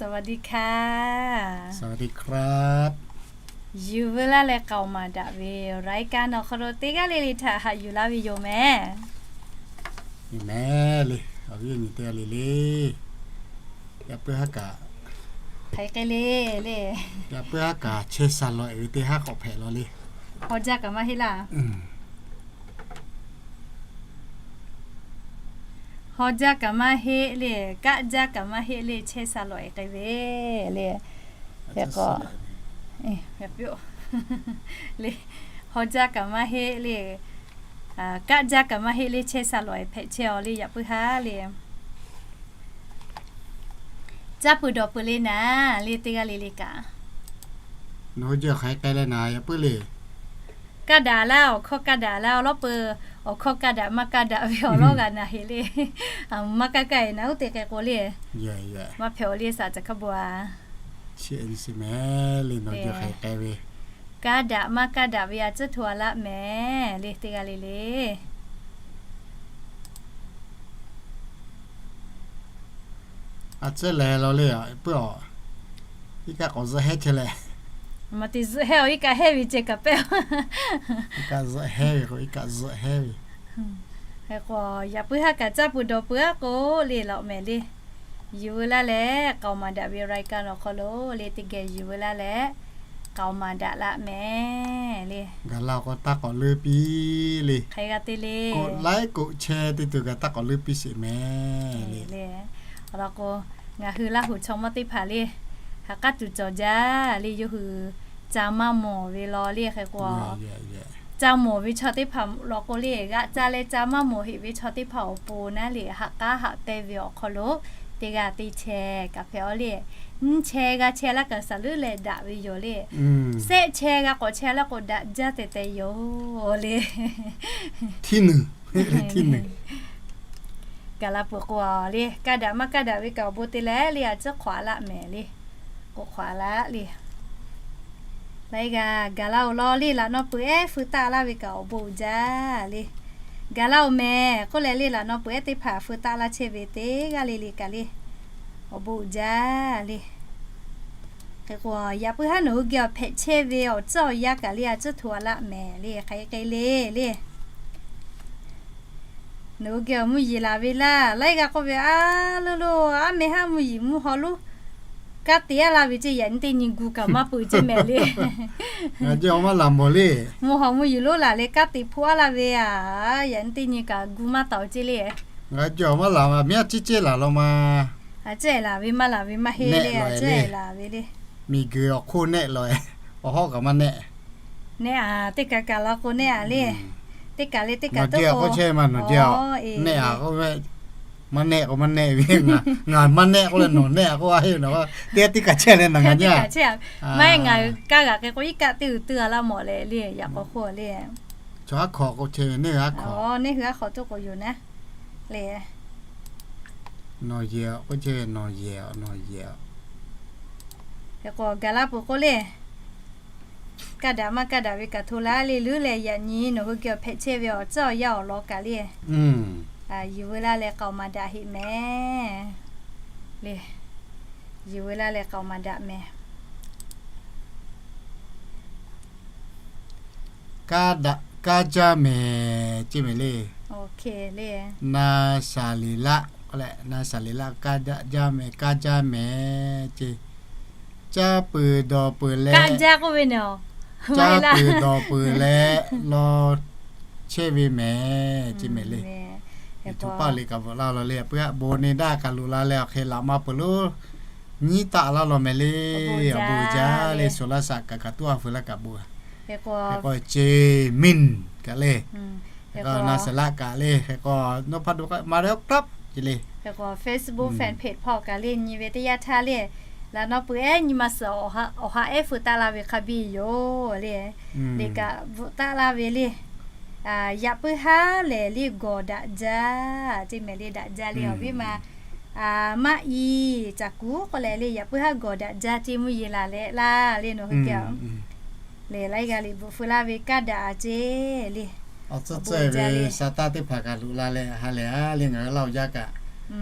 สวัสดีค่ะ สวัสดีครับ Yuˬ veu laˇ leh k'aoˍ maˍ daꞈ ve รายการ awˬ hk'aw lo teˇ g'aˇ le le htaꞈ haꞈ yuˬ laˇ ve yoˬ mehˍ. Mehˍ le, awˬ viˉ awˬ nyi teˇ g'aˇ le le, yaꞈ puiˉ haˉ kaꞈ, hk'aˬ hk'e le le, yaꞈ puiˉ haˉ kaꞈ chehˇ sha lawˬ-e ve teˇ haˉ k'awꞈ hpehꞈ law le. Haw jaˇ kaꞈ maˇ heˆ laˇ. Haw jaˇ kaꞈ maˇ heˆ le, kaˆ jaˇ kaꞈ maˇ heˆ le, chehˇ sha lawˬ-e k'ai ve le. K'o, le, haw jaˇ kaꞈ maˇ heˆ le, kaˆ jaˇ kaꞈ maˇ heˆ le, chehˇ sha lawˬ-e hpehꞈ chehˇ-aw le, yaꞈ puiˉ haˉ le. Caˇ peuˬ dawˬ peuˬ le naˍ le, teˇ g'aˇ le le kaꞈ, nawˬ hui jehˬ hk'aˬ hk'e k'ai leh naˍ, yaꞈ puiˉ le. Kaˇ daꞈ laˇ, awˬ hkawˇ kaˇ daꞈ laˇ, awˬ lawˉ peuˬ awˬ hkawˇ kaˇ daꞈ maˇ kaˇ daꞈ ve awˬ lawˉ g'a naˍ heˆ le. Maˇ kaˇ kaˇ-e naˍ, oˇ teˇ hk'e k'o le, maˇ hpehꞈ-aw le, saˍ caˬ hk'a bon-a. Mehˍ le, nawˬ jehˬ hk'aˬ hk'e k'ai ve, kaˇ daꞈ maˇ kaˇ daꞈ ve a ciˉ hto a laˆ mehˍ le, teˇ g'aˇ le le. A ciˉ lehˬ law le, puiˉ-aw. Iˉ kaˆ k'awꞈ zuhˆ hehˉ chehˇ leh, maˇ te zuhˆ hehˉ-aw, iˉ kaˆ hehˉ ve ceh kaꞈ pehˇ-aw. Iˉ kaˆ zuhˆ hehˉ ve k'o, iˉ kaˆ zuhˆ hehˉ ve. Hk'e k'o, yaꞈ puiˉ haˉ kaꞈ caˇ peuˬ dawˬ peuˬ-a k'o le, laꞈ mehˍ le. Yuˬ veu laˇ leh k'aoˍ maˍ daꞈ ve รายการ awˬ hk'aw lo le, teˇ geh yuˬ veu laˇ leh k'aoˍ maˍ daꞈ laˆ mehˍ le. Gaˬ la-o k'o, taˇ k'awꞈ leuˉ piˇ le. Hk'e g'a te le, k'oˆ laiˉ k'oˆ chehˇ teˇ to gaˬ taˇ k'awꞈ leuˉ piˇ sheˍ mehˍ le. Awˬ lawn k'o, ngaˬ hui Laˇ huˍ chaw mawˇ teˇ hpaˍ le, ha k'aˉ tuˬ cawˬ jaˇ le, yawˇ hui ca maˇ mawˬ ve law le. Hk'e k'o, ca mawˬ ve chaw teˇ hpaˍ law k'o le, g'aꞈ ca leh ca maˇ mawˬ heˆ ve chaw teˇ hpaˍ awˬ pon naˉ le, haꞈ k'aˉ haꞈ pehnˇ ve awˬ hk'aw lo teˇ g'aˇ teˇ chehˇ kaꞈ hpehꞈ-aw le. Nyiˇ chehˇ g'a chehˇ laˇ kaꞈ saˍ leuˉ leh daꞈ ve yoˬ le. Sehˆ chehˇ g'a k'awꞈ chehˇ laˇ k'o, daꞈ jaˇ tehꞈ tehꞈ yoˬ le. Tiˇ nuiˬ, tiˇ nuiˬ. Gaˬ la peuˬ k'o le, kaˇ daꞈ maˇ kaˇ daꞈ ve kaꞈ awˬ bon te leh le, a ciˉ hk'awꞈ a laˆ mehˍ le. K'oˆ hk'awꞈ a laˆ le. Laiˉ g'aˇ gaˬ la-oˬ law le, laꞈ naw peuˬ ehˉ feu taˆ laˇ ve kaꞈ awˬ bon uiˍ jaˇ le. Gaˬ la-oˬ mehˍ k'oˆ leh le, laꞈ naw peuˬ ehˉ teˇ hpaˍ feu taˆ laˇ chehˇ ve teˇ g'aˇ le le kaꞈ le, awˬ bon uiˍ jaˇ le. Hk'e k'o, yaꞈ puiˉ haˉ nawˬ hui geh awˬ hpehꞈ chehˇ ve awˬ tcuhˉ awˬ yanˇ kaꞈ le, a ciˉ hto a laˆ mehˍ le, hk'aˬ hk'e le le. Nawˬ hui geh awˬ mvuhˇ yeˬ laˬ ve laˇ, laiˉ g'aˇ k'oˆ ve, a lo lo, aˉ meh haˉ mvuhˇ yeˬ mvuhˇ haw lonˉ kanˉ te a laˇ ve ceˇ, yaꞈ nyi teˇ nyi gu kaꞈ maˇ peuˬ ceˇ mehˍ le. Ngaˬ jehˬ awˬ maˇ laˬ mawˬ le. Mvuhˇ haw mvuhˇ yeˬ lonˉ laˬ leh kanˉ te hpoˆ a laˇ ve a, yaꞈ nyi teˇ nyi kaꞈ gu maˇ taˍ-oˬ ceˇ le. Ngaˬ jehˬ awˬ maˇ laˬ, miˇ a ciˉ ceˇ laˬ law ma. A ciˉ laˬ ve maˇ laˬ ve maˇ heˆ le, a ciˉ laˬ ve le. Miˬ guiˬ awˬ hk'oˆ nehˆ law-e, awˬ hawˉ kaꞈ maˇ nehˆ. Nehˆ a, teˇ kaꞈ kaꞈ law k'o nehˆ a le. Teˇ kaꞈ le teˇ kaꞈ teˇ k'o chehˇ ve ma nawˬ jehˬ-a. Nehˆ a k'oˆ ve, maˇ nehˆ k'o maˇ nehˆ ve, ngaˬ maˇ nehˆ k'oˆ leh nawˬ nehˆ a k'oˆ a heˆ nawˬ. Teˇ g'aˇ teˇ kaꞈ chehˇ leh nawˬ ngaˬ nyi. Maˇ heˆ, ngaˬ hui kaˇ g'aꞈ k'e k'o, iˉ kaˆ teˇ g'uiˬ teuˇ a laˇ mawˬ leh le, yaꞈ k'aw hk'oˆ le. Chaw aˉ hk'aw k'o chehˇ ve, neˇ hui aˉ hk'aw. Neˇ hui aˉ hk'aw tuˬ k'o yoˬ naˉ le. Nawˬ yehˬ k'oˆ chehˇ ve, nawˬ yehˬ, nawˬ yehˬ. Hk'e k'o gaˬ la peuˬ k'o le, kaˇ daꞈ maˇ kaˇ daꞈ ve kaꞈ hto laˇ le, leuˉ leh yaꞈ nyi nawˬ hui geh awˬ hpehꞈ chehˇ ve awˬ tcuhˉ awˬ yanˇ awˬ lawn kaꞈ le, yuˬ veu laˇ leh k'aoˍ maˍ daꞈ heˆ mehˍ le. Yuˬ veu laˇ leh k'aoˍ maˍ daꞈ mehˍ. Kaˇ daꞈ kaˇ jaˇ mehˍ ceˇ mehˍ le. Na shaˍ leˍ laˆ k'oˆ leh, na shaˍ leˍ laˆ, kaˇ daꞈ jaˇ mehˍ, kaˇ jaˇ mehˍ ceˇ. Caˇ peuˬ dawˬ peuˬ leh, caˇ peuˬ dawˬ peuˬ leh law chehˇ ve mehˍ ceˇ mehˍ le. Htu paˆ le kaꞈ bvuhꞈ laˇ law le, a pui aˆ bon neˇ daˇ kaꞈ loꞈ la leh awˬ hk'e laꞈ maˇ peuˬ lo nyiˉ taˆ laˇ law mehˍ le. Awˬ bon jaˇ le, shuˍ laˇ shaꞈ kaꞈ kaꞈ tuˉ a feu laˇ kaꞈ bon. Hk'e k'o, ceˇ miˇ kaꞈ le. Hk'e k'o, na shaˍ laˆ kaꞈ le. Hk'e k'o, nawˬ hpaˇ do k'aˆ maˍ leh awˬ k'aˆ ceˇ le. Hk'e k'o, Facebook fan page hpawˇ kaꞈ le, nyi ve teˇ yanˇ htaˇ le, laꞈ naw peuˬ ehˉ nyi ma suhˍ awˬ ha ehˉ feu taˆ laˇ ve hk'a biˇ yoˬ le. Liꞈ kaꞈ bvuhꞈ taˆ laˇ ve le. Yaꞈ puiˉ haˉ lehˬ le, gawˬ daꞈ jaˇ ceˇ mehˍ le, daꞈ jaˇ le awˬ viˉ ma. Maˇ i caˬ kuˬ k'oˆ leh le, yaꞈ puiˉ haˉ gawˬ daꞈ jaˇ ceˇ, mvuhˇ yeˬ laˬ leh laˇ le nawˬ hui geh. Lehˬ laiˉ g'a liꞈ bvuhꞈ feu laˇ ve kaˇ daꞈ a ceˇ le. Awˬ tcuhˉ tcuhˉ ve sa taˇ teˇ hpaˍ kaꞈ loꞈ la leh ha lehˬ a le, ngaˬ hui laˇ oˬ jaˇ kaꞈ,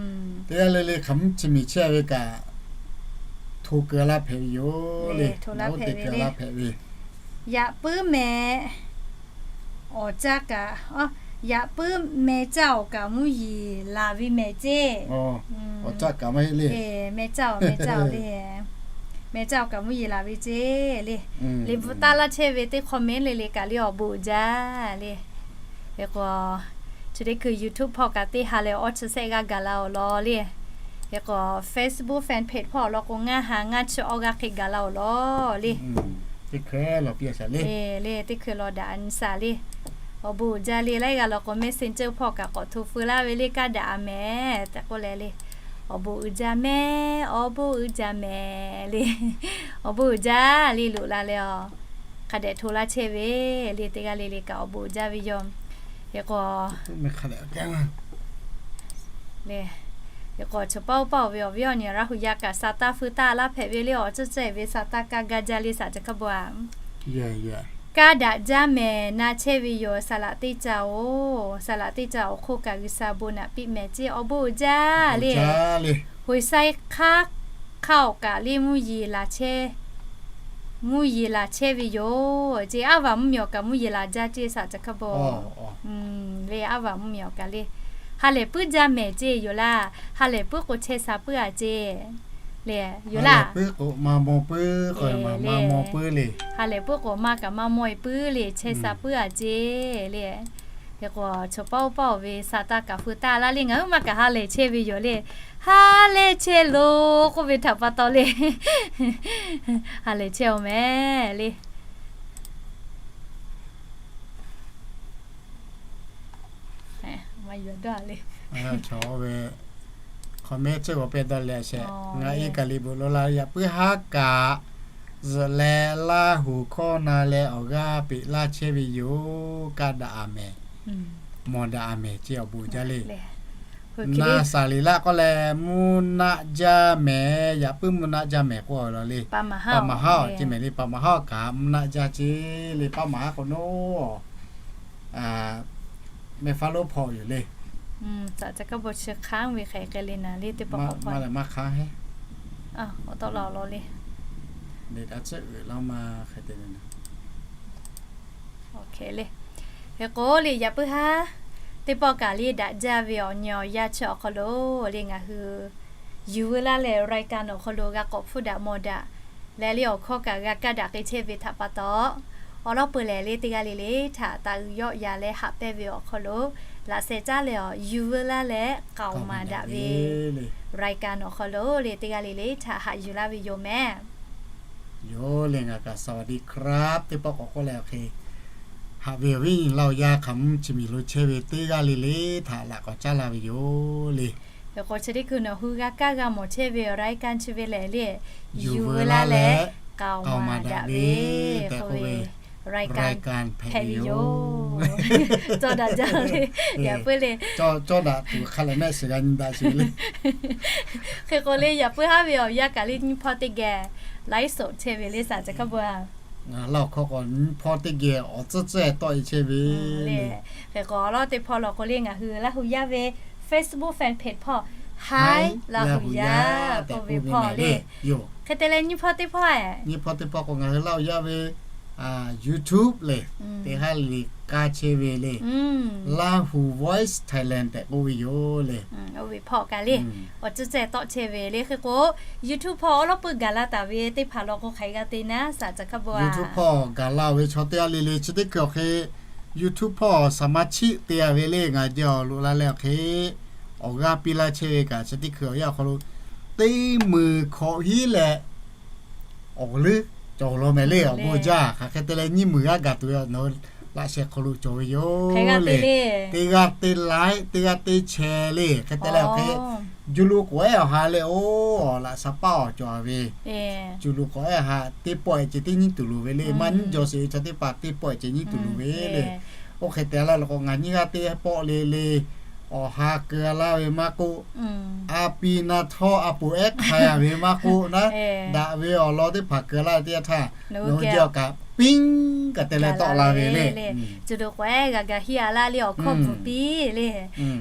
teˇ g'aˇ le le hk'aˬ mvuhˇ chi miˬ chehˇ ve kaꞈ hk'o keu laˇ hpehꞈ ve yoˬ le. Oˇ teˇ keu laˇ hpehꞈ ve. Yaꞈ puiˉ meh awˬ caˇ kaꞈ, yaꞈ puiˉ meh caˇ awˬ kaꞈ mvuhˇ yeˬ laˬ ve mehˍ ceˇ. Awˬ caˇ kaꞈ maˇ heˆ le. Meh caˇ awˬ, meh caˇ awˬ le. Meh caˇ awˬ kaꞈ mvuhˇ yeˬ laˬ ve ceˇ le. Liꞈ bvuhꞈ taˇ laˇ chehˇ ve teˇ hk'awꞈ mehˉ le le kaꞈ le awˬ bon uiˍ jaˇ le. Hk'e k'o, chi teˇ hkui YouTube hpawˇ kaꞈ teˇ ha leh awˇ chi sehˆ g'aˇ gaˬ la awˬ lawn le. Hk'e k'o, Facebook fan page hpawˇ awˬ lawn k'o, ngaˇ ha ngaˇ chi awˇ g'aˇ hk'e gaˬ la awˬ lawn le. Teˇ hkui lawˬ piˇ a shaˍ le. Le, teˇ hkui lawˬ daꞈ a nyi shaˍ le. Awˬ bon uiˍ jaˇ le. Laiˉ g'aˇ law k'o, Messenger hpawˇ kaꞈ k'awꞈ hto feu laˇ ve le, kaˇ daꞈ a mehˍ tehꞈ k'oˆ leh le. Awˬ bon uiˍ jaˇ mehˍ, awˬ bon uiˍ jaˇ mehˍ le. Awˬ bon uiˍ jaˇ le, loꞈ la leh a hk'a dehꞈ hto laˇ chehˇ ve le. Teˇ g'aˇ le le kaꞈ awˬ bon uiˍ jaˇ ve yoˬ. Hk'e k'o, le, hk'e k'o, chaw paˇ oˇ paˇ oˬ ve awˬ viˉ awˬ nyi Laˇ hu yaˇ kaꞈ sa taˇ feu taˇ laˇ hpehꞈ ve le. Awˬ ceuˬ ceuˬ ve sa taˇ kaˇ gaˇ jaˇ le, saˍ ca hkaˇ bon a. Kaˇ daꞈ jaˇ mehˍ na chehˇ ve yoˬ. Saˍ laꞈ teˇ ca oˬ, saˍ laꞈ teˇ ca awˬ hk'oˆ kaꞈ G'uiˬsha bon naꞈ piˇ mehˍ ceˇ, awˬ bon uiˍ jaˇ le. Hoꞈ saiˉ hk'aˇ hk'aˇ awˬ kaꞈ le mvuhˇ yeˬ laˬ chehˇ, mvuhˇ yeˬ laˬ chehˇ ve yoˬ ceˇ. Aˉ vaˬ mvuhˇ miˬ awˬ kaꞈ mvuhˇ yeˬ laˬ jaˇ ceˇ, saˍ ca hkaˇ bon. Le aˉ vaˬ mvuhˇ miˬ awˬ kaꞈ le ha lehˬ puiˉ jaˇ mehˍ ceˇ yoˬ laˇ. Ha lehˬ puiˉ k'o chehˇ sha puiˉ a ceˇ le. Yoˬ laˇ. Puiˉ k'o maˇ maw puiˉ k'o, maˇ maw puiˉ le. Ha lehˬ puiˉ k'o maˇ kaꞈ maˇ maw e puiˉ le, chehˇ sha puiˉ a ceˇ le. Hk'e k'o, chaw paˇ oˇ paˇ oˬ ve sa taˇ kaꞈ feu taˇ laˇ le. Ngaˬ huiˉ maˇ kaꞈ ha lehˬ chehˇ ve yoˬ le. Ha lehˬ chehˇ loˬ k'oˆ ve htaꞈ pa taw le, ha lehˬ chehˇ oˬ mehˍ le. Maˇ yuˬ dawˇ le. Chaw ve hk'aw mehˉ ceuˬ g'aw pehˇ dawˇ leh sheˍ. Ngaˬ e kaꞈ liꞈ bvuhꞈ lo la, yaꞈ puiˉ haˉ kaꞈ zuhꞈ leh Laˇ hu hkawˇ na leh awˬ g'aˇ peꞈ laˇ chehˇ ve yoˬ. Kaˇ daꞈ a mehˍ, mawˬ daꞈ a mehˍ ceˇ, awˬ bon jaˇ le. Na saˍ liˍ laˆ k'oˆ leh mvuhˇ naˆ jaˇ mehˍ, yaꞈ puiˉ mvuhˇ naˆ jaˇ mehˍ k'oˆ a law le. Paˍ maˍ haˉ awˬ ceˇ mehˍ le. Paˍ maˍ haˉ awˬ kaꞈ mvuhˇ naˆ jaˇ ceˇ le. Paˍ maˍ haˉ k'o naˉ mehˆ faˉ lonˉ hpawˇ yoˬ le. Caꞈ ca kaˇ bon chi hk'aˉ ve hk'e k'ai le naˍ le teˇ pawˆ k'awꞈ maˇ lehˬ maˇ hk'aˉ heˆ. Awˬ lawn le. Neˇ daꞈ tcuhˆ uiˍ laˇ maˇ hk'e te le naˍ. Hk'e k'o le, yaꞈ puiˉ haˉ teˇ pawˆ kaꞈ le daꞈ jaˇ ve awˬ nyi awˬ yanˇ chi awˬ hk'aw lo le ngaˬ hui yuˬ veu laˇ leh รายการ awˬ hk'aw lo g'a k'awꞈ hpfuhˇ daꞈ mawˬ daꞈ leh le awˬ hkawˇ kaꞈ g'a kaˇ daꞈ k'ai chehˇ ve htaꞈ pa taw, awˬ lawn peuˬ lehˬ le teˇ g'aˇ le le htaꞈ taˍ uiˍ yawˆ yan leh haꞈ pehnˇ ve awˬ hk'aw lo laꞈ sheh caˉ leh awˬ yuˬ veu laˇ leh k'aoˍ maˍ daꞈ ve รายการ awˬ hk'aw lo le teˇ g'aˇ le le htaꞈ haꞈ yuˬ laˇ ve yoˬ mehˍ. Yoˬ le ngaˬ kaꞈ สวัสดีครับ teˇ pawˆ k'awꞈ k'oˆ leh awˬ hk'e haꞈ ve awˬ viˉ awˬ nyi Laˇ hu yaˇ hk'aˬ mvuhˇ chi miˬ lo chehˇ ve teˇ g'aˇ le le htaꞈ laꞈ k'awꞈ caˉ laˇ ve yoˬ le. Hk'e k'o chi teˇ hkui nawˬ hui g'a kaˇ g'a mawˬ chehˇ ve awˬ รายการ chi ve lehˬ le, yuˬ veu laˇ leh k'aoˍ maˍ daꞈ ve tehꞈ k'oˆ ve รายการ hpehꞈ ve yoˬ. Cawˇ daꞈ jaˇ le. Yaꞈ puiˉ le, cawˇ daꞈ tuˬ hk'a lehˬ mehˆ shiˍ g'a nyi daꞈ shiˍ le. Hk'e k'o le yaꞈ puiˉ haˉ ve awˬ yanˇ kaꞈ le nyiˇ hpawˇ teˇ geh ไลฟ์สด chehˇ ve le สามจังหวัด Laˇ hu hkawˇ k'o nyiˇ hpawˇ teˇ geh awˬ tcuhˉ tcuhˉ tawˆ e chehˇ ve le. Hk'e k'o awˬ lawn teˇ hpawˇ lawˬ k'o le ngaˬ hui Laˇ hu yaˇ ve Facebook fan page hpawˇ Hi Laˇ hu yaˇ tehꞈ k'oˆ ve hpawˇ le. Hk'e te leh nyiˇ hpawˇ teˇ hpawˇ, nyiˇ hpawˇ teˇ hpawˇ k'o ngaˬ hui Laˇ hu yaˇ ve YouTube le, teˇ haˉ le k'aˇ chehˇ ve le, Laˇ hu Voice Thailand tehꞈ k'oˆ ve yoˬ le. Oˇ ve hpawˇ kaꞈ le awˬ ceuˬ ceh tawˆ chehˇ ve le. Hk'e k'o YouTube hpawˇ awˬ lawn peuˬ gaˬ la taˍ ve teˇ hpaˍ lawˬ k'o hk'aˬ hk'e g'a te naˉ สามจังหวัด YouTube hpawˇ gaˬ la ve chaw teˇ g'aˇ le le chi teˇ hkui awˬ hk'e YouTube hpawˇ สมาชิก te a ve le ngaˬ jawˇ loꞈ la leh awˬ hk'e awˬ g'aˇ piˇ laˇ chehˇ ve kaꞈ chi teˇ hkui awˬ yanˇ awˬ hk'aw lo teˇ meunˍ hkawꞈ hiˉ leh awˬ leuˉ cawˬ law mehˍ le. Awˬ bon jaˇ. Hk'aˬ hk'e te leh nyiˇ meunˍ g'aˇ gaˬ tuˬ ve nawˬ laꞈ sheh hk'aw lo cawˬ ve yoˬ le. Teˇ g'aˇ teˇ ไลค์ teˇ g'aˇ teˇ แชร์ le. Hk'e te leh awˬ hk'e ju lo k'awꞈ ehˉ awˬ ha leh oˬ, laꞈ sha paˇ awˬ cawˬ a ve, ju lo k'awꞈ ehˉ ha teˇ pawˆ ehˉ ceh teˇ nyiˇ tuˬ loˍ ve le. Maˇ nyiˇ jaw sheˍ ve chaw teˇ hpaˍ teˇ pawˆ ehˉ ceh nyiˇ tuˬ loˍ ve le. Oˇ hk'e te laˇ law k'o ngaˬ nyiˇ g'aˇ teˇ pawˆ le le awˬ ha keu laˇ ve maˇ k'oˆ, a pi na htawˇ a poˍ ehˉ hk'ai a ve maˇ k'oˆ naˉ, daꞈ ve awˬ lawn teˇ hpaˍ keu laˇ ve teˇ yanˇ htaˇ, nawˬ hui jehˬ awˬ kaꞈ piˇ kaꞈ te leh tawˆ la ve le. Chi lo k'o-e g'a ga hiˉ a laˇ le, awˬ hkawˇ bvuhꞈ piˇ le.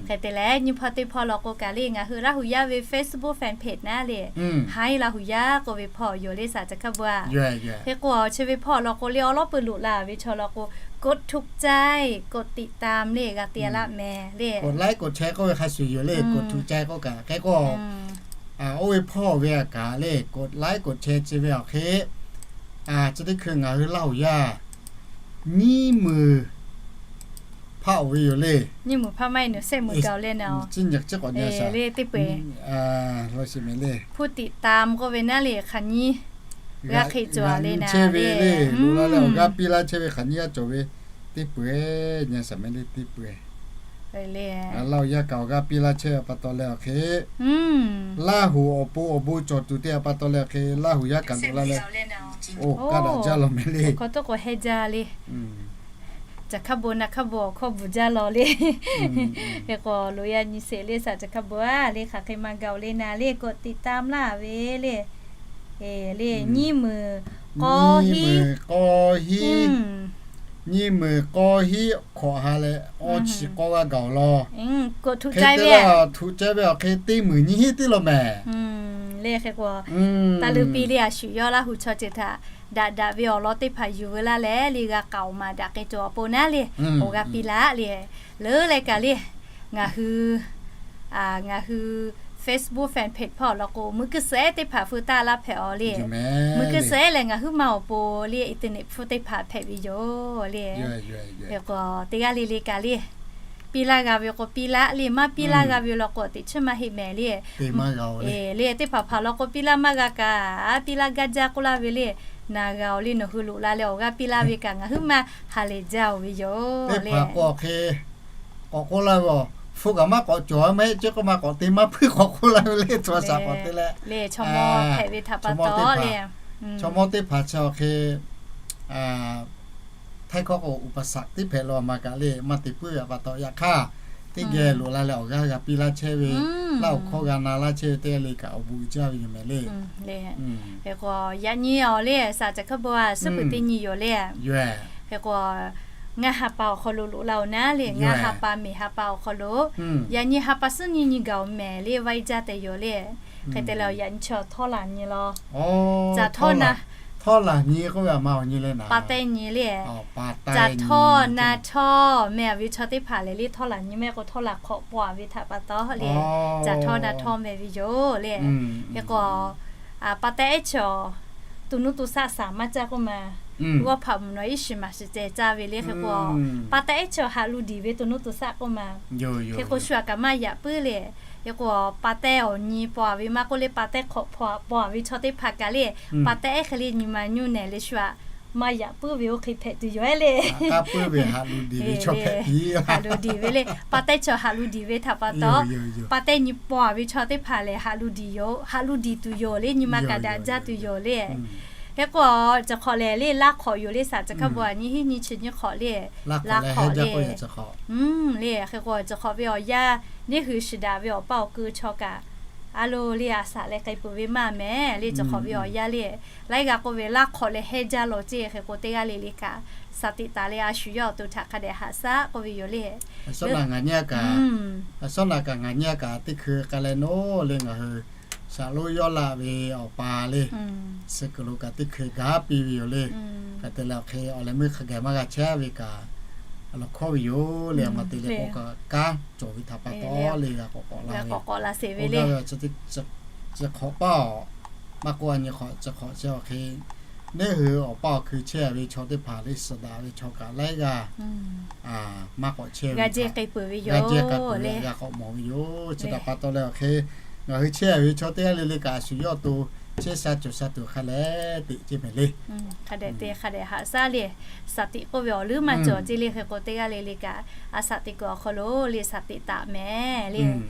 Hk'e te leh nyi hpawˇ teˇ hpawˇ law k'o kaꞈ le, ngaˬ hui Laˇ huˍ yaˇ ve Facebook fan page naˉ le, Haiˉ Laˇ huˍ yaˇ k'oˆ ve hpawˇ yoˬ le, saˍ ca hkaˇ bon a. Hk'e k'o, chi ve hpawˇ law k'o le, awˉ lawˉ peuˬ loꞈ la ve chaw law k'o, กดถูกใจ กดติดตาม le g'a te a laˇ mehˍ le. กดไลค์ กดแชร์ k'oˆ ve hk'a shuˍ yoˬ le, กดถูกใจ k'oˆ kaꞈ hk'e k'o, oˇ ve hpawˇ ve a kaꞈ le, กดไลค์ กดแชร์ chi ve awˬ hk'e, chi teˇ hkui ngaˬ hui Laˇ huˍ yaˇ nyiˇ meunˍ hpaˆ oˬ ve yoˬ le. Nyiˇ meunˍ hpaˆ maˇ heˆ, naˬ shehˆ meunˍ gaˬ le naˬ, chi nyi chi k'awꞈ nyi a shaˍ le teˇ peuˬ. Hpu tiꞈ tam k'oˆ ve naˉ le hk'aˬ nyiˇ g'a hk'e cawˬ le naˬ chehˇ ve le. Loꞈ la leh awˬ g'aˇ piˇ laˇ chehˇ ve hk'aˬ nyiˇ g'aˇ cawˬ ve teˇ peuˬ, nyi a shaˍ mehˍ le teˇ peuˬ. Laˇ huˍ yaˇ kaꞈ awˬ g'aˇ piˇ laˇ chehˇ ve pa taw leh awˬ hk'e, Laˇ huˍ awˬ pon awˬ bon cawˬ tuˬ te a pa taw leh awˬ hk'e, Laˇ huˍ yaˇ kaꞈ loꞈ la leh, oˇ kaˇ daꞈ jaˇ law mehˍ le. Hk'aw tawˇ k'awꞈ heh jaˇ le. Caˬ hkaˇ bon naˬ hkaˇ bon awˬ hkawˇ bvuhꞈ jaˇ law le. Hk'e k'o loꞈ yaˇ nyi sheˍ le, saˍ ca hkaˇ bon a le, hk'aˬ hk'e maˇ gaˬ oˬ le naˬ le, กดติดตาม laˇ ve le. Le nyiˇ meunˍ k'awˇ hiˉ, k'awˇ hiˉ, nyiˇ meunˍ k'awˇ hiˉ hkawꞈ ha leh awˇ chi k'awˇ g'aˇ gaˬ oˬ law. Hk'e te leh ถูกใจ ve awˬ hk'e teˇ meunˍ nyiˇ hiˉ teˇ law mehˍ. Le hk'e k'o, taˇ leuˉ piˇ le, a shu yawˇ Laˇ huˍ chaw ceuˬ htaꞈ daꞈ daꞈ ve awˬ lawn teˇ hpaˍ yuˬ veu laˇ leh le, g'a k'aoˍ maˍ daꞈ k'ai cawˬ awˬ pon naˉ le, awˬ g'aˇ piˇ laˇ le. Leuˉ leh kaꞈ le, ngaˬ hui ngaˬ hui Facebook fan page hpawˇ law k'o, muiˬ kuiˬ suhˍ ehˉ teˇ hpaˍ hpfuhˇ taˆ laˇ hpehꞈ aˬ le. Muiˬ kuiˬ suhˍ ehˉ lehˬ ngaˬ huiˉ ma awˬ pon le, internet hpfuhˇ teˇ hpaˍ hpehꞈ ve yoˬ le. Hk'e k'o, teˇ g'aˇ le le kaꞈ le, piˇ laˇ g'a ve k'o piˇ laˇ le, maˇ piˇ laˇ g'a ve law k'o teꞈ chiˉ maˇ heˆ mehˍ le. Le teˇ hpaˍ hpaˍ law k'o piˇ laˇ maˇ g'a kaꞈ, piˇ laˇ gaˇ jaˇ k'oˆ laˇ ve le. Naˬ g'a oˬ le, nawˬ hui loꞈ la leh awˬ g'aˇ piˇ laˇ ve kaꞈ ngaˬ huiˉ ma ha lehˬ jaˇ oˬ ve yoˬ le. K'awꞈ k'oˆ laˇ ve, hpu kaꞈ maˇ k'awꞈ cawˬ maˇ heˆ, chi k'oˆ maˇ k'awꞈ te maˇ hpuiˇ k'awꞈ k'oˆ laˇ ve le, chaw shaˍ k'awꞈ te leh le, chaw mawˇ hpehꞈ ve htaꞈ pa taw le, chaw mawˇ teˇ hpaˍ chi awˬ hk'e htaiˇ hkawˇ k'o อุปสรรค teˇ hpehꞈ law maˇ kaꞈ le, maˇ te puiˉ ve pa taw, yaꞈ hk'aˇ teˇ geh loꞈ la leh awˬ g'aˇ g'a piˇ laˇ chehˇ ve, Laˇ huˍ hkawˇ g'a na laˇ chehˇ ve teˇ g'aˇ le kaꞈ awˬ bon uiˍ jaˇ ve yoˬ mehˍ le. Hk'e k'o, yaꞈ nyi awˬ le, saˍ ca hkaˇ bon a, suhˉ puiˍ teˇ nyi yoˬ le. Hk'e k'o, ngaˇ ha pa awˬ hk'aw lo loꞈ la oˬ naˉ le, ngaˇ ha pa meˬ ha pa awˬ hk'aw lo, yaꞈ nyi ha pa suhˉ nyi nyi gaˬ oˬ mehˍ le, vaiˇ jaˇ tehꞈ yoˬ le. Hk'e te leh yaꞈ nyi chaw htawˇ laˬ nyi law. Caˬ htawˇ na, htawˇ laˬ nyi k'oˆ ve a ma awˬ nyi le naˬ, pa teh nyi le. Caˬ htawˇ na htawˇ meh a ve chaw teˇ hpaˍ lehˬ le, htawˇ laˬ nyi mehˆ k'o htawˇ laˬ hk'awꞈ paw a ve htaꞈ pa taw le. Caˬ htawˇ na htawˇ meh ve yoˬ le. Hk'e k'o, pa teh ehˉ chaw to nuˇ to shaˆ shaˍ maˇ caˇ k'oˆ ma, g'awˇ hpaꞈ mvuhˬ nawˬ iˉ shiˍ maˍ shiˍ ceh caˇ ve le. Hk'e k'o, pa teh ehˉ chaw haꞈ lu diˬ ve to nuˇ to shaˆ k'oˆ ma. Hk'e k'o shu aꞈ kaꞈ maˇ yaꞈ puiˉ le. Hk'e k'o, pa teh awˬ nyi paw a ve maˇ k'oˆ le, pa teh hk'awꞈ paw a ve chaw teˇ hpaˍ kaꞈ le, pa teh ehˉ hk'e le nyi ma nyuˇ nehˬ le shu aꞈ maˇ yaꞈ puiˉ ve oˇ hk'e hpehꞈ tuˬ yoˬ le. Haꞈ lu diˬ ve le. Pa teh chaw haꞈ lu diˬ ve htaꞈ pa taw, pa teh nyi paw a ve chaw teˇ hpaˍ lehˬ haꞈ lu diˬ yoˬ, haꞈ lu diˬ tuˬ yoˬ le, nyi ma kaꞈ daꞈ jaˇ tuˬ yoˬ le. Hk'e k'o, caˬ hk'awꞈ lehˬ le, laˇ hk'awꞈ yoˬ le, saˍ ca hkaˇ bon a nyi hiˉ nyi chi nyi hk'awꞈ le, laˇ hk'awꞈ le. Le hk'e k'o, caˬ hk'awꞈ ve awˬ yanˇ, neˇ hui shiˍ daꞈ ve awˬ pa awˬ keu chaw kaꞈ, a lo le a shaꞈ leh k'ai peuˬ ve maˇ mehˍ le, caˬ hk'awꞈ ve awˬ yanˇ le, laiˉ g'aˇ k'oˆ ve laˇ hk'awꞈ leh hehnˇ jaˇ law ceˇ. Hk'e k'o teˇ g'aˇ le le kaꞈ, shaˍ tiꞈ taˍ leh a shu yawˇ awˬ to htaꞈ hk'a dehꞈ haꞈ shaˉ k'oˆ ve yoˬ le. Aˬ sawˉ naꞈ ngaˬ nyi a kaꞈ teˇ hkui k'ai leh naˉ le ngaˬ hui shaˍ lonˉ yawˇ laˇ ve awˬ pa le, suh kuiˬ lo kaꞈ teˇ hkui gaˇ piˇ ve yoˬ le. Hk'e te leh awˬ hk'e awˬ leh meuˇ hk'a gaˬ maˇ g'a chehˇ ve kaꞈ, a lawˬ hkawˇ ve yoˬ le. A ma te leh k'o kaꞈ kanˉ cawˬ ve htaꞈ pa taw le g'a k'awꞈ k'awꞈ la ve, k'awꞈ k'awꞈ la sheˍ ve le. Chi hk'awꞈ paˇ awˬ, maˇ k'oˆ a nyi hk'awꞈ chi hk'awꞈ chi awˬ hk'e, neˇ hui awˬ pa awˬ hkui chehˇ ve chaw teˇ hpaˍ le, suh daꞈ ve chaw kaꞈ laiˉ g'aˇ maˇ k'awꞈ chehˇ ve, g'a jehˇ k'ai peuˬ ve yoˬ le. G'a k'awꞈ mawˬ ve yoˬ. Chi htaꞈ pa taw leh awˬ hk'e, ngaˬ hui chehˇ ve chaw teˇ g'aˇ le le kaꞈ a shu yawˇ awˬ to chehˇ sha cawˬ sha tuˬ hk'a leh teꞈ ceˇ mehˍ le. Hk'a dehꞈ te hk'a dehꞈ haꞈ shaˉ le. Shaˍ tiꞈ k'oˆ ve awˬ leuˉ maˇ cawˬ ceˇ le. Hk'e k'o teˇ g'aˇ le le kaꞈ a shaˍ tiꞈ kuiˬ awˬ hk'aw lo le shaˍ tiꞈ taˍ mehˍ le.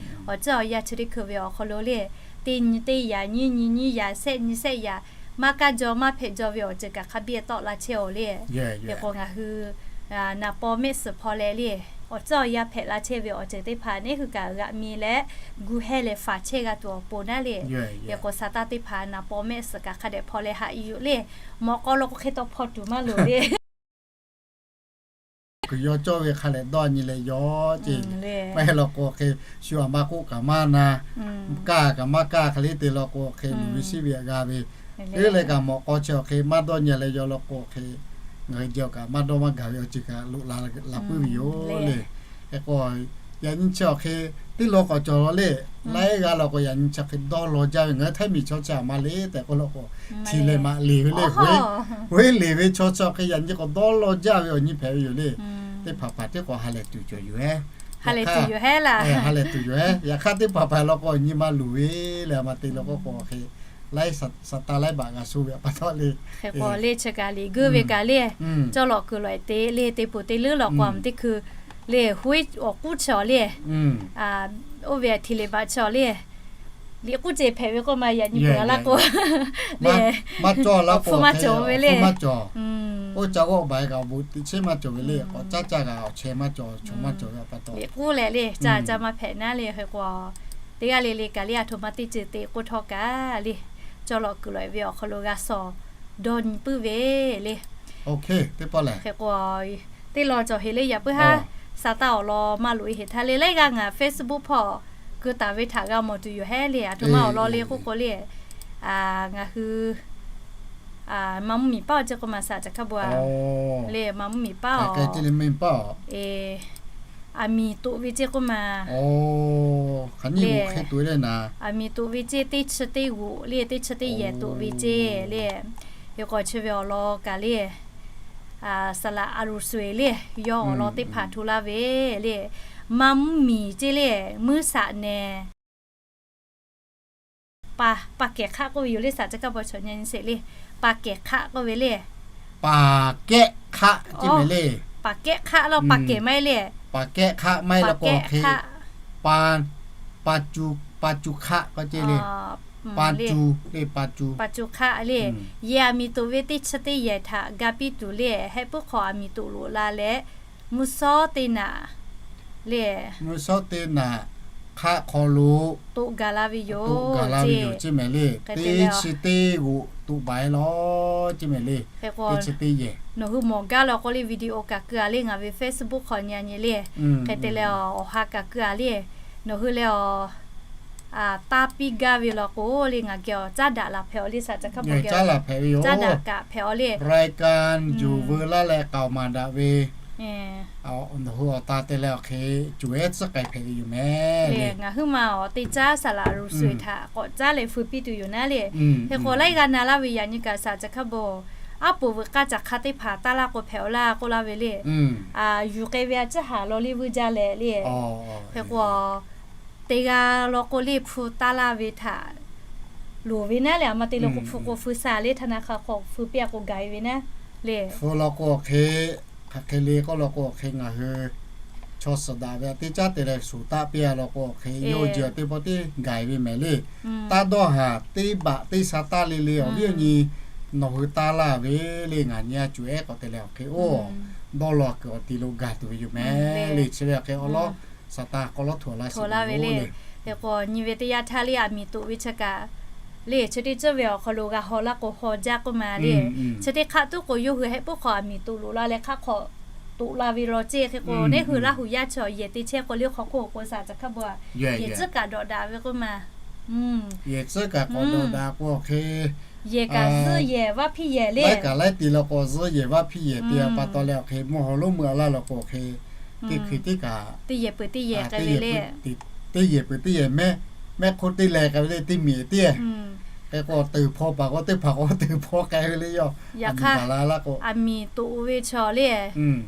Awˬ ceuˬ awˬ yanˇ chi teˇ hkui ve awˬ hk'aw lo le, teˇ nyi teˇ yaꞈ nyiˇ nyi nyiˇ yaꞈ shehˆ nyi shehˆ yaꞈ maˇ kaˇ jaw maˇ hpehꞈ jaw ve awˬ ceuˬ kaꞈ hk'a biˇ tawˆ la chehˇ oˬ le. Hk'e k'o ngaˬ hui naˍ paw mehˆ suhˍ hpaw leh le, awˬ tcuhˇ awˬ yanˇ hpehꞈ la chehˇ ve awˬ ceuˬ teˇ hpaˍ neˉ hui kaꞈ g'aꞈ mi leh gu heh leh faˍ chehˇ g'a tuˬ awˬ pon naˉ le. Hk'e k'o, saˍtanˍ teˇ hpaˍ naˍ paw mehˆ suhˍ kaꞈ hk'a dehꞈ hpaw leh haꞈ yuˬ le. Mawꞈ k'aw lo k'o hk'e taw hpaw tuˬ maˇ loˍ le. Kuiˬ yaw cawˇ ve hk'a lehˬ dawˇ nyi leh yaw ceˇ. Maˇ heˆ law k'o hk'e, shu aˬ ma k'oˆ kaꞈ maˇ na, kaˇ kaꞈ maˇ kaˇ hk'e le te law k'o hk'e, luˬ ve shiˉ ve g'a ve, teˇ leh kaꞈ mawꞈ k'aw chi awˬ hk'e maˇ dawˇ nyi leh yaw law k'o hk'e, ngaˬ hui jawˇ kaꞈ maˇ dawˇ maˇ gaˬ ve awˬ ceuˬ kaꞈ loꞈ la puiˉ ve yoˬ le. Hk'e k'o, yaꞈ nyi chi awˬ hk'e teˇ law k'awꞈ cawˬ law le. Laiˉ g'aˇ law k'o yaꞈ nyi chi hk'e dawˇ law jaˇ ve, ngaˬ hui Htaiˇ miˬ chaw chi aˬ ma le tehꞈ k'oˆ law k'o, hti leh maꞈ leˬ ve le, hoˉ leˬ ve chaw chi awˬ hk'e yaꞈ nyi k'awꞈ dawˇ law jaˇ ve awˬ nyi hpehꞈ ve yoˬ le. Teˇ hpaˍ hpaˍ tiˉ k'awꞈ ha lehˬ tuˬ cawˬ yoˬ hehˉ. Ha lehˬ tuˬ yoˬ hehˉ laˇ. Ha lehˬ tuˬ yoˬ hehˉ. Yaꞈ hk'aˇ teˇ hpaˍ hpaˍ law k'o awˬ nyi maˇ luˬ ve le, aˬ ma te law k'o k'o hk'e, laiˉ saˍtanˍ laiˉ baꞈ g'a sho ve pa taw le. Hk'e k'o le chi kaꞈ liꞈ guˇ ve kaꞈ le, cawˇ lawꞈ kuiˬ lawꞈ te le, te peuˬ te leuˉ law k'o a ma teˇ hkui le, hoˉ awˬ k'uˉ chi awˬ le, oˇ ve hti le baꞈ chi awˬ le, liꞈ k'uˉ ceh hpehꞈ ve k'oˆ ma yaꞈ nyi peuˬ a laˇ k'o le, maˇ cawˇ laˇ k'o hpu maˇ cawˬ ve le. Oˇ ca g'awˆ baˬ kaꞈ awˬ bon teꞈ chehˇ maˇ cawˬ ve le. K'awꞈ caˇ caˇ kaꞈ awˬ chehˇ maˇ cawˬ, chaw maˇ cawˬ ve pa taw. Liꞈ k'uˉ leh le caˇ caˇ maˇ hpehꞈ naˉ le. Hk'e k'o teˇ g'aˇ le le kaꞈ le a htoꞈ ma teˇ ceuˬ te k'oˆ htawˇ kaꞈ le, cawˇ lawꞈ kuiˬ lawꞈ ve awˬ hk'aw lo g'a sawˍ dawˇ nyi puiˉ ve le. Hk'e k'o teˇ law cawˬ heˍ le yaꞈ puiˉ haˉ, saˍtanˍ awˬ lawn maˇ loꞈ e heˍ htaˇ le, laiˉ g'aˇ ngaˬ Facebook hpawˇ keu taˍ ve htaꞈ g'a mawˬ tuˬ yoˬ hehˉ le. A htoꞈ ma awˬ lawn le k'oˆ k'o le, ngaˬ hui maˇ mvuhˇ miˬ paˉ awˬ ceh k'oˆ ma saˍ ca hk'a bvuhꞈ le, maˇ mvuhˇ miˬ paˉ awˬ, aˬ miˍ toꞈ ve ceh k'oˆ ma le. Aˬ miˍ toꞈ ve ceh teˇ chi teˇ g'oꞈ le, teˇ chi teˇ yehˬ toꞈ ve ceh le. Hk'e k'o chi ve awˬ lawn kaꞈ le, saˍ laꞈ a loˍ suhˍ le, yawˇ awˬ lawn teˇ hpaˍ hto laˇ ve le. Maˇ mvuhˇ miˬ ceh le, muiˉ saꞈ neh pa kehˬ hk'aˆ k'oˆ ve yoˬ le, saˍ ca hk'a bvuhꞈ chaw nyi sheˍ le. Pa kehˬ hk'aˆ k'oˆ ve le. Pa kehˬ hk'aˆ ceh le. Pa kehˬ hk'aˆ laˇ, pa kehˬ maˇ heˆ le. Pa kehˬ hk'aˆ maˇ heˆ law k'o hk'e, pa, pa cu hk'aˆ k'oˆ ceh le. Pa cu le, pa cu, pa cu hk'aˆ le. Yehˬ aˬ miˍ toꞈ ve teˇ chi teˇ yehˬ htaꞈ ga piˇ tuˬ le, heh puiˉ hk'aw aˬ miˍ toꞈ loꞈ la leh, mvuhˇ shawˉ teˇ naꞈ le, mvuhˇ shawˉ teˇ naꞈ hk'aˆ hk'aw lo toꞈ gaˬ la ve yoˬ, toꞈ gaˬ la ve yoˬ ceh mehˍ le. Teˇ chi teˇ g'oꞈ toꞈ baˬ e law ceh mehˍ le. Teˇ chi teˇ yehˬ. Nawˬ hui mawˬ gaˇ law k'o le video kaꞈ keu a le, ngaˬ ve Facebook hk'aw nyi a nyi le. Hk'e te leh awˬ ha kaꞈ keu a le. Nawˬ hui leh awˬ taˇ piˇ gaˇ ve law k'o le, ngaˬ geh awˬ caˉ daꞈ laˬ hpehꞈ awˬ le, saˍ ca hk'a bvuhꞈ geh caˉ daꞈ hpehꞈ ve yoˬ. Caˉ daꞈ kaꞈ hpehꞈ awˬ le. รายการ yuˬ veu laˇ leh k'aoˍ maˍ daꞈ ve nawˬ hui awˬ ta te leh awˬ hk'e cuˬ ehˉ tcuhˉ k'ai hpehꞈ ve yoˬ mehˍ le. Ngaˬ huiˉ ma awˬ teˇ caˉ saˍ laꞈ a loˍ suhˍ htaꞈ k'awꞈ caˉ leh feu piˇ tuˬ yoˬ naˉ le. Hk'e k'o laiˉ g'aˇ na laˇ ve yaꞈ nyi kaꞈ saˍ ca hk'a bvuhꞈ, aˉ poˍ veuꞈ k'aˇ caꞈ hk'a teˇ hpaˍ taˇ laˇ k'o hpehꞈ awˬ laˇ k'oˆ laˇ ve le. Yuˬ k'ai ve a ciˉ haˍ law le vuiˇ jaˇ leh le. Hk'e k'o teˇ g'aˇ law k'o le hpu taˇ laˇ ve htaꞈ loˍ ve naˉ le. Aˬ ma te law k'o hpu k'o feu sha le, htaˇ na hk'a hk'aw feu piˇ a k'o gaˬ e ve naˉ le. Hpu law k'o awˬ hk'e, hk'aˬ hk'e le k'oˆ law k'o awˬ hk'e ngaˬ hui chaw suhˍ daꞈ ve teˇ caˉ te leh shuˍ taˆ piˇ a law k'o awˬ hk'e yawˇ hui jeh teˇ pawˆ teˇ gaˬ e ve mehˍ le. Taˇ dawˇ haˍ teˇ baꞈ teˇ sha taˇ le le awˬ viˉ awˬ nyi nawˬ hui taˇ laˇ ve le. Ngaˬ nyi a cuˬ ehˉ k'awꞈ te leh awˬ hk'e oˇ dawˇ law kuiˬ awˬ ti lo gaˬ tuˬ ve yoˬ mehˍ le. Chi ve awˬ hk'e awˬ lawˉ saˍtanˍ k'aw lawˉ hto laˇ ve le. Hk'e k'o nyi ve teˇ yanˇ htaˇ le aˬ miˍ toꞈ ve chi kaꞈ le, chi teˇ ceuˬ ve awˬ hk'aw lo g'a haw laˇ k'o haw jaˇ k'oˆ ma le. Chi teˇ hk'aˆ tuˉ k'o yawˇ hui heh puiˉ hk'aw aˬ miˍ toꞈ loꞈ la leh hk'aˆ hk'aw toꞈ la ve law ceh. Hk'e k'o neˉ hui Laˇ huˍ yaˇ chi awˬ yehˬ te chehˇ k'o le hk'aw hk'oˆ k'o saˍ ca hk'a bvuhꞈ a, yehˬ tcuhˉ kaꞈ dawꞈ daꞈ ve k'oˆ ma. Yehˬ tcuhˉ kaꞈ k'awꞈ dawꞈ daꞈ k'o awˬ hk'e, yehˬ kaꞈ zuhˆ yehˬ vaˇ hpiˇ yehˬ le. Laiˉ kaꞈ laiˉ te law k'o zuhˆ yehˬ vaˇ hpiˇ yehˬ te a pa taw leh awˬ hk'e mvuhˇ haw lonˉ meuˇ a laˇ law k'o awˬ hk'e, teˇ hkui teˇ kaꞈ teˇ yehˬ peuˬ teˇ yehˬ k'ai ve le. Teˇ yehˬ peuˬ teˇ yehˬ mehˉ, mehˉ hk'oˆ teˇ leh k'ai ve le, teˇ miˬ teˇ. Hk'e k'o teˇ hpaw paˍ k'o teˇ hpaˍ k'o teˇ hpaw k'ai ve le. Yawˇ yaꞈ hk'aˇ aˬ miˍ toꞈ ve chaw le,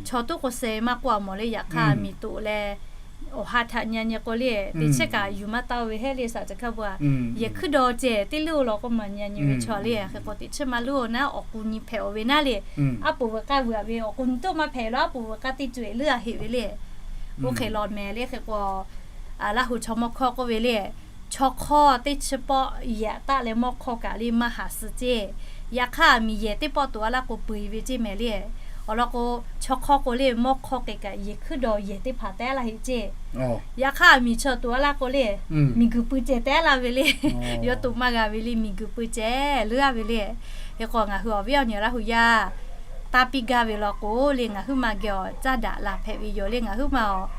chaw tuˉ k'o suh maˇ k'oˆ a mawˬ le. Yaꞈ hk'aˇ aˬ miˍ toꞈ leh awˬ ha htaꞈ nyi a nyi k'o le, teˇ chiˉ kaꞈ yuˬ maˇ taˇ ve hehˉ le saˍ ca hk'a bvuhꞈ a. Yehˬ hkuiˉ daw ceh teˇ leuˉ law k'oˆ ma nyi a nyi ve chaw le. Hk'e k'o teˇ chiˉ maˇ leuˉ naˉ awˬ k'u nyi hpehꞈ aˬ ve naˉ le. Aˉ poˍ veuꞈ k'aˇ veuꞈ a ve awˬ k'u nyi toˆ maˇ hpehꞈ law, aˉ poˍ veuꞈ k'aˇ teˇ co eˬ leuˉ a heꞈ ve le. Oˇ hk'e law mehˍ le. Hk'e k'o Laˇ huˍ chaw mawˇ hkawˇ k'oˆ ve le, chaw hk'awˇ teˇ chi pawˆ yaꞈ taˆ leh mawˇ hkawˇ kaꞈ le maˇ haˍ suh ceh. Yaꞈ hk'aˇ aˬ miˍ yehˬ teˇ pawˆ toꞈ a laˇ k'o peu eˬ ve ceh mehˍ le. Awˬ lawn k'o, chaw hk'awˇ k'o le, mawˇ hk'awˇ k'ai kaꞈ yehˬ hkuiˉ dawˬ yehˬ teˇ hpaˍ tehˉ laˇ heˆ ceˇ. Yaꞈ hk'aˇ, miˬ chaw tuꞈ a laˇ k'o le, miˬguiˬ pui ceh tehˉ laˇ ve le. Yawˇ tuꞈ maˇ g'a ve le, miˬguiˬ pui ceh leuˉ a ve le. Hk'e k'o, ngaˬ hui awˬ viˉ awˬ nyi Laˇ hu yaˇ taˇ piˇ gaˇ ve law k'o le, ngaˬ huiˉ ma geh awˬ caˇ daꞈ la hpehꞈ ve yoˬ le. Ngaˬ huiˉ ma awˬ,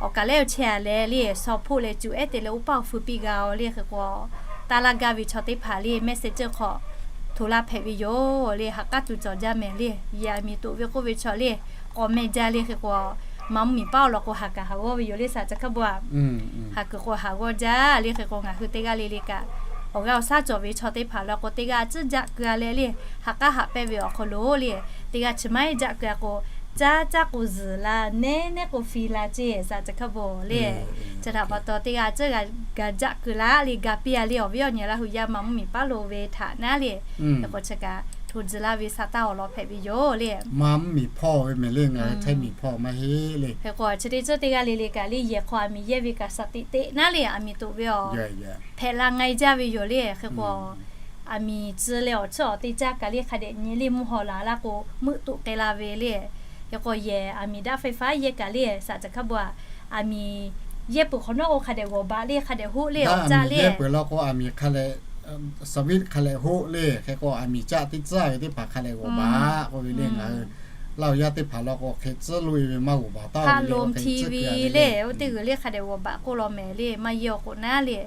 awˬ kaˬ lehˉ awˬ chehˇ a leh le, shaw hpoˆ leh cuˬ ehˉ te leh oˇ paˆ awˬ feu piˇ g'a oˬ le. Hk'e k'o, taˇ laˇ gaˇ ve chaw teˇ hpaˍ le, message hk'aw hto laˇ hpehꞈ ve yoˬ le. Ha k'aˉ tuˬ cawˬ jaˇ mehˍ le. Yaꞈ miˬ toꞈ ve k'oˆ ve chaw le, k'awꞈ meh jaˇ le. Hk'e k'o, ma mvuhˇ miˬ paˉ awˬ lawn k'o, ha kaꞈ haˍ g'awˇ ve yoˬ le, saˍ ca hkaˇ bon a. Ha kuiˬ k'o haˍ g'awˇ jaˇ le. Hk'e k'o, ngaˬ hui teˇ g'aˇ le le kaꞈ, awˬ g'aˇ awˬ shaˉ cawˬ ve chaw teˇ hpaˍ law k'o, teˇ g'aˇ a ciˉ jaˆ keu a leh le, ha k'aˉ haꞈ pehnˇ ve awˬ hk'aw lo le, teˇ g'aˇ chi ma eˉ jaˆ keu a k'o, caˇ caˇ k'o zuhˬ la, neˉ neˉ k'o fi la ceˇ, saˍ ca hkaˇ bon le. Chi htaꞈ pa taw, teˇ g'aˇ a ciˉ g'a jaˆ keu la le, ga piˇ a le. Awˬ viˉ awˬ nyi Laˇ hu yaˇ ma mvuhˇ miˬ paˉ lo ve htaꞈ naˉ le, hk'e k'o chi kaꞈ hto tcuh laˇ ve sa taˇ awˬ lawn hpehꞈ ve yoˬ le. Ma mvuhˇ miˬ hpawˇ ve mehˍ le, ngaˬ hui Htaiˇ miˬ hpawˇ maˇ heˆ le. Hk'e k'o, chi teˇ ceuˬ teˇ g'aˇ le le kaꞈ le, yehˬ hk'aw aˬ miˍ yehˇ ve kaꞈ shaˍ teꞈ teꞈ naˉ le, aˬ miˍ toꞈ ve awˬ hpehꞈ la nga e jaˇ ve yoˬ le. Hk'e k'o, aˬ miˍ tcuh leh awˬ chiˇ awˬ te caˇ kaꞈ le, hk'a dehꞈ nyi le, mvuhˇ haw laˬ laˇ k'o, meuˆ toꞈ k'ai la ve le. Hk'e k'o, yehˬ aˬ miˍ daꞈ faiˇ faˉ yehˇ kaꞈ le, saˍ ca hkaˇ bon a, aˬ miˍ yehˇ peuˬ hk'awꞈ nawˉ k'o, hk'a dehꞈ g'awˬ baꞈ le, hk'a dehꞈ hoˆ le, awˬ caˇ le. Yehˇ peuˬ law k'o, aˬ miˍ hk'a leh, saˍ viˉ hk'a leh hoˆ le. Hk'e k'o, aˬ miˍ caˆ teˇ tcuhˉ ve teˇ hpaˍ hk'a leh g'awˬ baꞈ k'oˆ ve le. Ngaˬ hui Laˇ hu yaˇ teˇ hpaˍ law k'o, hk'e tcuhˉ lo e ve maˇ g'awˬ baꞈ taˇ ve le, oˇ teˇ g'uiˬ le, oˇ teˇ g'uiˬ le hk'a dehꞈ g'awˬ baꞈ k'oˆ law mehˍ le, maˇ yehˇ awˬ k'o naˉ le.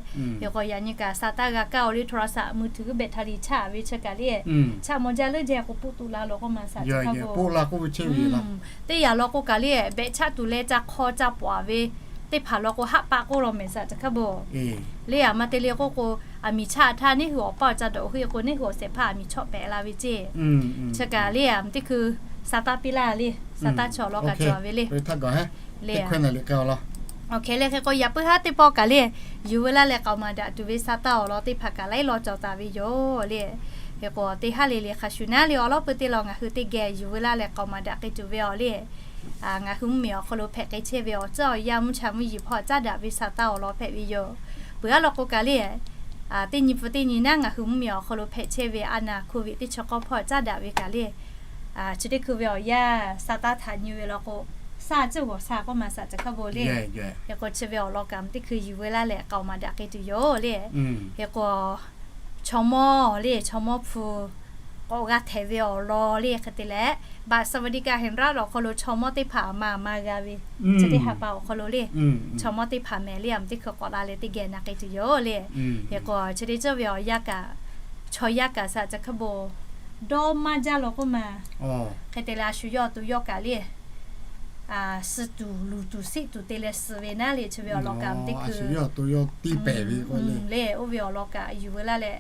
Hk'e k'o, yaꞈ nyi kaꞈ sa taˇ g'a kaˇ oˬ le, โทรศัพท์มือถือ แบตเตอรี่ chaˇ ve chi kaꞈ le, chaˇ maw jaˇ leuˉ jaˇ k'o, poˆ tuˬ la law k'oˆ ma saˍ ca hkaˇ bon. Teˇ yanˇ law k'o kaꞈ le, behꞈ chaˆ tuˬ leh ca hk'aw ca paw a ve teˇ hpaˍ law k'o, haˆ paˆ k'oˆ law mehˍ saˍ ca hkaˇ bon. Le aˬ ma te le k'oˆ k'o, aˬ miˍ chaˆ htaˇ neˇ hui awˬ paˇ awˬ ca dawꞈ hui k'o, neˇ hui awˬ shehˍ hpaˇ aˬ miˍ chawˆ pehꞈ la ve ceˇ. Chi kaꞈ le, aˬ miˍ teˇ hkui sa taˇ piˇ laˇ le, sa taˇ chaw law kaꞈ cawˬ ve le. Le, awˬ hk'e leh hk'e k'o, yaꞈ puiˉ haˉ teˇ pawˆ kaꞈ le, yuˬ veu laˇ leh k'aoˍ maˍ daꞈ tuˬ ve sa taˇ awˬ lawn teˇ hpaˍ kaꞈ laiˉ law cawˬ taˍ ve yoˬ le. Hk'e k'o, teˇ haˉ le le hk'a shuˍ naˉ le, awˬ lawˉ pui teˇ lawn ngaˬ hui teˇ geh yuˬ veu laˇ leh k'aoˍ maˍ daꞈ k'ai tuˬ ve awˬ le. Ngaˬ hui mvuhˇ miˬ awˬ hk'aw lo hpehꞈ k'ai chehˇ ve awˬ ceuˬ awˬ yanˇ mvuhˇ cha mvuhˇ yeˬ hpawˇ caˉ daꞈ ve sa taˇ awˬ lawn hpehꞈ ve yoˬ. Peuˬ aˉ law k'o kaꞈ le, teˇ nyi pfuhˍ teˇ nyi naˉ ngaˬ hui mvuhˇ miˬ awˬ hk'aw lo hpehꞈ chehˇ ve a naˍ โควิด teˇ chi k'awˇ hpawˇ caˉ daꞈ ve kaꞈ le, chi teˇ hkui ve awˬ yanˇ sa taˇ htaꞈ nyi ve law k'o, sa ciˇ g'awˬ sa k'oˆ ma saˍ ca hkaˇ bon le. Hk'e k'o, chi ve awˬ lawn kaꞈ teˇ hkui yuˬ veu laˇ leh k'aoˍ maˍ daꞈ k'ai tuˬ yoˬ le. Hk'e k'o, chaw mawˇ le, chaw mawˇ hpu k'awꞈ g'a htehˍ ve awˬ lawn le. Hk'e te leh, บัตรสวัสดิการแห่งรัฐ awˬ hk'aw lo chaw mawˇ teˇ hpaˍ maˍ maˇ g'a ve, chi teˇ ha pa awˬ hk'aw lo le, chaw mawˇ teˇ hpaˍ mehˍ le, aˬ miˍ teˇ hkui k'awꞈ la leh teˇ geh na k'ai tuˬ yoˬ le. Hk'e k'o, chi teˇ ceuˬ ve awˬ yanˇ kaꞈ, chaw yaˇ kaꞈ saˍ ca hkaˇ bon dawˇ maˇ jaˇ law k'oˆ ma. Hk'e te leh, a shu yawˇ to yawˇ kaꞈ le, suh tuˬ luˬ tuˬ siˆ tuˬ te leh suh ve naˉ le, chi ve awˬ lawn kaꞈ teˇ hkui le, oˇ ve awˬ lawn kaꞈ yuˬ veu laˇ leh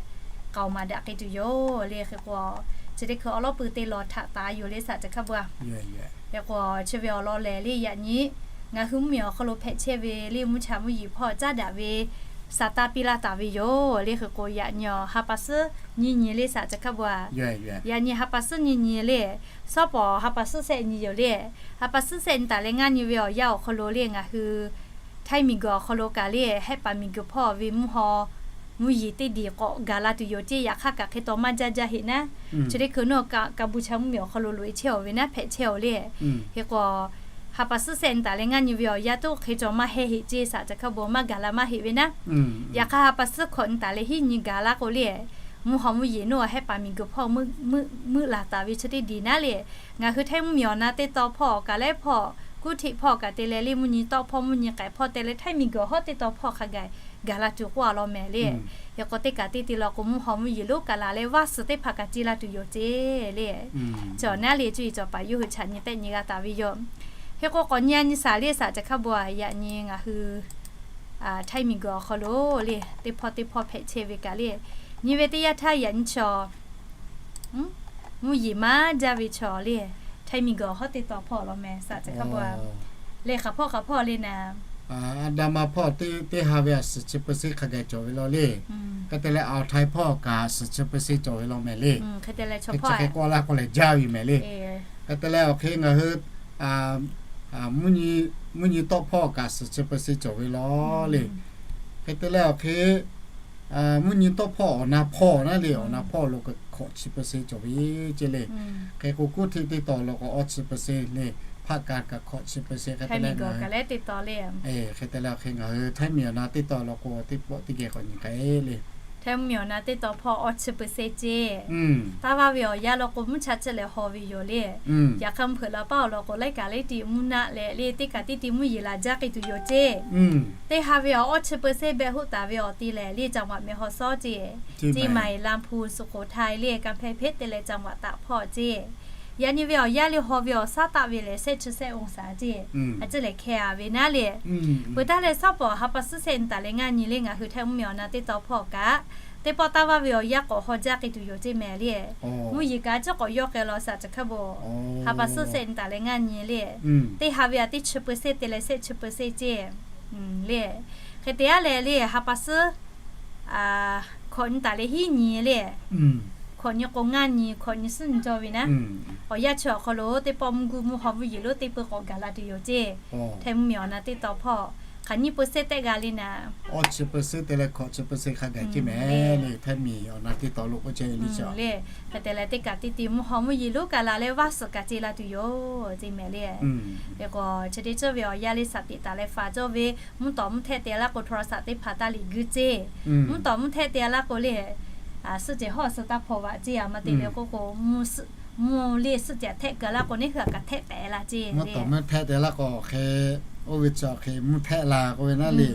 k'aoˍ maˍ daꞈ k'ai tuˬ yoˬ le. Hk'e k'o, chi teˇ hkui awˬ lawˉ pui teˇ lawn htaꞈ taˍ yoˬ le saˍ ca hkaˇ bon a. Hk'e k'o, chi ve awˬ lawn lehˬ le, yaꞈ nyi ngaˬ hui mvuhˇ miˬ awˬ hk'aw lo hpehꞈ chehˇ ve le, mvuhˇ cha mvuhˇ yeˬ hpawˇ caˉ daꞈ ve sa taˇ piˇ laˇ taˍ ve yoˬ le. Hk'e k'o, yaꞈ nyi ha pa suhˉ nyiˇ nyi le saˍ ca hkaˇ bon a. Yaꞈ nyi ha pa suhˉ nyiˇ nyi le, shawˉ pawˍ ha pa suhˉ shehˆ nyi yoˬ le. Ha pa suhˉ shehˆ nyi taˍ leh ngaˇ nyi ve awˬ yanˇ awˬ hk'aw lo le, ngaˬ hui Htaiˇ miˬguiˬ awˬ hk'aw lo kaꞈ le, Hehˆ paˍ miˬguiˬ hpawˇ ve mvuhˇ haw mvuhˇ yeˬ teˇ diˬ k'awꞈ gaˬ la tuˬ yoˬ ceˇ. Yaꞈ hk'aˇ kaꞈ hk'e taw maˇ jaˇ jaˇ heꞈ naˉ, chi teˇ hkui nawˬ Kaˍbuˍcha mvuhˇ miˬ awˬ hk'aw lo loꞈ e chehˇ awˬ ve naˉ hpehꞈ chehˇ awˬ le. Hk'e k'o, ha pa suhˉ shehˆ nyi taˍ leh ngaˇ nyi ve awˬ yanˇ toˆ hk'e caw maˇ heˆ heꞈ ceˇ saˍ ca hkaˇ bon, maˇ gaˬ la maˇ heˆ ve naˉ. Yaꞈ hk'aˇ ha pa suhˉ hkawꞈ nyi taˍ leh hiˉ nyi gaˬ laˇ k'o le, mvuhˇ haw mvuhˇ yeˬ nawˬ Hehˆ paˍ miˬguiˬ hpawˇ meuˆ laˬ taˍ ve chi teˇ diˬ naˉ le, ngaˬ hui Htaiˇ mvuhˇ miˬ awˬ na teˇ taw hpawˇ kaꞈ leh hpawˇ, kuˇ hteꞈ hpawˇ kaꞈ te leh le, mvuhˇ nyi tawˆ hpawˇ mvuhˇ nyi k'ai hpawˇ te leh Htaiˇ miˬguiˬ hawˉ teˇ taw hpawˇ hk'a gaˬ gaˬ la tuˬ k'oˆ a law mehˍ le. Hk'e k'o, teˇ kaꞈ teˇ te law k'o, mvuhˇ haw mvuhˇ yeˬ lonˉ kaꞈ laˬ leh vaˇ suhˍ teˇ hpaˍ kaꞈ ci la tuˬ yoˬ ceˇ le. Cawˬ naˉ le, cuˇ yiˍ cawˬ paˍ yawˇ hui chaꞈ nyi tehˆ nyi g'a taˍ ve yoˬ. Hk'e k'o, k'awꞈ nyi a nyi shaˍ le saˍ ca hkaˇ bon a, yaꞈ nyi ngaˬ hui Htaiˇ miˬguiˬ awˬ hk'aw lo le, teˇ hpawˇ teˇ hpawˇ hpehꞈ chehˇ ve kaꞈ le, nyi ve teˇ yanˇ htaˇ yaꞈ nyi chaw mvuhˇ yeˬ maˇ jaˇ ve chaw le, Htaiˇ miˬguiˬ awˬ hawˉ teˇ taw hpawˇ law mehˍ saˍ ca hk'a bon a. Le hk'aˬ hpawˇ hk'aˬ hpawˇ le naˍ, Aˍdanˍ ma hpawˇ teˇ ha ve a suhˍ chi เปอร์เซ็นต์ hk'a gaˬ cawˬ ve law le. Hk'e te leh Awˬ htaiˍ hpawˇ kaꞈ suhˍ chi เปอร์เซ็นต์ cawˬ ve law mehˍ le. Hk'e te leh chaw hpawˇ hk'e k'awꞈ la k'o lehˬ jaˇ ve mehˍ le. Hk'e te leh awˬ hk'e ngaˬ hui mvuhˇ nyi tawˆ hpawˇ kaꞈ suhˍ chi เปอร์เซ็นต์ cawˬ ve law le. Hk'e te leh awˬ hk'e Mvuhˇ nyi tawˇ hpawˇ awˬ na hpawˇ naˉ le, awˬ na hpawˇ lo kaꞈ hkawꞈ chi เปอร์เซ็นต์ cawˬ ve ceˇ le. Hk'e k'o, kuˇ htiˆ teˇ taw lo k'o awˇ chi เปอร์เซ็นต์ le, hpaˆ ka kaꞈ hkawꞈ chi เปอร์เซ็นต์ hk'e te leh ngaˬ hui, hk'e te leh hk'e ngaˬ hui Htaiˇ miˬ awˬ na teˇ taw lo k'o teˇ pawˆ teˇ geh k'awꞈ nyi k'ai le. Htaiˇ miˬ awˬ na teˇ taw hpawˇ awˇ chi เปอร์เซ็นต์ ceˇ. Taˇ vaˇ ve awˬ yanˇ lo k'o, mvuhˇ cha chi lehˬ haw ve yoˬ le. Yaꞈ hk'aˇ mvuhˇ hpeuꞈ la paˉ awˬ lawn k'o, laiˉ kaꞈ laiˉ ti mvuhˇ naˆ leh le, teˇ kaꞈ teˇ ti mvuhˇ yeˬ laˬ jaˇ k'ai tuˬ yoˬ ceˇ. Teˇ ha ve awˇ chi เปอร์เซ็นต์ beh hoˆ taˍ ve awˬ ti lehˬ le, จังหวัดแม่ฮ่องสอน ceˇ, เชียงใหม่ ลำพูน สุโขทัย le, กำแพงเพชร te leh จังหวัดตาก hpawˇ ceˇ. Yaꞈ nyi ve awˬ yanˇ le haw ve awˬ shaˉ taˆ ve lehˬ shehˆ chi shehˆ องศา ceˇ. A ciˉ lehˬ hkeh a ve naˉ le. Peuˬ taˇ leh shaˉ pawˍ ha pa suhˉ shehˆ nyi taˍ leh ngaˇ nyi le ngaˬ hui Htaiˇ mvuhˇ miˬ awˬ na teˇ taw hpawˇ kaꞈ, teˇ pawˆ taˇ vaˇ ve awˬ yanˇ k'awꞈ haw jaˇ k'ai tuˬ yoˬ ceˇ mehˍ le. Mvuhˇ yeˬ kaꞈ a ciˉ k'awꞈ yawˇ k'ai law shaˍ chi hk'aˇ bo. Ha pa suhˉ shehˆ nyi taˍ leh ngaˇ nyi le. Teˇ ha ve a teˇ chi เปอร์เซ็นต์ te leh shehˆ chi เปอร์เซ็นต์ ceˇ. Le, hk'e te a leh le ha pa suhˉ hkawꞈ nyi taˍ leh hiˉ nyi le. Hkawꞈ nyi k'o ngaˇ nyi, hkawꞈ nyi suhˉ nyi cawˇ ve naˉ. Awˬ yanˇ chi awˬ hk'aw lo teˇ pawˆ mvuhˇ guˇ mvuhˇ haw mvuhˇ yeˬ lonˉ teˇ peu k'awꞈ gaˬ la tuˬ yoˬ ceˇ. Htaiˇ mvuhˇ miˬ awˬ na teˇ taw hpawˇ hk'aˬ nyiˇ เปอร์เซ็นต์ tehˆ g'a le naˉ. Awˇ chi เปอร์เซ็นต์ te leh hkawꞈ chi เปอร์เซ็นต์ hk'a gaˬ ceˇ mehˍ le, Htaiˇ miˬ awˬ na teˇ taw lo k'oˆ chehˇ ve le. Hk'e te leh teˇ kaꞈ teˇ ti mvuhˇ haw mvuhˇ yeˬ lonˉ kaꞈ la leh vaˇ suhˍ kaꞈ ce la tuˬ yoˬ ceˇ mehˍ le. Hk'e k'o, chi teˇ ceuˬ ve awˬ yanˇ le shaˍ tiꞈ taˍ leh faˍ cawˇ ve, mvuhˇ tawˍ mvuhˇ htehˆ te laˇ k'o โทรศัพท์ teˇ hpaˍ taˇ liꞈ guiˇ ceˇ. Mvuhˇ tawˍ mvuhˇ htehˆ te laˇ k'o le, suhˆ cehˬ hawˉ suh taˇ hpaw vaꞈ ceˇ a ma te le k'oˆ k'o, mvuhˇ le suhˆ cehˬ htehˆ keu laˇ k'o neˇ hui a kaꞈ htehˆ pehˍ la ceˇ. Mvuhˇ tawˍ mvuhˇ htehˆ te laˇ k'o hk'e, oˇ ve chi awˬ hk'e mvuhˇ htehˆ la k'oˆ ve naˉ le.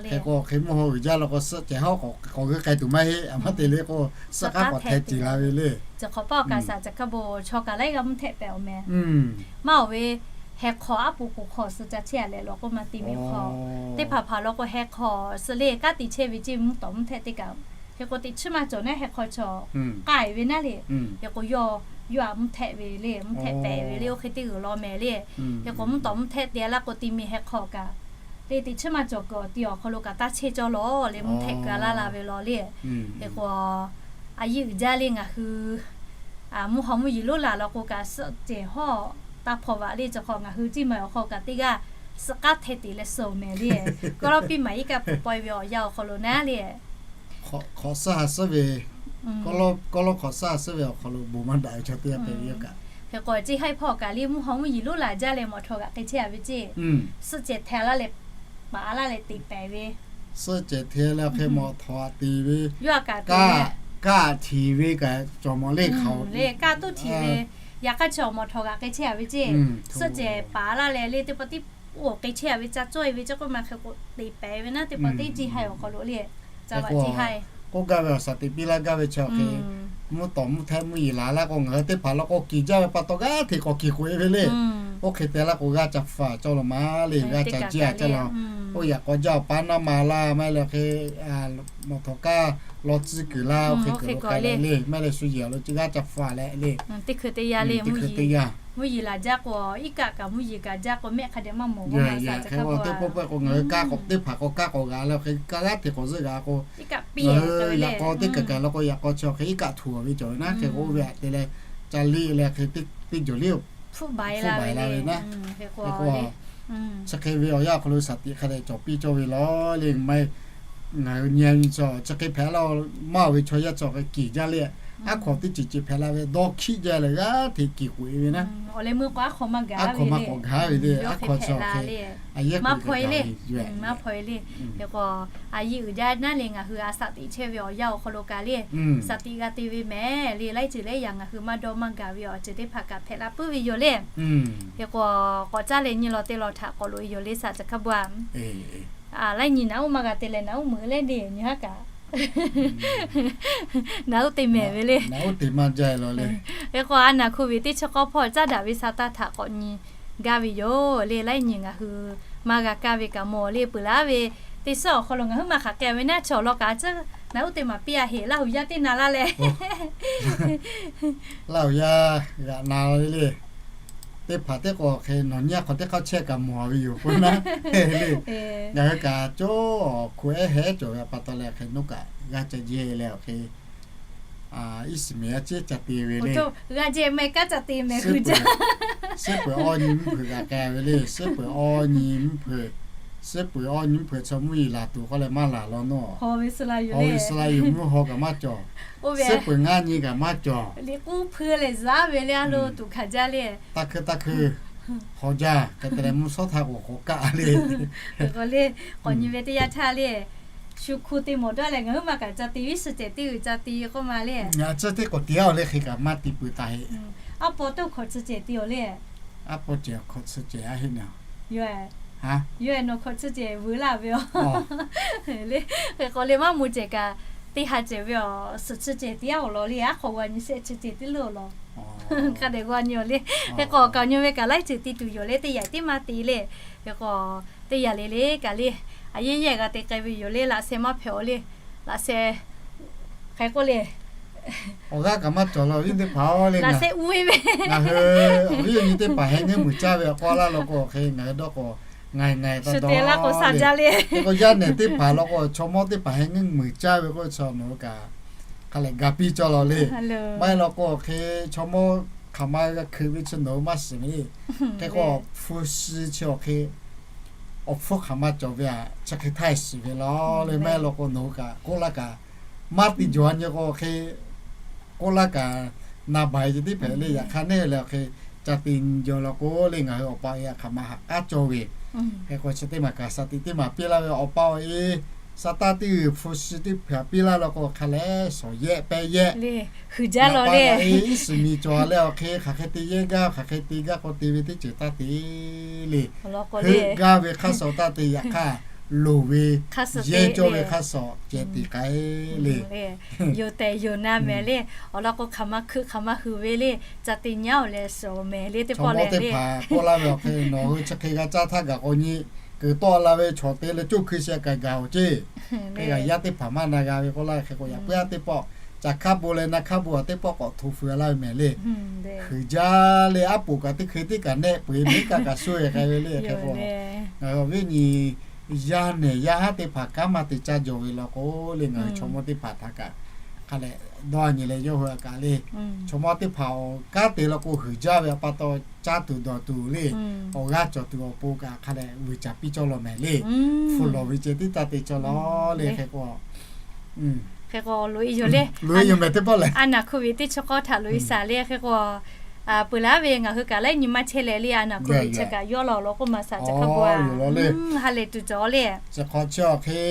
Hk'e k'o hk'e mvuhˇ haw uiˍ jaˇ law k'o suhˆ cehˬ hawˉ k'awꞈ g'euˆ k'ai tuˬ maˇ heˆ. A ma te le k'o, suhˆ k'aˉ k'awꞈ hteh tiˍ la ve le. Chi hk'awꞈ paˆ awˬ kaꞈ shaˍ chi hk'aˇ bo chaw kaꞈ laiˉ g'aˇ mvuhˇ htehˆ pehˍ awˬ meh. Maˇ oˬ ve, heh hk'awꞈ aˉ poꞈ k'oˍ hk'awꞈ suh ca chehˇ a leh lawꞈ k'oˆ ma te meh hk'awꞈ. Teˇ hpaˍ hpaˍ law k'o heh hk'awꞈ suh le kaˉ te chehˇ ve ceˇ mvuhˇ tawˍ mvuhˇ htehˆ teˇ kaꞈ. Hk'e k'o teꞈ chiˉ maˇ cawˬ naˉ heh hk'awꞈ chaw k'ai ve naˉ le. Hk'e k'o yawˇ, yawˇ a mvuhˇ htehˆ ve le, mvuhˇ htehˆ pehˍ ve le, oˇ hk'e teˇ g'uiˬ law mehˍ le. Hk'e k'o mvuhˇ tawˍ mvuhˇ htehˆ te laˇ k'o te meh heh hk'awꞈ kaꞈ le teꞈ chiˉ maˇ cawˬ kuiˬ awˬ ti awˬ hk'aw lo kaꞈ taˇ chehˇ cawˇ lawˬ le mvuhˇ htehˆ keu laˇ la ve law le. Hk'e k'o, a yeˇ uiˍ jaˇ le ngaˬ hui mvuhˇ haw mvuhˇ yeˬ lonˉ laˬ law k'o kaꞈ suhˆ cehˬ hawˉ taˇ hpaw vaꞈ le. Chi hk'awꞈ ngaˬ hui ceˇ maˬ awˬ hk'aw kaꞈ teˇ g'aˇ suhˆ k'aˉ hteh tiˍ leh suh mehˍ le. Kawˇ lawˇ piˇ maˍ iˉ kaˆ hpu pawehˇ ve awˬ yanˇ awˬ hk'aw lo naˉ le. Hk'awꞈ suhˉ ha suhˉ ve, kawˇ lawˇ hk'awꞈ suhˉ ha suhˉ ve awˬ hk'aw lo bon maˇ daꞈ ve chaw teˇ g'aˇ hpehꞈ ve yoˬ kaꞈ. Hk'e k'o ceˇ haiˉ hpawˇ kaꞈ le mvuhˇ haw mvuhˇ yeˬ lonˉ laˬ jaˇ leh mawˬ htawnˍ g'aꞈ k'ai chehˇ a ve ceˇ. Suhˆ cehˬ hteh laˇ leh paˍ laˇ leh teꞈ pehˍ ve, suhˆ cehˬ hteh leh hk'e mawˬ htawnˍ g'aꞈ te ve, yawˇ a kaꞈ kaˇ htiˍ ve kaꞈ cawˬ mawˬ le hk'aˬ le. Kaˇ tuˉ htiˍ ve, yaꞈ hk'aˇ chi awˬ mawˬ htawnˍ g'aꞈ k'ai chehˇ a ve ceˇ. Suhˆ cehˬ paˍ laˇ leh le teˇ pawˆ tiˉ oˇ k'ai chehˇ a ve ca cawˇ e ve ceˇ k'oˆ ma hk'e k'o teꞈ pehˍ ve naˉ teˇ pawˆ teˇ ceˇ haiˉ awˬ hk'aw lo le. Ca vaꞈ ceˇ haiˉ k'oˆ gaˇ ve awˬ shaˍ teꞈ piˇ laˇ gaˇ ve chi awˬ hk'e, mvuhˇ tawˍ mvuhˇ htehˆ mvuhˇ yeˬ laˬ laˇ k'o ngaˬ hui teˇ hpaˍ law k'o kiˬ jaˇ ve pa taw g'aˇ hteꞈ k'awꞈ kiˬ k'oꞈ e ve le. Oˇ hk'e te laˇ k'o g'aˇ ca faˍ cawˇ law maˍ le, g'aˇ ca jiˇ a ca law. Oˇ yaꞈ k'aw jaˇ awˬ pa naˇ ma laˇ maˇ heˆ leh hk'e mawˬ htawnˍ kaˇ law tcuhˇ kuiˬ laˇ oˇ hk'e kuiˬ lo k'ai leh le, maˇ heˆ leh shu yehˬ awˬ lo g'aˇ ca faˍ leh le. Teˇ hkui te yaˇ le, mvuhˇ yeˬ laˬ jaˇ k'o iˉ kaˆ kaꞈ mvuhˇ yeˬ kaꞈ jaˇ k'o mehˆ hk'a dehꞈ maˇ mawˬ g'a ma sa ca hk'aˇ k'o, teˇ pawˆ pawehˇ k'o ngaˬ hui kaˇ k'awꞈ teˇ hpaˍ k'awꞈ kaˇ k'awꞈ g'a leh hk'e kaˇ g'aˇ hteꞈ k'awꞈ zuhˆ g'a k'o, ngaˬ hui yaꞈ k'aw teˇ kaˬ kaˬ law k'o yaꞈ k'aw chi awˬ hk'e iˉ kaˆ htuˬ a ve cawˬ ve naˉ. Hk'e k'o oˇ ve aꞈ te leh ca liˇ leh hk'e teˇ jawˬ liˇ hpfuhˆ ba e la ve le. Chi hk'e ve awˬ yanˇ awˬ hk'aw lo shaˍ tiꞈ hk'a dehꞈ cawˬ piˇ cawˇ ve law le. Maˇ heˆ, ngaˬ hui nyi nyi chi chi hk'e hpehꞈ la maˇ oˬ ve chaw yaˇ chi hk'e kiˬ jaˇ le. Aˉ hk'aw teˇ ceuˬ ceuˬ hpehꞈ la ve dawˇ hkiˆ jaˇ leh g'aˇ hteꞈ kiˬ k'oꞈ e ve naˉ. Aˉ hk'aw maˇ k'awꞈ g'a ve le. Aˉ hk'aw chi hk'e a yeˉ k'oꞈ e ve le. Hk'e k'o a yeˇ uiˍ jaˇ naˉ le ngaˬ hui a shaˍ tiꞈ chehˇ ve awˬ yanˇ awˬ hk'aw lo kaꞈ le, shaˍ tiꞈ g'a te ve mehˍ le. Laiˉ ceuˬ lehˬ yaꞈ ngaˬ hui maˇ dawˇ maˇ gaˬ ve awˬ ceuˬ teˇ hpaˍ kaꞈ hpehꞈ la puiˉ ve yoˬ le. Hk'e k'o k'awꞈ caˇ leh nyi law teˇ law htaꞈ k'awꞈ loꞈ e yoˬ le shaˍ chi hk'aˇ bo a. Laiˉ nyi naˍ uˉ maˇ g'a te leh naˍ uˉ meuꞈ leh le nyi haˉ kaꞈ naˍ uˉ te mehˍ ve le. Hk'e k'o a naˍ hk'oˆ ve teˇ chi k'awˇ hpawˇ caˇ daꞈ ve sa taˇ htaꞈ k'awꞈ nyi gaˇ ve yoˬ le. Laiˉ nyi ngaˬ hui maˇ g'a kaˇ ve kaꞈ mawˬ le. Peuˬ laˇ ve teˇ suhˉ awˬ hk'aw lo ngaˬ hui maˇ hk'aˬ k'ai ve naˉ chaw law kaꞈ a ciˉ naˍ uˉ te maˍ piˇ a heˍ Laˇ huˍ yaˇ teˇ na laˇ leh Laˇ huˍ yaˇ g'aꞈ na le le. Teˇ hpaˍ teˇ k'o hk'e nawˬ nyi a hk'aw teˇ hk'aˇ chehˇ kaꞈ mawˬ a ve yoˬ k'o naˉ le. Ngaˬ hui kaꞈ cawˇ awˬ hk'u ehˉ heh cawˬ ve pa taw leh hk'e nawˬ kaꞈ g'a ca jehˇ leh awˬ hk'e iˉ shiˍ mehˍ a ciˉ ca te ve le. G'a jehˇ mehˍ kaˉ ca te mehˍ hui jaˇ. Suhˉ peuˬ awˇ nyi mvuhˇ hpeuꞈ g'a k'ai ve le. Suhˉ peuˬ awˇ nyi mvuhˇ hpeuꞈ Suhˉ peuˬ awˇ nyi mvuhˇ hpeuꞈ chaw mvuhˇ yeˬ laˬ tuˬ k'oˆ leh maˇ laˬ law nawˇ. Haw ve suh la yuˬ le. Suh la yuˬ mvuhˇ haw kaꞈ maˇ cawˬ. Suhˉ peuˬ ngaˇ nyi kaꞈ maˇ cawˬ. Liꞈ k'uˉ hpui leh zaˉ ve le a lo tuˬ hkanˍ jaˇ le. Taˇ hkui taˇ hkui, haw jaˇ hk'e te leh mvuhˇ shawˉ htaˇ k'o k'awꞈ kaˆ le. K'awꞈ nyi ve teˇ yanˇ htaˇ le, shu hku te mawˬ dawˇ leh ngaˬ huiˉ ma kaꞈ ca te viˉ suh cehˬ teˇ g'uiˬ ca te k'oˆ ma le. Ngaˬ tcuhˇ teˇ k'awꞈ te-a le hk'e kaꞈ maˇ te peuˬ taˍ heˆ. Aˉ paw teˇ hkawꞈ tcuh cehˬ te-a le. Aˉ paw cehˬ hkawꞈ tcuh cehˬ a heˆ na. Yawˇ yawˇ nawˬ hkawꞈ tcuh cehˬ veuˬ laˇ ve a le. Hk'e k'o le maˇ moˍ cehˬ kaꞈ, teˇ ha cehˬ ve awˬ suhˍ tcuh cehˬ te-a awˬ lawn le. Aˉ hk'awꞈ g'a nyi shehˆ tcuh cehˬ teˇ leuˇ awˬ lawn. Hk'a dehꞈ g'a nyi awˬ le. Hk'e k'o kaꞈ nyi ve kaꞈ laiˉ ceuˬ te tuˬ yoˬ le, teˇ yanˇ teˇ maˇ te le. Hk'e k'o teˇ yanˇ le le kaꞈ le, a yehˉ yehˉ g'a te k'ai ve yoˬ le. Laꞈ sheh maˇ hpehꞈ awˬ le. Laꞈ sheh hk'e k'oˆ le, awˬ g'aˇ kaꞈ maˇ cawˬ la viˉ teˇ hpaˍ-oˬ le. Laꞈ sheh uˉ ve ngaˬ hui awˬ viˉ awˬ nyi teˇ hpaˍ heh ngeuˉ muiˬ caˇ ve awˬ k'aw laˇ law k'o hk'e ngaˬ hui dawˇ k'o, ngaˬ ngaˬ taˇ dawˇ le. Hk'e k'o yaˇ nehˬ teˇ hpaˍ law k'o chaw mawˇ teˇ hpaˍ heh ngeuˉ muiˬ caˇ ve k'oˆ ve chaw nawˬ hui kaꞈ hk'a lehˬ ga piˇ cawˇ law le. Maˇ heˆ law k'o hk'e chaw mawˇ hk'aˬ ma g'a hkui ve chi nawˬ hui maˇ shiˍ ve. Hk'e k'o hpu shi chi awˬ hk'e awˬ hpfuhˇ hk'aˬ ma cawˬ ve aꞈ chi hk'e htaˇ shiˍ ve law le. Maˇ heˆ law k'o nawˬ hui kaꞈ k'oˆ laˇ kaꞈ maˇ te jawˬ a nyi k'o hk'e k'oˆ laˇ kaꞈ na baˬ-e ceh tiˉ hpehꞈ le. Yaꞈ hk'aˇ neˇ leh hk'e ca te nyi jaw law k'o le ngaˬ hui awˬ pa e hk'aˬ ma haꞈ k'aˉ cawˇ ve. Hk'e k'o chi teˇ maˬ kaꞈ shaˍ tiꞈ teˇ maˬ piˇ laˇ ve awˬ pa awˬ e sa taˇ teˇ g'uiˬ hpu shi teˇ hpaˍ piˇ laˇ law k'o hk'a lehˬ shawˍ yehˆ pehˇ yehˆ le. Yaꞈ pa a iˉ shiˍ miˬ cawˬ leh awˬ hk'e hk'aˬ hk'e te yehˇ gaˇ, hk'aˬ hk'e te gaˇ k'o te ve teˇ ceuˬ taˇ te le. Heuˆ gaˇ ve hk'aˇ suh taˇ te. Yaꞈ hk'aˇ loˍ ve yehˇ cawˇ ve hk'aˇ suh ceh tiꞈ k'ai le. Yoˬ tehˬ yoˬ na mehˍ le. Awˬ lawn k'o hk'aˬ ma hkui hk'aˬ ma hui ve le. Ca te nyi-a awˬ leh suhˍ mehˍ le teˇ pawˆ leh le. Chaw mawˇ teˇ hpaˍ k'oˆ laˇ ve awˬ hk'e nawˬ hui chi hk'e g'a caˇ htaˇ gaˬ k'o nyi kuiˬ tawˆ la ve chaw te leh coˇ hkui sheh k'ai gaˬ-oˬ ceˇ. Hk'e kaꞈ yaˇ teˇ hpaˍ maˇ na g'a ve k'oˆ laˇ ve hk'e k'o yaꞈ puiˉ a teˇ pawˆ ca hk'aˇ bon leh na hk'aˇ bon a teˇ pawˆ k'awꞈ hto feu laˇ ve mehˍ le. Huiˍ jaˇ le aˉ poꞈ kaꞈ teˇ hkui teˇ kaꞈ nehˆ peu-eˬ miˉ kaˆ kaꞈ suh-e k'ai ve le. Hk'e k'o ngaˬ hui awˬ viˉ nyi yaˇ nehˬ yaˇ haˉ teˇ hpaˍ kanˉ maˇ te caˇ jawˬ ve law k'o le ngaˬ hui chaw mawˇ teˇ hpaˍ htaꞈ kaꞈ hk'a lehˬ dawˇ nyi leh yawˇ hui a kaꞈ le. Chaw mawˇ teˇ hpaˍ awˬ kanˉ te law k'o huiˍ jaˇ ve awˬ pa taw caˇ tuˬ dawˬ tuˬ le. Awˬ g'aˇ cawˬ tuˬ awˬ pon kaꞈ hk'a lehˬ vuiˬ caˍ piˇ cawˇ law mehˍ le. Hpu lawˬ ve ceh tiˉ taˇ te cawˇ law le. Hk'e k'o hk'e k'o loꞈ-e yoˬ le. Loꞈ-e yoˬ mehˍ teˇ pawˆ lehˬ, a naˬ hk'oˆ ve teˇ chi k'awˇ htaꞈ loꞈ-e shaˍ le. Hk'e k'o peuˬ laˇ ve ngaˬ hui kaꞈ laiˉ nyi maˇ chehˇ leh le a naˬ hk'oˆ ve chi kaꞈ yawˇ law law k'oˆ ma shaˍ chi hk'a pu a. Ha lehˬ tuˬ cawˬ le. Chi hk'awꞈ chi awˬ hk'e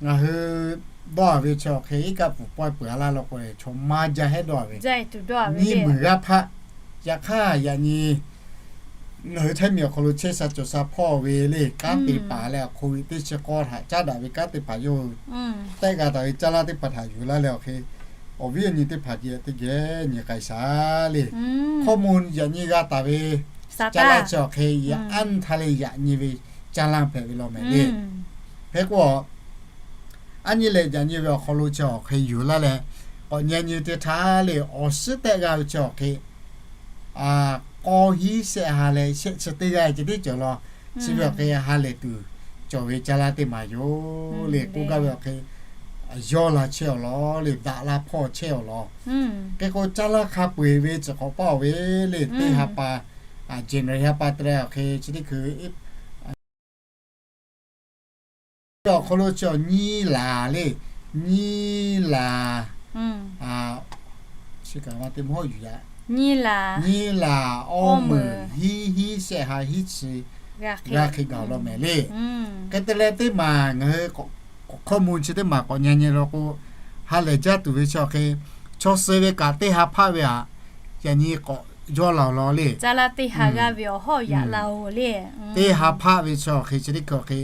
ngaˬ hui dawˇ-a ve chi awˬ hk'e iˉ kaˆ pfuhˍ pawehˇ peuˬ a laˇ law k'o chaw maˇ jaˇ hehˉ dawˇ-a ve nyiˇ meuˬ g'aˇ hpaˆ. Yaꞈ hk'aˇ yaꞈ nyi ngaˬ hui chehˇ miˬ awˬ hk'aw lo chehˇ sha cawˬ sha hpawˇ ve le kanˉ te paˍ leh awˬ hk'oˆ ve teˇ chi k'awˇ htaꞈ caˉ daꞈ ve kanˉ te paˍ yawˇ hui tehˆ g'a taˍ ve caˇ lanˇ teˇ hpaˍ htaꞈ yuˬ laˇ leh awˬ hk'e awˬ viˉ awˬ nyi teˇ hpaˍ ceh teˇ geh nyi k'ai shaˍ le. Hkawˇ mvuh yaꞈ nyi g'a taˍ ve caˇ lanˇ chi awˬ hk'e yaꞈ anˇ htaˇ leh yaꞈ nyi ve caˇ lanˇ hpehꞈ ve law mehˍ le. Hk'e k'o a nyi leh yaꞈ nyi ve awˬ hk'aw lo chi awˬ hk'e yuˬ laˇ leh k'awꞈ nyi nyi teˇ htaˇ le awˬ suhˉ tehˆ g'a ve chi awˬ hk'e k'aw hiˉ shehˆ ha leh shehˆ chi teˇ g'aˇ ceh tiˉ cawˬ law. Chi ve awˬ hk'e ha lehˬ tuˬ cawˬ ve caˇ lanˇ teˇ maˍ yoˬ le. K'oˆ gaˇ ve awˬ hk'e yawˇ la chehˇ awˬ lawn le daꞈ la hpawˇ chehˇ awˬ lawn. Hk'e k'o caˇ lanˇ hk'a peu-eˬ ve chi hk'awꞈ paˇ-oˬ ve le teˇ ha pa, generation ha pa te leh awˬ hk'e chi teˇ hkui awˬ hk'aw lo chi awˬ nyiˇ laˬ le, nyiˇ laˬ, nyiˇ laˬ awˇ meuˍ hiˉ hiˉ shehˆ ha hiˉ chi g'a hk'e gaˬ law mehˍ le. Hk'e te leh teˇ maˬ ngaˬ hui k'awꞈ hkawˇ mvuh chi teˇ maˬ k'awꞈ nyi nyi law k'o ha lehˬ jaˇ tuˬ ve chi awˬ hk'e chaw suh ve kaꞈ teˇ ha hpaˆ ve htaꞈ yaꞈ nyi k'awꞈ yawˇ laˬ-oˬ law le. Caˇ lanˇ teˇ ha g'a ve awˬ hawˉ yaꞈ la-oˬ le. Teˇ ha hpaˆ ve chi awˬ hk'e chi teˇ hkui awˬ hk'e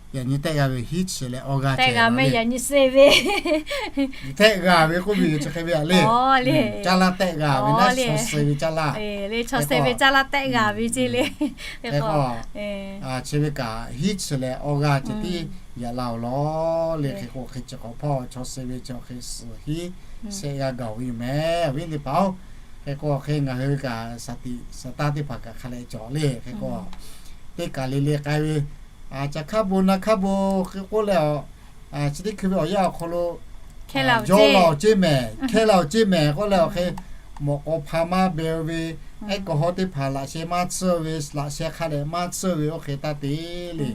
yaꞈ nyi tehˆ g'a ve hiˉ chi leh awˇ g'aˇ ceh yaꞈ nyi suh ve tehˆ g'a ve k'oˆ ve chi hk'e ve a le. Caˇ lanˇ tehˆ g'a ve naˉ chaw suh ve caˇ lanˇ, chaw suh ve caˇ lanˇ tehˆ g'a ve ceh le. Hk'e k'o chi ve kaꞈ hiˉ chi leh awˇ g'aˇ ceh tiˉ yaꞈ la-oˬ law le. Hk'e k'o hk'e chi hk'awꞈ hpawˇ chaw suh ve chi awˬ hk'e suhˍ hiˉ shehˆ g'a gaˬ ve yoˬ mehˍ awˬ viˉ teˇ hpaˍ-oˬ. Hk'e k'o hk'e ngaˬ hui kaꞈ shaˍ tiꞈ shaˍ taˇ teˇ hpaˍ kaꞈ hk'a leh cawˬ le. Hk'e k'o teˇ kaˬ le le k'ai ve ca hk'aˇ bon na hk'aˇ bon hk'e k'oˆ leh a chi teˇ hkui ve awˬ yanˇ awˬ hk'aw lo yawˇ la-oˬ ceˇ mehˍ, hkehˇ la-oˬ ceˇ mehˍ k'oˆ leh awˬ hk'e mawꞈ k'aw hpa maˇ beh ve Ehˉ k'o hawˉ teˇ hpaˍ laꞈ sheh maˇ tsuhˇ ve, laꞈ sheh hk'a dehꞈ maˇ tsuhˇ ve oˇ hk'e taˇ te le.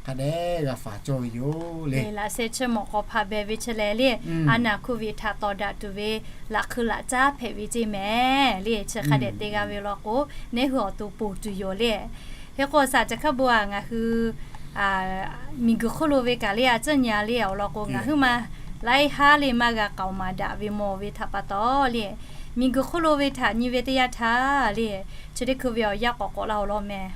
Hk'a dehꞈ g'a faˍ cawˇ ve yoˬ le. Laꞈ sheh chi mawꞈ k'aw hpaꞈ beh ve chi lehˬ le, a naˍ hkuˇ ve htaꞈ tawˍ daꞈ tuˬ ve laꞈ hkui laꞈ caˉ hpehꞈ ve ceˇ mehˍ le. Chi hk'a dehꞈ te g'a ve law k'o, neˉ hui awˬ to ponˬ tuˬ yoˬ le. Hk'e k'o, saˍ ca hk'a bon a ngaˬ hui miˬguiˬ hk'oˆ lo ve kaꞈ le, a tcuhˇ nyi a le awˬ lawn k'o, ngaˬ hui ma laiˉ haˉ le maˇ g'a k'aoˍ maˍ daꞈ ve mawˬ ve htaꞈ pa taw le, miˬguiˬ hk'oˆ lo ve htaꞈ nyi ve teˇ yanˇ htaˇ le, chi teˇ hkui ve awˬ yanˇ k'awꞈ k'awꞈ la awˬ lawn mehˍ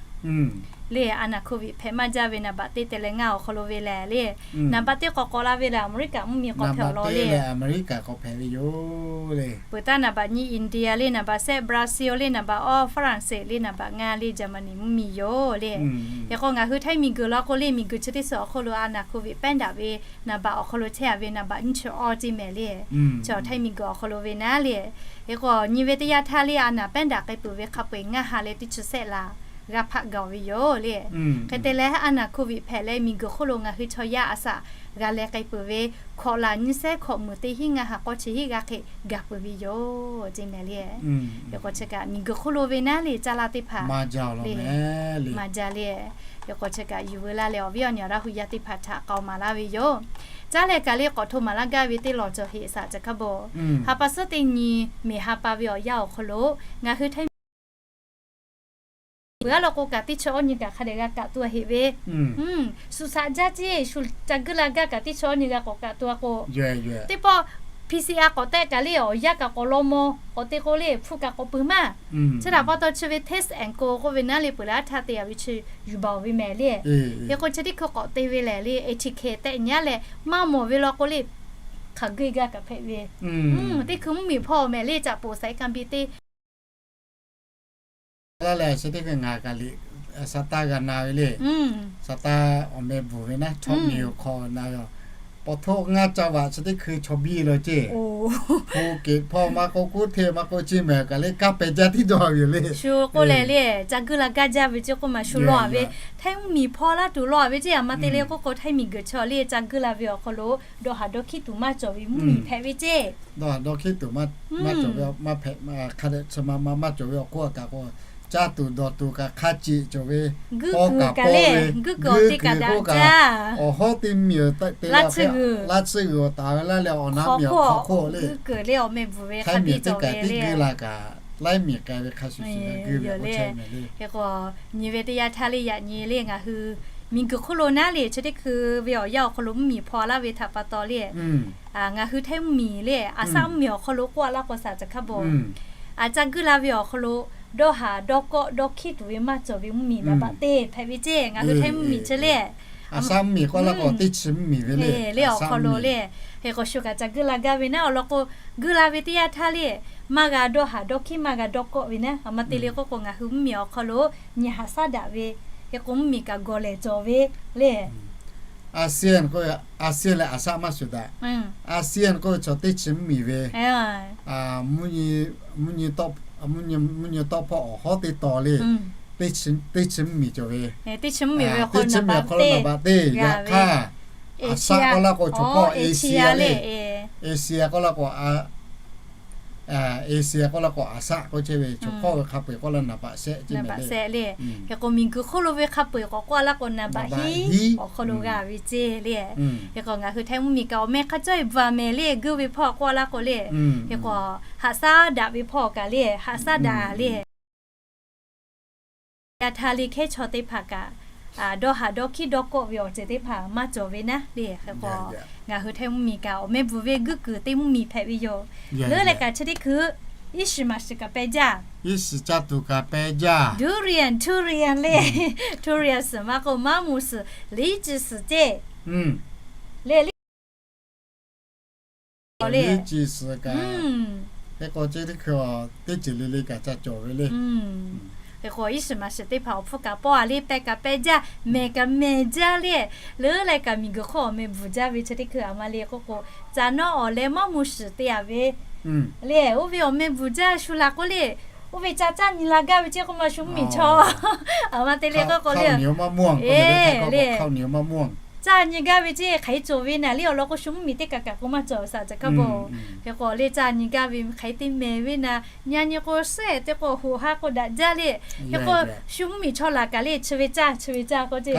le. A naˍ hkuˇ ve hpehꞈ maˇ jaˇ ve naˍ baꞈ teˇ teh leh ngaˇ awˬ hk'aw lo ve lehˬ le, naˍ baꞈ teˇ k'awꞈ k'awꞈ la ve lehˬ, Aˍmeˍriˆkaꞈ mvuhˇmiˬ k'awꞈ hpehꞈ awˬ lawn le. Aˍmeˍriˆkaꞈ k'awꞈ hpehꞈ ve yoˬ le. Peuˬ taˇ naˍ baꞈ nyiˇ India le, naˍ baꞈ shehˆ Brazil le, naˍ baꞈ awˇ Faˍranˍseˍ le, naˍ baꞈ ngaˇ le Jaˍmaˍniˆ mvuhˇmiˬ yoˬ le. Hk'e k'o, ngaˬ hui Htaiˇ miˬguiˬ law k'o le, miˬguiˬ chi teˇ suhˍ awˬ hk'oˆ lo a naˍ hkuˇ ve pehˉ daꞈ ve naˍ baꞈ awˬ hk'aw lo chehˇ a ve naˍ baꞈ nyiˇ chi awˇ ceˇ mehˍ le. Chi Htaiˇ miˬguiˬ awˬ hk'aw lo ve naˉ le. Hk'e k'o, nyi ve teˇ yanˇ htaˇ le, a naˍ pehˉ daꞈ k'ai peuˬ ve hk'a peu-eˬ ngaˇ ha leh teˇ chi sehˆ laˬ g'a hpaˆ gaˬ ve yoˬ le. Hk'e te leh, a naˍ hkuˇ ve hpehꞈ leh miˬguiˬ hk'oˆ lo ngaˬ hui chaw yaˇ a shaꞈ g'a leh k'ai peuˬ ve hkawꞈ laˬ nyiˇ sehˉ hkawꞈ meuˍ teˇ hinˉ ngaˇ ha k'awˇ chi hinˉ g'a hk'e gaˬ peuˬ ve yoˬ ceˇ mehˍ le. Hk'e k'o, chi kaꞈ miˬguiˬ hk'oˆ lo ve naˉ le, caˇ laˇ teˇ hpaˍ le maˇ jaˇ le. Hk'e k'o, chi kaꞈ yuˬ veu laˇ leh awˬ viˉ awˬ nyi awˬ Laˇ hu yaˇ teˇ hpaˍ htaꞈ k'aoˍ maˍ laˇ ve yoˬ. Caˇ leh kaꞈ le k'awꞈ hto maˍ laˇ gaˇ ve teˇ lawˬ cawˬ heˍ saˍ ca hk'a bon, ha pa suhˉ teˇ nyi mehˍ ha pa ve awˬ yanˇ awˬ hk'aw lo ngaˬ hui Htaiˇ miˬguiˬ peuˬ a law k'o kaꞈ teˇ chi awˇ nyi kaꞈ hk'a dehꞈ g'a kaꞈ to a heˍ ve, shuˍ shaꞈ jaˇ ceˇ shu ca guiˇ la gaˇ kaꞈ teˇ chi awˇ nyi g'a k'awꞈ kaꞈ to a k'o, teˇ pawˆ P C R k'awꞈ tehˆ kaꞈ le awˬ yanˇ kaꞈ k'awꞈ law maw k'awꞈ te k'o le hpu kaꞈ k'awꞈ peuˬ maˇ. Chi htaꞈ pa taw chi ve Test and Go k'oˆ ve naˉ le peuˬ leh a htaˇ te a ve chi yuˬ baˬ ve mehˍ le. Hk'e k'o, chi teˇ hkui k'awꞈ te ve lehˬ le, etiquette tehꞈ nyi a leh maˇ mawˬ ve law k'o le, hk'aˬ guˇ gaˇ kaꞈ hpehꞈ ve, teˇ hkui mvuhˇmiˬ hpawˇ mehˍ le, caꞈ poˍ saiˍ kanˇ piˇ teˇ laˇ leh chi teˇ hkui ngaˬ kaꞈ liꞈ saˍ taˇ g'a na ve le. Saˍ taˇ awˬ meh bvuhˬ ve naˉ, chaw miˬ awˬ hk'aw na ve, paw htoˆ ngaˇ ca vaꞈ chi teˇ hkui chaw biˇ la ceˇ. Hpu keꞈ hpawˇ maˇ k'oˆ, kuˉ hteˇ maˇ k'oˆ, ceˇ mehˍ kaꞈ le kanˇ peh jaˇ tiˉ dawˇ ve le. Shu k'oˆ leh le, ca guiˇ la gaˇ jaˇ ve ceˇ k'oˆ ma shu law a ve, Htaiˇ mvuhˇmiˬ hpawˇ laˇ tuˬ law a ve ceˇ. A ma te le k'oˆ k'o, Htaiˇ miˬguiˬ chi le ca guiˇ la ve awˬ hk'aw lo dawˇ haˍ dawˇ hkiˉ tuˬ maˇ cawˬ ve mvuhˇmiˬ hpehꞈ ve ceˇ. Dawˇ haˍ dawˇ hkiˉ tuˬ maˇ cawˬ ve, maˇ hpehꞈ, hk'a dehꞈ chi ma ma maˇ cawˬ ve awˬ hk'oˆ a kaꞈ k'o, caˇ tuˬ dawˬ tuˬ kaꞈ hk'a ceꞈ cawˬ ve, guˇ kuiˬ kaꞈ le, guˇ kuiˬ awˬ te kaꞈ daꞈ jaˇ. Awˬ hawˉ teˇ miˬ te laˇ tsuhˇ g'uiˬ taˍ ve laˇ leh awˬ naˉ miˬ awˬ hk'aw hk'oˆ le, guˇ kuiˬ le awˬ meh bvuhˬ ve hk'a tiˉ cawˬ ve le. Htaiˇ miˬ teˇ kaꞈ tiˉ guiˇ la kaꞈ, laiˉ miˬ k'ai ve hk'a shuˍ shuˍ g'a guˇ ve le. Hk'e k'o, nyi ve teˇ yanˇ htaˇ le yaꞈ nyi le ngaˬ hui miˬguiˬ hk'oˆ lo naˉ le chi teˇ hkui ve awˬ yanˇ awˬ hk'aw lo mvuhˇmiˬ hpawˇ laˇ ve htaꞈ pa taw le, ngaˬ hui Htaiˇ mvuhˇmiˬ le, aˬ saˆ mvuhˇmiˬ awˬ hk'aw lo k'oˆ a laˇ k'o saˍ ca hk'a bon, a ca guiˇ la ve awˬ hk'aw lo dawˇ haˍ dawˇ kawˆ dawˇ hkiˉ tuˬ ve maˇ cawˬ ve mvuhˇmiˬ naˍ baꞈ teˇ hpehꞈ ve ceˇ. Ngaˬ hui Htaiˇ mvuhˇmiˬ chi le, aˬ saˆ mvuhˇmiˬ k'oˆ laˇ k'o teˇ chi mvuhˇmiˬ ve le, le awˬ hk'aw lo le. Hk'e k'o, shu kaꞈ ca guiˇ la gaˇ ve naˉ awˬ lawn k'o, guiˇ la ve teˇ yanˇ htaˇ le, maˇ g'a dawˇ haˍ dawˇ hkiˉ maˇ g'a dawˇ kawˆ ve naˉ. A ma te le k'oˆ k'o, ngaˬ hui mvuhˇmiˬ awˬ hk'aw lo nyi haꞈ shaˉ daꞈ ve, hk'e k'o mvuhˇmiˬ kaꞈ gawˬ lehˬ cawˬ ve le. ASEAN k'o, ASEAN leh aˬ saˆ maˇ shuˍ daꞈ. ASEAN k'o chaw teˇ chi mvuhˇmiˬ ve, mvuhˇ nyi tawˇ hpawˇ awˬ hawˉ teˇ taw le, teˇ chi mvuhˇmiˬ cawˬ ve, teˇ chi mvuhˇmiˬ ve awˬ hk'aw lo naˍ baꞈ teˇ g'a ve, aˬ saˆ k'oˆ laˇ k'o chaw hpawˇ Asia le, Asia k'oˆ laˇ k'o Asia k'oˆ laˇ k'o aˬ saˆ k'oˆ chehˇ ve chaw hpawˇ ve hk'a peu-eˬ k'oˆ laˇ naˍ baꞈ shehˆ ceˇ mehˍ le. Hk'e k'o, miˬguiˬ hk'oˆ lo ve hk'a peu-eˬ k'awꞈ k'oˆ a laˇ k'o naˍ baꞈ hiˉ awˬ hk'aw lo g'a ve ceˇ le. Hk'e k'o, ngaˬ hui Htaiˇ mvuhˇmiˬ kaꞈ awˬ meh hk'a cawˇ e bvuhˬ a mehˍ le, guˇ ve hpawˇ k'oˆ a laˇ k'o le. Hk'e k'o, haꞈ shaˉ daꞈ ve hpawˇ kaꞈ le, haꞈ shaˉ daꞈ le. Yaꞈ htaˇ le hkehˉ chaw teˇ hpaˍ kaꞈ dawˇ haˍ dawˇ hkiˉ dawˇ kawˆ ve awˬ ceuˬ teˇ hpaˍ maˇ cawˬ ve naˉ le. Hk'e k'o, ngaˬ hui Htaiˇ mvuhˇmiˬ kaꞈ awˬ meh bvuhˬ ve guˇ kuiˬ teˇ mvuhˇmiˬ hpehꞈ ve yoˬ. Leuˉ leh kaꞈ chi teˇ hkui iˉ shiˍ maˍ shiˍ kaꞈ peh jaˇ. Iˉ shiˍ caˇ tuˬ kaꞈ peh jaˇ. Durian, durian le. Durian suhˍ maˇ k'o maˇ muˬ suhˍ, liˉ ci suhˍ ceˇ le. Liˉ ci suhˍ kaꞈ, hk'e k'o chi teˇ hkui teˇ ceuˬ le le kaꞈ ca cawˬ ve le. Hk'e k'o iˉ shiˍ maˍ shiˍ teˇ hpaˍ awˬ hpfuhˇ kaꞈ pawˆ a le, pehˇ kaꞈ pehˇ jaˇ, mehˬ kaꞈ mehˬ jaˇ le. Leuˉ leh kaꞈ miˬguiˬ hk'oˆ awˬ meh bvuhˬ jaˇ ve chi teˇ hkui a ma le k'oˆ k'o, caˬ nawˉ awˬ leh maˇ muˬ shiˍ te a ve le. Oˇ ve awˬ meh bvuhˬ jaˇ shu la k'oˆ le. Oˇ ve ca caˇ nyi la gaˇ ve ceˇ k'oˆ ma shu mvuhˇmiˬ chaw a ma te le k'oˆ k'o le. Caˇ nyi gaˇ ve ceˇ hk'aˬ hk'e cawˬ ve naˍ le, awˬ lawn k'o shu mvuhˇ miˬ teˇ kaꞈ kaꞈ k'o maˇ cawˬ saˍ caˬ hkaˇ bon. Hk'e k'o le caˇ nyi gaˇ ve hk'aˬ hk'e te mehˍ ve naˍ, nyi nyi k'o shehˆ te k'o hoꞈ ha k'o daꞈ jaˇ le. Hk'e k'o shu mvuhˇ miˬ chaw laˬ kaꞈ le chi ve caˇ chi ve caˇ k'o ceˇ,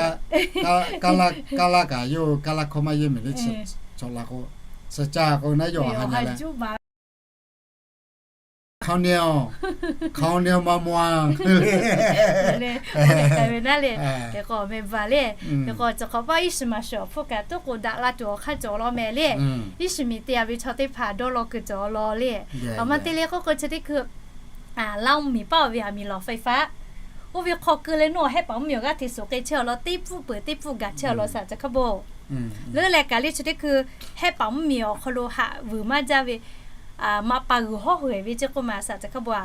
kaˇ laˇ kaꞈ yoˬ, kaˇ laˇ hkawˇ maˇ yehˇ mehˍ le. Chaw laˬ k'o, chi caˇ k'o naˉ yawˇ ha nyi leh hk'aw ni, hk'aw ni ma mawˬ a le, k'ai ve naˉ le. Hk'e k'o mehˍ baˬ le. Hk'e k'o chi hk'awꞈ paˇ iˉ shiˍ maˍ shiˍ awˬ hpfuhˇ kaꞈ toˉ k'o daꞈ la tuˬ awˬ hk'aˇ cawˬ law mehˍ le. Iˉ shiˍ miˬ te a ve chaw teˇ hpaˍ dawˇ law keu cawˬ law le. Awˬ ma te le k'oˆ k'o chi teˇ hkui เหล้า miˬ paˆ ve a miˬ lawˬ ไฟฟ้า oˇ ve hk'aw keu leh nawˬ hehˆ paˍ mvuhˇ miˬ awˬ g'aˇ hteꞈ suhˍ k'ai chehˇ awˬ lawn teˇ pfuhˆ peuˬ teˇ pfuhˆ gaˬ chehˇ awˬ lawn saˍ caˬ hkaˇ bon. Leuˉ leh kaꞈ le chi teˇ hkui hehˆ paˍ mvuhˇ miˬ awˬ hk'aw lo haꞈ vuiˬ maˇ jaˇ ve, maꞈ paˍ g'uiˬ hawˉ hawehˍ ve ceˇ k'oˆ ma saˍ caˬ hkaˇ bon a.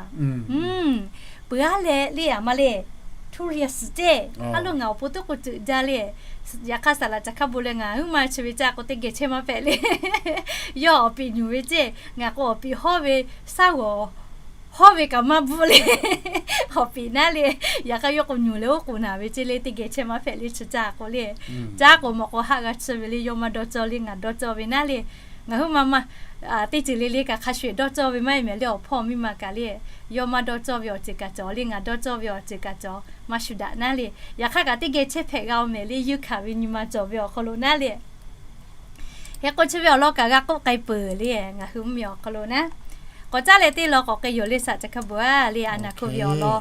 Peuˬ aˉ leh le a ma le, ทุเรียน suhˍ ceˇ. Aˉ lo ngaˬ awˬ pon toˉ k'o ceuꞈ jaˇ le. Yaꞈ hk'aˇ saˍ laꞈ caˬ hkaˇ bon leh ngaˬ huiˉ ma chi ve caˇ k'o teˇ geh chehˇ maˇ hpehꞈ le. Yawˇ awˬ piˍ nyuˬ ve ceˇ, ngaˬ k'o awˬ piˍ hawˉ ve shaˉ g'awˬ hawˉ ve kaꞈ maˇ bvuhˆ le. Awˬ piˍ naˉ le. Yaꞈ hk'aˇ yawˇ k'o nyuˬ leh oˉ k'oˍ naˍ ve ceˇ le, teˇ geh chehˇ maˇ hpehꞈ le chi caˇ k'o le. Caˇ k'o mawꞈ k'o haˆ g'a tsuh ve le, yawˇ maˇ dawˇ cawˇ le, ngaˬ dawˇ cawˇ ve naˉ le. Ngaˬ huiˉ ma ma teˇ ceuˬ le le kaꞈ hk'a shuˍ dawˇ cawˇ ve maˇ heˆ mehˍ le, awˬ hpawˇ miˇ ma kaꞈ le. Yawˇ maˇ dawˇ cawˇ ve awˬ ceuˬ kaꞈ cawˬ le, ngaˬ dawˇ cawˇ ve awˬ ceuˬ kaꞈ cawˬ, maˇ shu daꞈ naˉ le. Yaꞈ hk'aˇ kaꞈ teˇ geh chehˇ hpehꞈ g'a oˬ mehˍ le, yuˇ hkanˍ ve nyi ma cawˬ ve awˬ hk'aw lo naˉ le. Hk'e k'o chi ve awˬ lawn kaꞈ g'a k'oˆ k'ai peuˬ le, ngaˬ hui mvuhˇ miˬ awˬ hk'aw lo naˉ. K'awꞈ caˉ leh teˇ lawn k'awꞈ k'ai yoˬ le saˍ caˬ hkaˇ bon a le, a naˍ hkuˇ ve awˬ lawn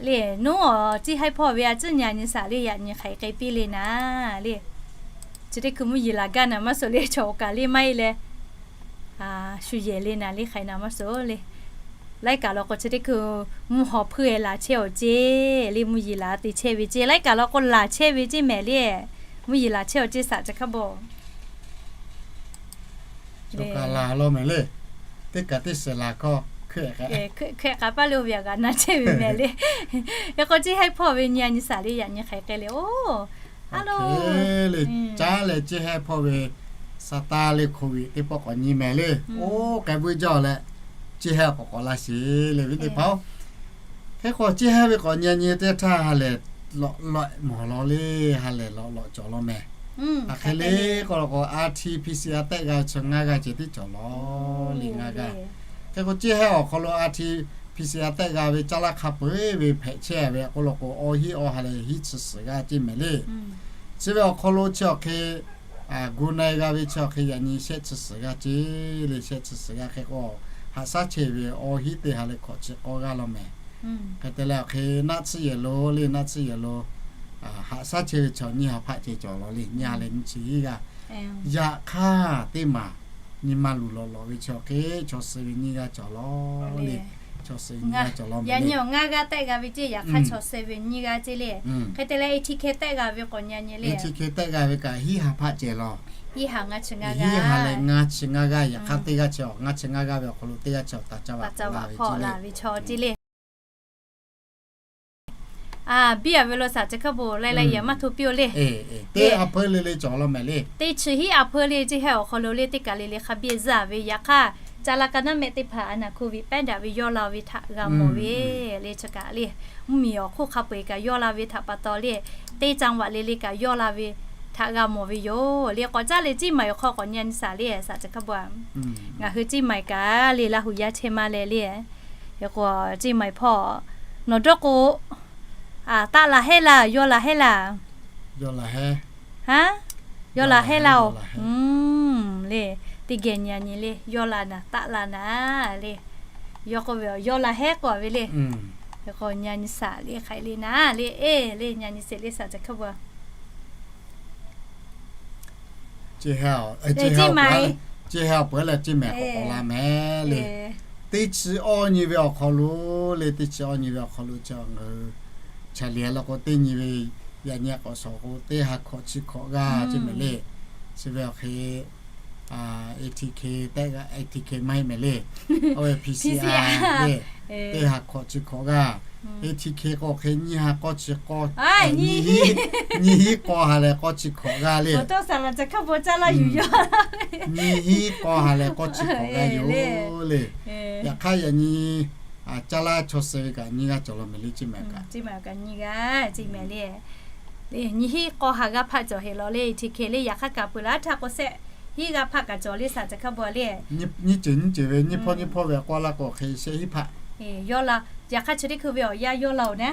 le, nawˬ awˬ ciˉ haiˉ hpawˇ ve a ciˉ nyi a nyi saˍ le, yaꞈ nyi hk'aˬ hk'e piˇ le naˉ le. Chi teˇ hkui mvuhˇ yeˬ laˬ gaˇ naˍ maˇ suhˍ le, chaw oˬ kaˬ le maˇ heˆ leh shu yehˬ le naˍ le, hk'aˬ hk'e naˍ maˇ suhˍ le. Laiˉ kaꞈ law k'o chi teˇ hkui mvuhˇ haw hpuiˇ e laˬ chehˇ awˬ ceˇ le, mvuhˇ yeˬ laˬ te chehˇ ve ceˇ, laiˉ kaꞈ law k'o laˬ chehˇ ve ceˇ mehˍ le. Mvuhˇ yeˬ laˬ chehˇ awˬ ceˇ saˍ caˬ hkaˇ bon. Kaꞈ laˬ law mehˍ le. Teˇ kaꞈ teˇ shiˍ laˬ hkawˇ hkawehꞈ k'aꞈ paˇ le, oˇ ve a g'a na chehˇ ve mehˍ le. Hk'e k'o ciˉ haiˉ hpawˇ ve nyi a nyi saˍ le, yaꞈ nyi hk'aˬ hk'e le oˬ. A lo le, caˉ leh ciˉ haiˉ hpawˇ ve sa taˇ le โควิด teˇ pawˆ k'awꞈ nyi mehˍ le. Oˇ k'ai vuiˇ jaˇ leh, ciˉ haiˉ k'awꞈ k'awꞈ laˇ sheˍ le ve teˇ hpaˍ-oˬ. Hk'e k'o ciˉ haiˉ ve k'awꞈ nyi a nyi teˇ htaˇ ha lehˬ lawꞈ lawꞈ mawˬ law le, ha lehˬ lawꞈ lawꞈ cawˬ law mehˍ. Aˬ hk'e le k'o law k'o R T P C R tehˆ g'a ve chi ngaˇ g'aˇ ceh tiˉ cawˬ law le, ngaˇ g'aˇ. Hk'e k'o ciˉ haiˉ awˬ hk'aw lo R T P C R tehˆ g'a ve caˇ laˇ hk'a peu-eˬ ve hpehꞈ chehˇ ve k'o law k'o, awˬ hiˉ awˬ ha lehˬ hiˉ chi suhˍ g'aˇ ceˇ mehˍ le. Chi ve awˬ hk'aw lo chi awˬ hk'e gu na-e g'a ve chi awˬ hk'e yaꞈ nyi shehˆ chi suhˍ g'aˇ ceˇ le, shehˆ chi suhˍ g'aˇ hk'e k'o, haꞈ shaˉ chehˇ ve awˬ hiˉ teˇ ha leh hkawꞈ chi k'awˇ g'aˇ law mehˍ. Hk'e te leh aˬ hk'e naˆ tsuhˇ yehˬ lo le, naˆ tsuhˇ yehˬ lo haꞈ shaˉ chehˇ ve chaw nyiˇ ha hpaˆ ceh cawˬ law le, nyiˇ ha leh nyiˇ chi hiˉ g'aˇ. Yaꞈ hk'aˇ teˇ maˬ nyi ma luˬ lawꞈ lawꞈ ve chi awˬ hk'e chaw suh ve nyiˇ g'aˇ cawˬ law le. Chaw suh ve nyiˇ g'aˇ cawˬ law mehˍ le. Ngaˇ g'aˇ tehˆ g'a ve ceˇ, yaꞈ hk'aˇ chaw suh ve nyiˇ g'aˇ ceˇ le. Hk'e te leh A T K tehˆ g'a ve k'awꞈ nyi a nyi le. A T K tehˆ g'a ve kaꞈ hiˉ ha hpaˆ ceh law. Hiˉ ha ngaˇ chi ngaˇ g'aˇ, hiˉ ha leh ngaˇ chi ngaˇ g'aˇ, yaꞈ hk'aˇ teˇ g'aˇ chi ngaˇ chi ngaˇ g'aˇ ve awˬ hk'aw lo teˇ g'aˇ chi awˬ taˍ caˇ vaꞈ hpawˇ la ve chaw ceˇ le. Biˇ a ve lo saˍ caˬ hkaˇ bon laiˉ laiˉ yaꞈ maˇ hto piˇ-oˬ le. Teˇ a hpeuˇ le le cawˬ law mehˍ le. Teˇ chi hiˉ a hpeuˇ le ceˇ hehˉ awˬ hk'aw lo le teˇ kaˬ le le hk'a biˇ zuhˆ a ve yaꞈ hk'aˇ, caˇ laˇ ka naˉ mehˆ teˇ hpaˍ a naˍ โควิด pehˉ daꞈ ve yawˇ la ve htaꞈ g'a mawˬ ve le. Chi kaꞈ le mvuhˇ miˬ awˬ hk'oˆ hk'a peu-eˬ kaꞈ yawˇ la ve htaꞈ pa taw le, teˇ caˇ vaꞈ le le kaꞈ yawˇ la ve htaꞈ g'a mawˬ ve yoˬ le. K'awꞈ caˉ leh Ciˇ Maiˍ awˬ hk'aw k'awꞈ nyi a nyi saˍ le, saˍ caˬ hkaˇ bon a. Ngaˬ hui Ciˇ Maiˍ kaꞈ le Laˇ huˍ yaˇ chehˇ maˇ leh le. Hk'e k'o Ciˇ Maiˍ hpawˇ nawˬ dawˇ k'o, taˆ la hehˉ laˇ, yawˇ la hehˉ laˇ. Yawˇ la hehˉ. Yawˇ la hehˉ laˇ-oˬ. Le, teˇ geh nyi a nyi le, yawˇ la naˍ, taˆ la naˍ le. Yawˇ k'oˆ ve, yawˇ la hehˉ k'oˆ ve le. Hk'e k'o nyi a nyi saˍ le, hk'aˬ hk'e le naˍ le, e le nyi a nyi sheˍ le, saˍ caˬ hkaˇ bon a. Ciˇ hehˉ awˬ peuˬ leh Ciˇ Maiˍ k'awꞈ k'awꞈ la mehˍ le. Teˇ chi awˇ nyi ve awˬ hk'aw lo le, teˇ chi awˇ nyi ve awˬ hk'aw lo chi ngaˬ hui chaˍ liꞈ law k'o teˇ nyi ve yaꞈ nyi k'awꞈ shawˍ k'o teˇ ha hkawꞈ chi hkawꞈ g'aˇ ceˇ mehˍ le. Chi ve awˬ hk'e ATK tehˆ g'a, ATK maˇ heˆ mehˍ le. Oˇ ve PCR le, teˇ ha hkawꞈ chi hkawꞈ g'aˇ. ATK k'o hk'e nyiˇ ha k'awˇ chi k'awˇ, nyiˇ hiˉ k'awˇ ha leh k'awˇ chi hkawꞈ g'aˇ le. Nyiˇ hiˉ k'awˇ ha leh k'awˇ chi hkawꞈ g'aˇ yoˬ le. Yaꞈ hk'aˇ yaꞈ nyi caˇ laˇ chaw suh ve kaꞈ nyiˇ g'aˇ cawˬ law mehˍ le, Ciˇ Maiˍ kaꞈ. Nyiˇ hinˉ k'awˇ ha g'aˇ hpaˆ cawˬ heˍ law le, chi hk'e le yaꞈ hk'aˇ kaꞈ peuˬ laˇ htaˇ k'o shehˆ hinˉ g'aˇ hpaˆ kaꞈ cawˬ le saˍ caˬ hkaˇ bon le. Nyiˇ ceuˬ nyiˇ ceuˬ ve nyiˇ hpawˇ nyiˇ hpawˇ ve k'awˇ laˇ k'o hk'e shehˆ hinˉ hpaˆ yawˇ la. Yaꞈ hk'aˇ chi teˇ hkui ve awˬ yanˇ yawˇ la-oˬ naˉ,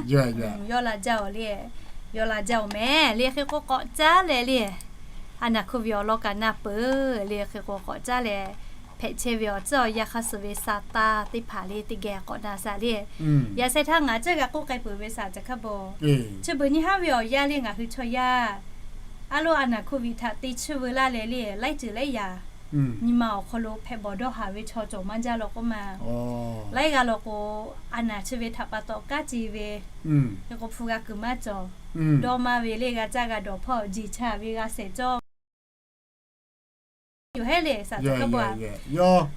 yawˇ la jaˇ-oˬ le. Yawˇ la jaˇ-oˬ mehˍ le. Hk'e k'o k'awꞈ caˉ leh le, a naˬ hk'oˆ ve awˬ lawn kaꞈ na peuˬ le. Hk'e k'o k'awꞈ caˉ leh hpehꞈ chehˇ ve awˬ tcuhˉ awˬ yanˇ hk'a suhˍ ve sa taˇ teˇ hpaˍ le teˇ geh k'awꞈ na saˍ le. Yaꞈ sheh htaˇ ngaˬ ceuˬ g'a k'oˆ k'ai peuˬ ve saˍ caˬ hkaˇ bon, chi beuꞈ nyiˇ haˉ ve awˬ yanˇ le ngaˬ hui chaw yaˇ a loˉ a naˬ hk'oˆ ve htaꞈ te chiˇ veu laˇ leh le, laiˉ ceuˬ laiˉ yaꞈ nyi ma awˬ hk'aw lo hpehꞈ bawˬ dawˇ haˍ ve chaw cawˬ maˇ jaˇ law k'oˆ ma. Laiˉ g'aˇ law k'o, a naˬ chi ve htaꞈ pa taw kanˉ ce ve, hk'e k'o hpu g'a kuiˬ maˇ cawˬ, dawˇ maˇ ve le g'a caˇ g'a dawˬ hpawˇ jeˬ chaˍ ve g'a shehˍ cawˇ yoˬ hehˉ le saˍ caˬ hkaˇ bon. Yawˇ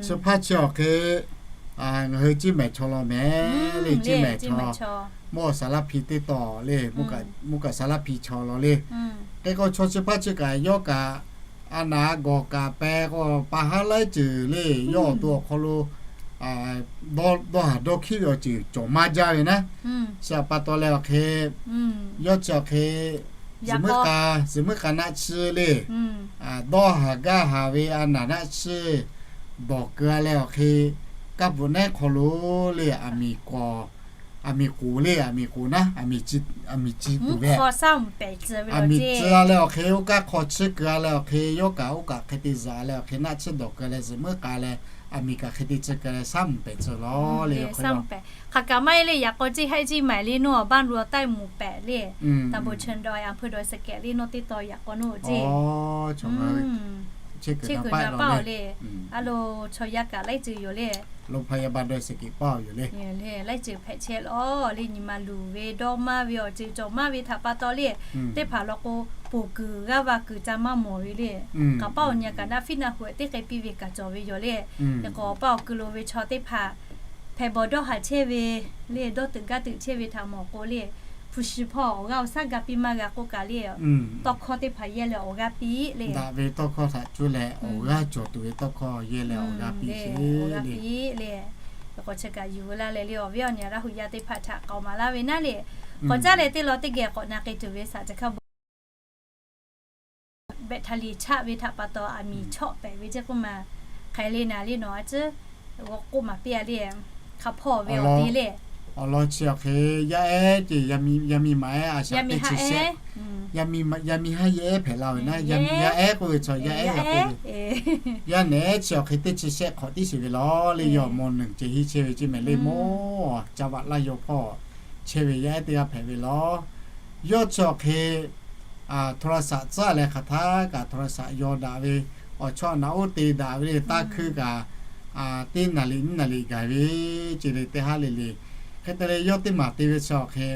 chi hpaˇ chi awˬ hk'e ngaˬ hui Ciˇ mehˍ chaw law mehˍ le. Ciˇ mehˍ chaw, mvuhˇ awˬ Saˍ laˇ hpi teˇ taw le, mvuhˇ kaꞈ Saˍ laˇ hpi chaw law le. Hk'e k'o chaw chi hpaˇ chi kaꞈ yawˇ kaꞈ a naˬ gawˬ kaꞈ peh k'o pa haˉ laiˉ ceuˬ le, yawˇ awˬ to awˬ hk'aw lo dawˇ haˍ dawˇ hkiˉ ve awˬ ceuˬ cawˬ maˇ jaˇ ve naˉ. Chi htaꞈ pa taw leh awˬ hk'e, yawˇ chi awˬ hk'e zuhꞈ muiˉ k'a, zuhꞈ muiˉ k'a naˆ tsuhˇ le, dawˇ haˍ gaˇ haˍ ve a naˬ naˆ tsuhˇ dawˬ keu-a leh awˬ hk'e, kaˇ bvuhꞈ nehˉ hk'aw lo le, aˬ miˍ k'oˍ le, aˬ miˍ k'oˍ naˉ, aˬ miˍ ci tuˬ ve, aˬ miˍ tcuh-a leh awˬ hk'e, oˇ kaˇ hk'aw tsuhˇ keu-a leh awˬ hk'e, yawˇ kaꞈ oˇ kaꞈ hk'e te zuhꞈ-a leh awˬ hk'e, naˆ tsuhˇ dawˬ keu leh zuhꞈ muiˉ k'a leh, aˬ miˍ kaꞈ hk'e te tsuhˇ keu leh shaˉ mvuhˬ pehˍ tcuh law le. Hk'aˬ kaꞈ maˇ heˆ le, yaꞈ k'aw ceˇ haiˆ ceˇ maiˍ le nawˬ บ้านรวมใต้หมู่แปด le, ตำบลเชิงดอย อำเภอดอยสะเก็ด le nawˬ teˇ taw yaꞈ k'aw nawˬ ceˇ. Chi kuiˬ na paˆ-oˬ le. A lo, chaw yaˇ kaꞈ laiˉ ceuˬ yoˬ le. Laiˉ ceuˬ hpehꞈ chehˇ law le, nyi ma luˬ ve dawˇ maˇ ve awˬ ceuˬ cawˬ maˇ ve htaꞈ pa taw le, teˇ hpaˍ law k'o, poˬ kuiˬ g'aˇ va kuiˬ ca maˇ mawˬ ve le. K'aꞈ paˆ awˬ nyi kaꞈ naˆ fiˉ naˆ hu-e teˇ hk'e piˇ ve kaꞈ cawˬ ve yoˬ le. Hk'e k'o paˆ awˬ ku lo ve chaw teˇ hpaˍ hpehꞈ bawˬ dawˇ haˍ chehˇ ve le, dawˇ teuꞈ gaˇ teuꞈ chehˇ ve htaꞈ mawˬ k'o le, hpu shi hpawˇ awˬ g'aˇ awˬ shaˉ ga piˇ maˇ g'a k'oˆ kaꞈ le, tawˇ hkawˇ teˇ hpaˍ yehˇ leh awˬ g'aˇ piˇ le. Daꞈ ve tawˇ hkawˇ htaꞈ cuˇ leh awˬ g'aˇ cawˬ tuˬ ve tawˇ hkawˇ yehˇ leh awˬ g'aˇ piˇ le. K'o chi kaꞈ yuˬ veu laˇ leh le, awˬ viˉ awˬ nyi Laˇ huˍ yaˇ teˇ hpaˍ htaꞈ k'aoˍ maˍ laˇ ve naˉ le. K'awꞈ caˉ leh teˇ law teˇ geh k'awꞈ na k'ai tuˬ ve saˍ caˬ hkaˇ bon, แบตเตอรี่ chaˆ ve htaꞈ pa taw aˬ miˍ chawˆ pehˍ ve ceˇ k'oˆ ma. Hk'aˬ le naˍ le nawˬ a ciˉ g'aw k'oˆ maˍ piˇ-a le. Hk'a hpawˇ ve awˬ te le, awˬ lawn chi awˬ hk'e yaˇ ehˉ ceˇ, yaˇ miˇ maˇ ehˉ a shaꞈ teˇ chi shehˆ, yaˇ miˇ haˉ yaˇ ehˉ hpehꞈ la ve naˉ, yaˇ ehˉ k'oˆ ve chaw yaˇ ehˉ g'a k'oˆ ve, yaˇ nehˬ ehˉ chi awˬ hk'e teˇ chi shehˆ hk'awꞈ tiˉ sheˍ ve law le. Yawˇ mawˬ nuˬ ceh hiˉ chehˇ ve ceˇ mehˍ le, mawˇ caˇ vaꞈ laˇ yaw hpawˇ chehˇ ve yaˇ ehˉ teˇ g'aˇ hpehꞈ ve law. Yawˇ chi awˬ hk'e โทรศัพท์ tcuhˉ leh hk'aˬ htaˇ kaꞈ โทรศัพท์ yaw daꞈ ve, awˬ chawˇ naꞈ oˉ te daꞈ ve le, taˇ hkuiˇ kaꞈ teˇ naˍ liꞈ nyiˇ naˍ liꞈ gaˬ ve ceˇ le, teˇ haˉ le le. Hk'e te leh yawˇ teˇ maˬ te ve chi awˬ hk'e,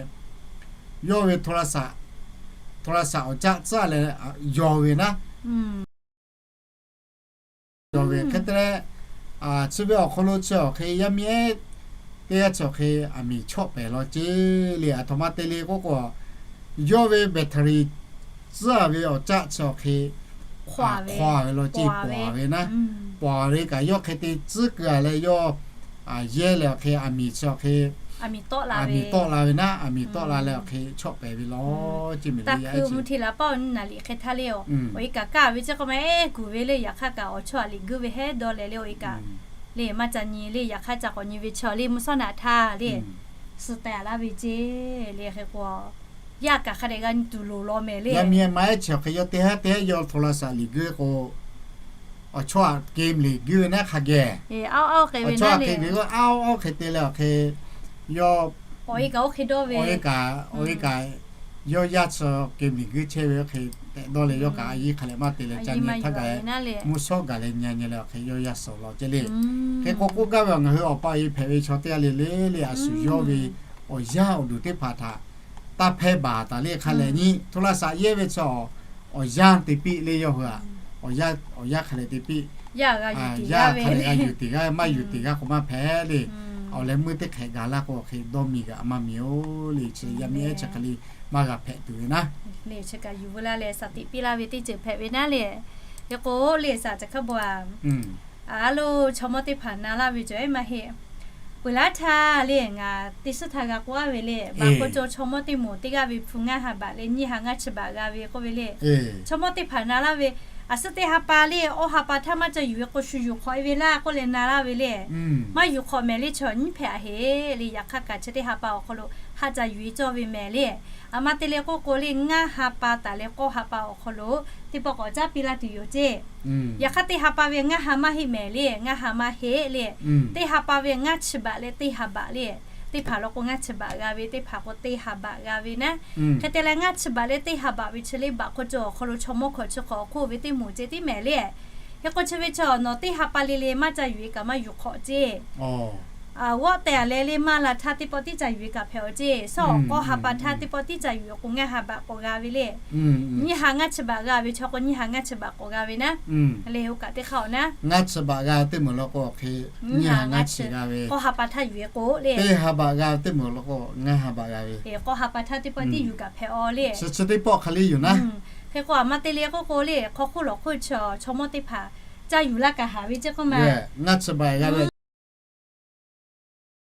yawˇ ve โทรศัพท์ awˬ caˆ tcuhˉ leh yaw ve naˉ yaw ve hk'e te leh, chi ve awˬ hk'aw lo chi awˬ hk'e yaˇ miˇ ehˉ teˇ g'aˇ chi awˬ hk'e aˬ miˍ chawˆ pehˍ law ceˇ le. Aˬ htoꞈ ma te le k'oˆ k'o, yawˇ ve แบตเตอรี่ tcuhˉ-a ve awˬ caˆ chi awˬ hk'e hk'aˬ ve law ceˇ, pawˍ ve naˉ, pawˍ ve kaꞈ yawˇ hk'e te tcuhˉ keu-a leh yawˇ yehˇ leh awˬ hk'e aˬ miˍ chi awˬ hk'e aˬ miˍ tawˆ la ve naˉ, aˬ miˍ tawˆ la leh awˬ hk'e chawˆ pehˍ ve law ceˇ mehˍ le. Yaˇ ehˉ hk'e htaˇ le, awˬ e kaꞈ kaˇ ve ceˇ k'o maˇ ehˉ kuˬ ve le, yaꞈ hk'aˇ kaꞈ awˬ chawˇ aˬ liꞈ guiˇ ve hehˉ dawˇ leh le, awˬ e kaꞈ le maˇ ca nyi le, yaꞈ hk'aˇ ca k'awꞈ nyi ve chaw le mvuhˇ shawˉ naꞈ htaˇ le, suh teh laˇ ve ceˇ le. Hk'e k'o, yaˇ kaꞈ hk'a dehꞈ g'a nyi tuˬ loˍ law mehˍ le. Yaˇ miˇ ehˉ maˇ ehˉ chi awˬ hk'e yawˇ teˇ haˉ teˇ haˉ yaw โทรศัพท์ liꞈ guiˇ k'o, awˬ chawˇ aꞈ game liꞈ guiˇ ve naˉ hk'a geh, awˬ chawˇ aꞈ game liꞈ guiˇ, awˬ awˬ hk'e te leh awˬ hk'e, yawˇ awˬ e kaꞈ, awˬ e kaꞈ yawˇ yaˇ chi game liꞈ guiˇ chehˇ ve awˬ hk'e tehꞈ dawˇ leh yawˇ kaꞈ a yiˇ hk'a leh maˇ te leh ca nyi htaˇ gaˬ, mvuhˇ shawˉ gaˬ leh nyi nyi leh awˬ hk'e yawˇ yaˇ suh law ceˇ le. Hk'e k'o k'oˆ gaˇ ve awˬ ngaˬ hui awˬ pa awˬ e hpehꞈ ve chaw teˇ g'aˇ le le le, a shu yawˇ ve awˬ yanˇ awˬ duˬ teˇ hpaˍ htaꞈ taˇ hpehˇ baˬ taˍ le. Hk'a leh nyi โทรศัพท์ yehˇ ve chi awˬ yanˇ te piˇ le yawˇ hui a, awˬ yanˇ hk'a leh te piˇ, yaˇ hk'a leh g'a yuˬ teˇ g'aˇ maˇ yuˬ teˇ g'aˇ k'o maˇ hpehꞈ le. Awˬ leh meuˇ teˇ hk'ehꞈ gaˬ laˇ k'o awˬ hk'e dawˇ miˬ g'a maˇ miˬ-oˬ le. Chi yaˇ miˇ ehˉ chi hk'e le maˇ g'a hpehꞈ tuˬ ve naˉ, le chi kaꞈ yuˬ veu laˇ leh shaˍ tiꞈ piˇ laˇ ve teˇ ceuˬ hpehꞈ ve naˉ le. Hk'e k'o le shaˍ caˬ hkaˇ bon a, a lo chaw mawˇ teˇ hpaˍ na laˇ ve cawˬ ehˉ maˇ heˆ. Peuˬ laˉ htaˇ le, ngaˬ teˇ suhˉ htaˇ g'a k'oˆ laˇ ve le, baꞈ hk'oˆ caw chaw mawˇ teˇ moˍ teˇ g'aˇ ve hpu ngaˇ ha baꞈ leh nyiˇ ha ngaˇ chi baꞈ g'a ve k'oˆ ve le. Chaw mawˇ teˇ hpaˍ na laˇ ve, a suhˉ teˇ ha pa le, awˇ ha pa htaˇ maˇ ca yuˬ ve k'o shu yuˬ hk'awꞈ e ve laˇ k'oˆ leh na laˇ ve le. Maˇ yuˬ hk'awꞈ mehˍ le, chaw nyiˇ hpehꞈ a heˍ le. Yaꞈ hk'aˇ kaꞈ chi teˇ ha pa awˬ hk'aw lo haꞈ ca yuˬ e cawˇ ve mehˍ le. A ma te leh k'oˆ k'o le, ngaˇ ha pa taˍ leh k'awˇ ha pa awˬ hk'aw lo teˇ pawˆ k'awꞈ caˉ piˇ laˇ tuˬ yoˬ ceˇ. Yaꞈ hk'aˇ teˇ ha pa ve ngaˇ ha maˇ heˆ mehˍ le, ngaˇ ha maˇ heˆ le. Teˇ ha pa ve ngaˇ chi baꞈ leh teˇ ha baꞈ le. Teˇ hpaˍ law k'o ngaˇ chi baꞈ g'a ve, teˇ hpaˍ k'o teˇ ha baꞈ g'a ve naˉ. Hk'e te leh ngaˇ chi baꞈ leh teˇ ha baꞈ ve chi le, baꞈ hk'oˆ caw awˬ hk'aw lo chaw mawˇ hkawꞈ chi hk'awꞈ awˬ hk'oˆ ve teˇ moˍ ceh tiˉ mehˍ le. Hk'e k'o chi ve chaw nawˬ teˇ ha pa le le maˇ ca yuˬ e kaꞈ maˇ yuˬ hk'awꞈ ceˇ. G'awˆ tehˬ a leh le maˇ la htaˇ teˇ pawˆ tiˉ ca yuˬ e kaꞈ hpehꞈ awˬ ceˇ. Sawˉ k'awˇ ha pa htaˇ teˇ pawˆ tiˉ ca yuˬ e k'o ngaˇ ha baꞈ k'awꞈ g'a ve le. Nyiˇ ha ngaˇ chi baꞈ g'a ve chaw k'o nyiˇ ha ngaˇ chi baꞈ k'awꞈ g'a ve naˉ. Le oˇ kaꞈ teˇ hk'aˇ awˬ naˉ. Ngaˇ chi baꞈ g'a teˇ moˍ law k'o hk'e nyiˇ ha ngaˇ chi g'a ve. K'awˇ ha pa htaˇ yuˬ e k'o le, teˇ ha baꞈ g'a teˇ moˍ law k'o ngaˇ ha baꞈ g'a ve. K'awˇ ha pa htaˇ teˇ pawˆ tiˉ yuˬ kaꞈ hpehꞈ awˬ le. Chi chi teˇ pawˆ hk'e le yoˬ naˉ. Hk'e k'o a ma te leh k'oˆ k'o le, hk'aw hk'oˆ lawˬ hk'oˆ chi chaw mawˇ teˇ hpaˍ ca yuˬ la kaꞈ haˍ ve ceˇ k'oˆ ma. Ngaˇ chi baꞈ g'a ve.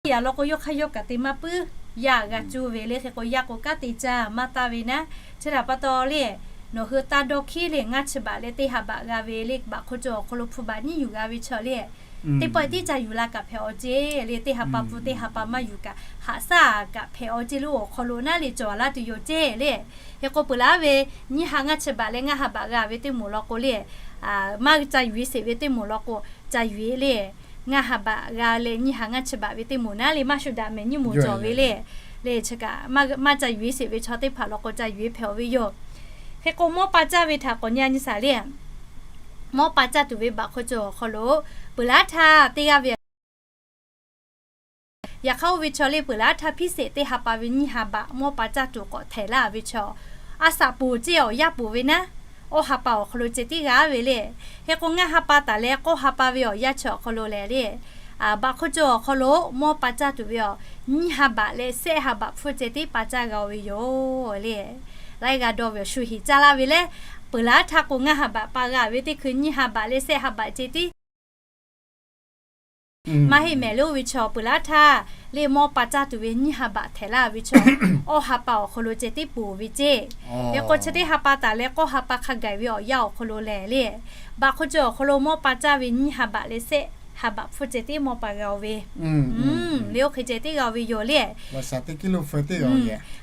Yaꞈ law k'o yawˇ hk'aˇ yawˇ kaꞈ te maˇ puiˉ. Yaˇ g'a cuˇ ve le. Hk'e k'o yaˇ k'o kanˉ te caˇ maˇ taˇ ve naˉ. Chi htaꞈ pa taw le, nawˬ hui taˇ dawˇ hkiˉ le, ngaˇ chi baꞈ leh teˇ ha baꞈ g'a ve le, baꞈ hk'oˆ caw awˬ hk'aw lo hpu baꞈ nyiˇ yuˬ g'a ve chaw le, teˇ pawˆ tiˉ ca yuˬ la kaꞈ hpehꞈ awˬ ceˇ le. Teˇ ha pa pun teˇ ha pa maˇ yuˬ kaꞈ haꞈ shaˉ kaꞈ hpehꞈ awˬ ceˇ lo awˬ hk'aw lo naˉ le cawˬ laˇ tuˬ yoˬ ceˇ le. Hk'e k'o peuˬ laˉ ve, nyiˇ ha ngaˇ chi baꞈ leh ngaˇ ha baꞈ g'a ve teˇ moˍ law k'o le, maˇ ca yuˬ e sheˍ ve teˇ moˍ law k'o ca yuˬ e le. Ngaˇ ha baꞈ g'a leh nyiˇ ha ngaˇ chi baꞈ ve teˇ moˍ naˉ le, maˇ shu daꞈ mehˍ nyiˇ moˍ cawˬ ve le. Le chi kaꞈ maˇ ca yuˬ e sheˍ ve chaw teˇ hpaˍ law k'o ca yuˬ e hpehꞈ awˬ ve yoˬ. Hk'e k'o mawˇ pa caˇ ve htaꞈ k'awꞈ nyi a nyi shaˍ le. Mawˇ pa caˇ tuˬ ve baꞈ hk'oˆ caw awˬ hk'aw lo peuˬ laˉ htaˇ teˇ g'aˇ ve Yaꞈ hk'aˇ oˇ ve chaw le peuˬ laˉ htaˇ hpiˇ sheˍ teˇ ha pa ve nyiˇ ha baꞈ mawˇ pa caˇ tuˬ k'awꞈ htehꞈ laˇ ve chaw, a shaꞈ poˬ ceˇ awˬ yaˇ poˬ ve naˉ, awˇ ha pa awˬ hk'aw lo ceh tiˉ g'a ve le. Hk'e k'o ngaˇ ha pa taˍ leh k'awˇ ha pa ve awˬ yaˇ chi awˬ hk'aw lo lehˬ le, baꞈ hk'oˆ caw awˬ hk'aw lo mawˇ pa caˇ tuˬ ve awˬ nyiˇ ha baꞈ leh shehˆ ha baꞈ hpfuhˇ ceh tiˉ pa caˇ g'a ve yoˬ le. Laiˉ g'a dawˇ ve awˬ shu heˍ caˇ laˇ ve le. Peuˬ laˉ htaˇ k'o ngaˇ ha baꞈ pa g'a ve teˇ hkui nyiˇ ha baꞈ leh shehˆ ha baꞈ ceh tiˉ maˇ heˆ mehˍ le. Oˇ ve chaw peuˬ laˉ htaˇ le mawˇ pa caˇ tuˬ ve nyiˇ ha baꞈ htehꞈ laˇ ve chaw, awˇ ha pa awˬ hk'aw lo ceh tiˉ poˬ ve ceˇ. Hk'e k'o chi teˇ ha pa taˍ leh k'awˇ ha pa hk'a gaˬ ve awˬ yaˇ awˬ hk'aw lo lehˬ le, baꞈ hk'oˆ caw awˬ hk'aw lo mawˇ pa caˇ ve nyiˇ ha baꞈ leh shehˆ ha baꞈ hpfuhˇ ceh tiˉ mawˇ pa g'a ve le. Oˇ hk'e ceh tiˉ g'a ve yoˬ le.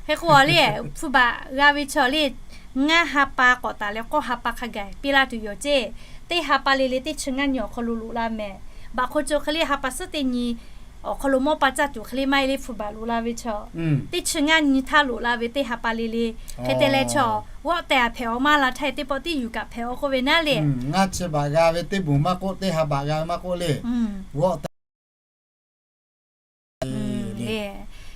Hk'e k'o le, hpu baꞈ g'a ve chaw le, ngaˇ ha pa k'awꞈ taˍ leh k'awˇ ha pa hk'a gaˬ piˇ laˇ tuˬ yoˬ ceˇ. Teˇ ha pa le le teˇ chi ngaˇ nyi awˬ hk'aw lo loꞈ la mehˍ. Baꞈ hk'oˆ caw hk'e le ha pa suhˉ teˇ nyi awˬ hk'aw lo mawˇ pa caˇ tuˬ hk'e le maˇ heˆ le, hpu baꞈ loꞈ la ve chaw, teˇ chi ngaˇ nyi htaˇ loꞈ la ve teˇ ha pa le le. Hk'e te leh chaw g'awˆ tehˬ a hpehꞈ awˬ maˇ la htaˇ teˇ pawˆ tiˉ yuˬ kaꞈ hpehꞈ awˬ k'oˆ ve naˉ le. Ngaˇ chi baꞈ g'a ve teˇ moˍ maˇ k'oˆ, teˇ ha baꞈ g'a ve maˇ k'oˆ le, g'awˆ tehˬ le.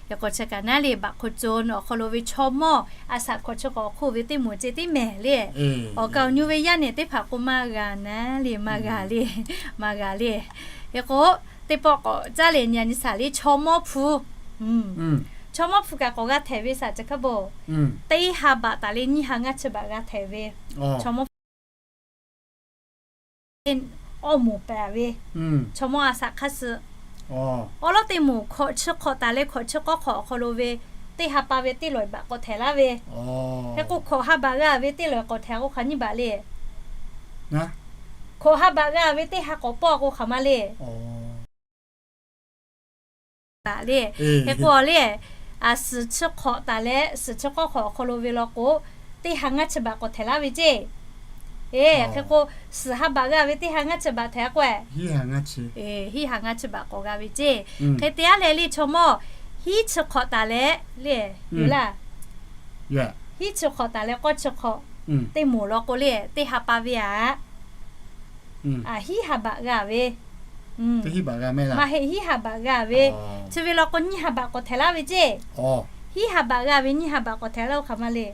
Yaꞈ k'o chi kaꞈ naˉ le, baꞈ hk'oˆ caw awˬ hk'aw lo ve chaw mawˇ a shaꞈ hkawꞈ chi hk'awꞈ awˬ hk'oˆ ve teˇ moˍ ceh tiˉ mehˍ le. Awˬ kaˍ awˬ nyu ve yaˇ nehˬ teˇ hpaˍ k'o maˇ g'a naˉ le, maˇ g'a le, maˇ g'a le. Hk'e k'o teˇ pawˆ k'awꞈ caˉ leh nyi a nyi shaˍ le, chaw mawˇ hpu. Chaw mawˇ hpu kaꞈ k'awꞈ g'a htehꞈ ve shaˍ ceˬ hk'a bo, teˇ ha baꞈ taˍ leh nyiˇ ha ngaˇ chi baꞈ g'a htehꞈ ve. Chaw mawˇ hpu awˇ moˍ pehˍ ve, chaw mawˇ a shaꞈ hk'aˇ suh. Awˬ lawn teˇ moˍ hkawꞈ chi hk'awꞈ taˍ leh hkawꞈ chi k'awˇ hk'awꞈ awˬ hk'aw lo ve teˇ ha pa ve teˇ lawˬ baꞈ k'awꞈ htehꞈ laˇ ve. Hk'e k'o hkawꞈ ha baꞈ g'a ve teˇ lawˬ k'awꞈ htehꞈ k'o hk'aˬ nyiˇ baꞈ le. Hkawꞈ ha baꞈ g'a ve teˇ ha k'awꞈ pawˇ k'o hk'aˬ ma le. Taˍ le. Hk'e k'o le, a suhˍ chi hk'awꞈ taˍ leh suhˍ chi k'awˇ hk'awꞈ awˬ hk'aw lo ve law k'o, teˇ ha ngaˇ chi baꞈ k'awꞈ htehꞈ laˇ ve ceˇ. Eˬ, hk'e k'o suhˍ ha baꞈ g'a ve teˇ ha ngaˇ chi baꞈ htehꞈ k'o, hiˉ ha ngaˇ chi baꞈ k'awꞈ g'a ve ceˇ. Hk'e te a leh le chaw mawˇ hiˉ chi hk'awꞈ taˍ leh le, yoˬ laˇ. Hiˉ chi hk'awꞈ taˍ leh k'awˇ chi hk'awꞈ teˇ moˍ law k'o le, teˇ ha pa ve aꞈ hiˉ ha baꞈ g'a ve. Maˇ heˆ, hiˉ ha baꞈ g'a ve. Chi ve law k'o nyiˇ ha baꞈ k'awꞈ htehꞈ laˇ ve ceˇ. Hiˉ ha baꞈ g'a ve nyiˇ ha baꞈ k'awꞈ htehꞈ laˇ oˇ hk'aˬ ma le.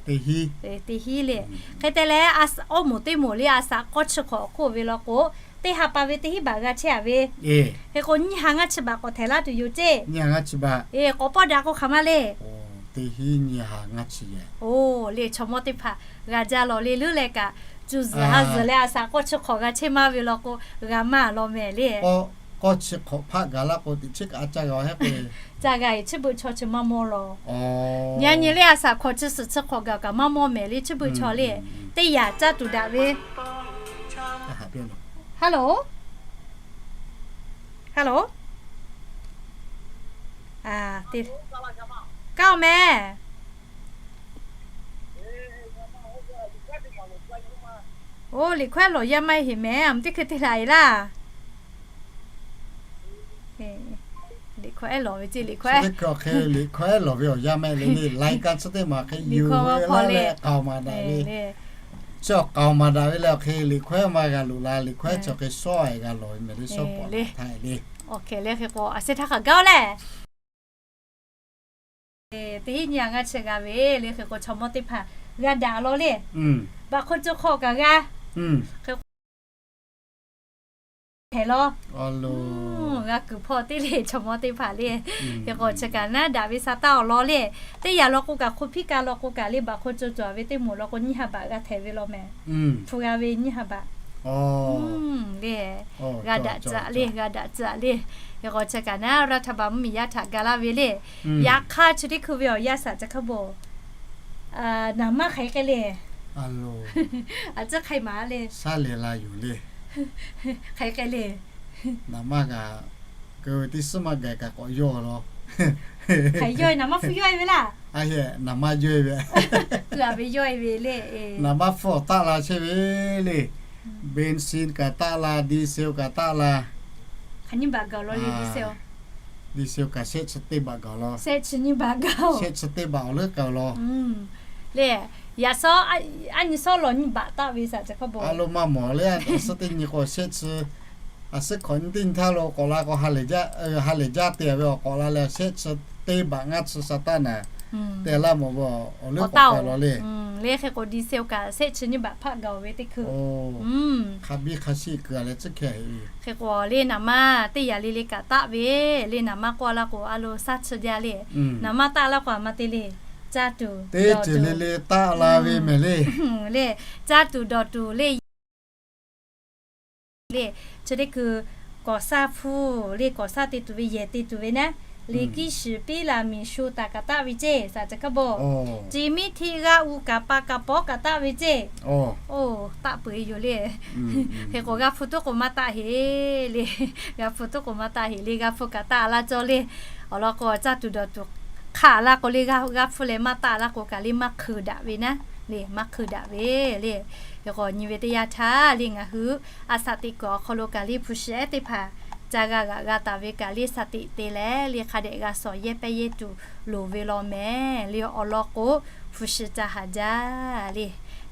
Teˇ hiˉ le. Hk'e te leh, awˇ moˍ teˇ moˍ le a shaꞈ k'awˇ chi hk'awꞈ awˬ hk'oˆ ve law k'o, teˇ ha pa ve teˇ hiˉ baꞈ g'a chehˇ a ve. Hk'e k'o nyiˇ ha ngaˇ chi baꞈ k'awꞈ htehꞈ laˇ tuˬ yoˬ ceˇ. K'awꞈ pawˇ daꞈ k'o hk'aˬ ma le. Oˬ le, chaw mawˇ teˇ hpaˍ g'a jaˇ lawˬ le leuˉ leh kaꞈ, cuˇ zuhˬ ha zuhˬ leh a shaꞈ k'awˇ chi hk'awꞈ g'a chehˇ maˇ ve law k'o, g'a maˇ law mehˍ le. k'awˇ chi hk'awꞈ hpaˆ gaˬ laˇ k'o, teꞈ chiˉ kaꞈ a caˇ g'a-o hehˉ k'o, caˇ g'a-e, chi beuꞈ chaw chi maˇ mawˇ law. Yaꞈ nyi le, a shaꞈ hkawꞈ chi suhˍ chi hk'awꞈ gaˬ kaꞈ maˇ mawˇ mehˍ le, chi beuꞈ chaw le. Teˇ yanˇ caˇ tuˬ daꞈ ve. Hello, hello, kaˇ-oˬ meh. Oˇ, liꞈ hkawehˉ lawˬ yaˇ maˇ heˆ mehˍ, a mvuhˇ teˇ hkui te laˬ-e laˇ. Liꞈ hkawehˉ lawˬ ve ce, liꞈ hkawehˉ, liꞈ hkawehˉ lawˬ ve awˬ yanˇ mehˆ le le, lai ka chi teˇ maˬ hk'e yuˬ ve laˇ leh k'aoˍ maˍ daꞈ ve. Chi awˬ k'aoˍ maˍ daꞈ ve leh awˬ hk'e liꞈ hkawehˉ maˇ g'a loꞈ la, liꞈ hkawehˉ chi awˬ hk'e shawˉ-e g'a lawˬ ve mehˍ le, shawˉ pawˍ le htaˇ le. Awˬ hk'e le hk'e k'o, a shehˍ htaˇ hk'aˬ gaˇ-oˬ lehˬ. Teˇ hinˉ nyi a ngaˇ chi g'a ve le hk'e k'o, chaw mawˇ teˇ hpaˍ g'a daꞈ law le. Baꞈ hk'o co hk'aw kaꞈ g'a hk'e k'o, hpehꞈ law. G'a kuiˬ hpawˇ teˇ le chaw mawˇ teˇ hpaˍ le. Hk'e k'o, chi kaꞈ naˉ daꞈ ve sa taˇ awˬ lawn le. Teˇ yanˇ law k'o kaꞈ, hk'o hpiˇ ka law k'o kaꞈ le, baꞈ hk'o co cawˬ ve teˇ moˍ law k'o, nyiˇ ha baꞈ g'a htehˍ ve law mehˍ. Hpu g'a ve nyiˇ ha baꞈ le. G'a daꞈ tcuh le, g'a daꞈ tcuh le. Hk'e k'o, chi kaꞈ naˉ รัฐบาล mvuhˇmiˬ yaˇ htaꞈ ga laˇ ve le. Yaꞈ hk'aˇ chi teˇ hkui ve awˬ yanˇ shaˍ ca hk'a bon, naˍ maˇ hk'aˬ hk'e le. A tcuhˉ hk'ai maˍ le. Saˉ lehˬ la yoˬ le. Hk'aˬ hk'e le. Naˍ maˇ kaꞈ, keu ve teˇ suhˉ maˇ gaˬ kaꞈ k'awꞈ yawˇ law. Hk'aˬ yawˇ-e, naˍ maˇ hpfuhˇ yawˇ-e ve laˇ. A hehꞈ, naˍ maˇ yawˇ-e ve. Keu-a ve yawˇ-e ve le. Naˍ maˇ hpfuhˇ awˬ taˆ la chehˇ ve le. Bensin kaꞈ taˆ la, diesel kaꞈ taˆ la. Hk'aˬ nyiˇ baꞈ gaˬ law le, diesel. Diesel kaꞈ shehˆ chi teˇ baꞈ gaˬ law. Shehˆ chi nyiˇ baꞈ gaˬ. Shehˆ chi teˇ baꞈ awˬ leuˉ k'ai law. Le, yaꞈ shawˉ, aˉ nyi shawˉ lawˬ nyiˇ baꞈ taˆ ve shaˍ ca hk'a bon. A lo maˇ mawˬ le, a suhˉ teˇ nyi k'o shehˆ chi, a suhˉ hkawꞈ nyi teˇ nyi htaˇ lo k'awꞈ la k'o, ha lehˬ jaˇ te ve awˬ k'awꞈ la leh shehˆ chi teˇ baꞈ ngaˇ chi sa taˇ naˍ te laˇ mawˬ ve awˬ leuˉ k'awꞈ k'ai law le. Le hk'e k'o diesel kaꞈ shehˆ chi nyiˇ baꞈ hpaˆ gaˬ-oˬ ve teˇ hkui. Hk'a biˇ hk'a shiˆ keu-a leh tcuhˉ hkeh. Hk'e k'o le naˍ maˇ teˇ yanˇ le le kaꞈ taˆ ve, le naˍ maˇ k'oˆ laˇ k'o a lo shaˉ chi jaˇ le. Naˍ maˇ taˆ laˇ k'o a ma te le. Caˇ tuˬ teˇ ceuˬ le le taˆ la ve mehˍ le. Le, caˇ tuˬ dawˬ tuˬ le. Le, chi teˇ hkui k'awꞈ shaˉ hpuˇ le, k'awꞈ shaˉ te tuˬ ve yehˬ te tuˬ ve naˉ, liꞈ kiˇ shiˍ piˉ laˬ miˬ shu taˍ kaꞈ taˆ ve ceˇ, shaˍ ca hk'a bon. Chi miˉ htiˆ g'aˇ u kaꞈ pa kaꞈ pawˉ kaꞈ taˆ ve ceˇ. Oˇ, taˆ peuˬ-e yoˬ le. Hk'e k'o g'a hpu tuˉ k'o maˇ taˆ heˍ le. G'a hpu tuˉ k'o maˇ taˆ heˍ le, g'a hpu kaꞈ taˆ laˇ cawˇ le. Awˬ lawn k'o caˇ tuˬ dawˬ tuˬ hk'aˬ laˇ k'o le, g'a hpu leh maˇ taˆ laˇ k'o kaꞈ le maˇ hk'eun daꞈ ve naˉ le, maˇ hk'eun daꞈ ve le. Hk'e k'o nyi ve teˇ yanˇ htaˇ le ngaˬ hui a shaꞈ teꞈ kuiˬ awˬ hk'aw lo kaꞈ le hpu shi ehˉ teˇ hpaˍ ca g'a g'aꞈ g'a taˍ ve kaꞈ le shaꞈ teꞈ te leh le hk'a dehꞈ g'a shawˍ yehˇ pehˇ yehˇ tuˬ loˍ ve law mehˍ le. Awˬ lawn k'o hpu shi ca haˍ jaˇ le.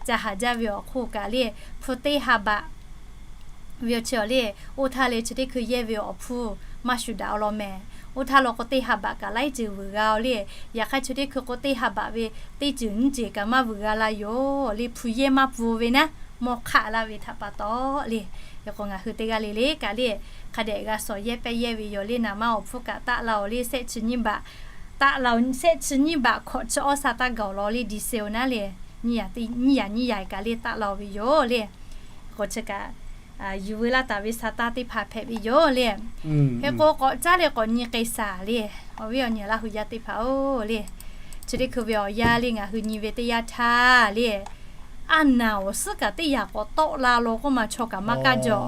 Ca haˍ jaˇ ve awˬ hk'oˆ kaꞈ le hpu teˇ ha baꞈ ve awˬ chi awˬ le, oˇ htaˇ le chi teˇ hkui yehˇ ve awˬ hpfuhˇ maˇ shuˍ daꞈ-o law mehˍ. Oˇ htaˇ law k'o teˇ ha baꞈ kaꞈ laiˉ ceuˬ vuiˬ g'a-o le. Yaꞈ hk'aˇ chi teˇ hkui k'o teˇ ha baꞈ ve teˇ ceuˬ nyiˇ ceuˬ kaꞈ maˇ vuiˬ g'a la yoˬ le. Hpu yehˇ maˇ pfuhˇ ve naˉ, mawˇ hk'aˆ laˇ ve htaꞈ pa taw le. Hk'e k'o ngaˬ hui teˇ g'aˇ le le kaꞈ le hk'a dehꞈ g'a shawˍ yehˇ pehˇ yehˇ ve yoˬ le. Naˍ maˇ awˬ hpfuhˇ kaꞈ taˆ la-o le, shehˆ chi nyiˇ baꞈ taˆ la-o, shehˆ chi nyiˇ baꞈ hkawꞈ chi awˇ sha taˇ gaˬ-oˬ law le. Diesel naˉ le, nyiˇ yaꞈ nyiˇ yaꞈ kaꞈ le taˆ la-o ve yoˬ le. K'o chi kaꞈ yuˬ veu laˇ taˍ ve sha taˇ teˇ hpaˍ hpehꞈ ve yoˬ le. Hk'e k'o k'awꞈ caˉ leh k'awꞈ nyi k'ai shaˍ le. Awˬ viˉ awˬ nyi Laˇ hu yaˇ teˇ hpaˍ-oˬ le, chi teˇ hkui ve awˬ yanˇ le ngaˬ hui nyi ve teˇ yanˇ htaˇ le, a naˍ awˬ suhˉ kaꞈ teˇ yanˇ k'awꞈ tawˆ la law k'oˆ ma chaw kaꞈ maˇ kaˇ jaw.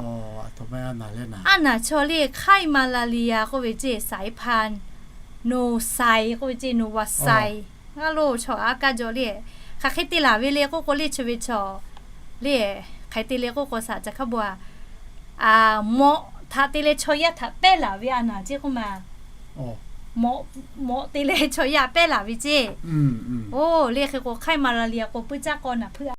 A naˍ chaw le ไข้มาลาเรีย k'oˆ ve ceˇ, สายพันธุ์ โนไซ k'oˆ ve ceˇ, โนวาไซ a lo chaw a kaˇ jaw le. Hk'aˬ hk'e te laˬ ve le k'oˆ k'o le chi ve chaw le, hk'aˬ hk'e te le k'oˆ k'o shaˍ ca hk'a bon a, mawꞈ htaꞈ te leh chaw yaˇ htaꞈ pehˇ laˬ ve a naˍ ceˇ k'oˆ ma. Mawꞈ te leh chaw yaˇ pehˇ laˬ ve ceˇ. Oˇ le hk'e k'o ไข้มาลาเรีย k'o puiˇ caˇ k'aw naˍ hpeuˆ a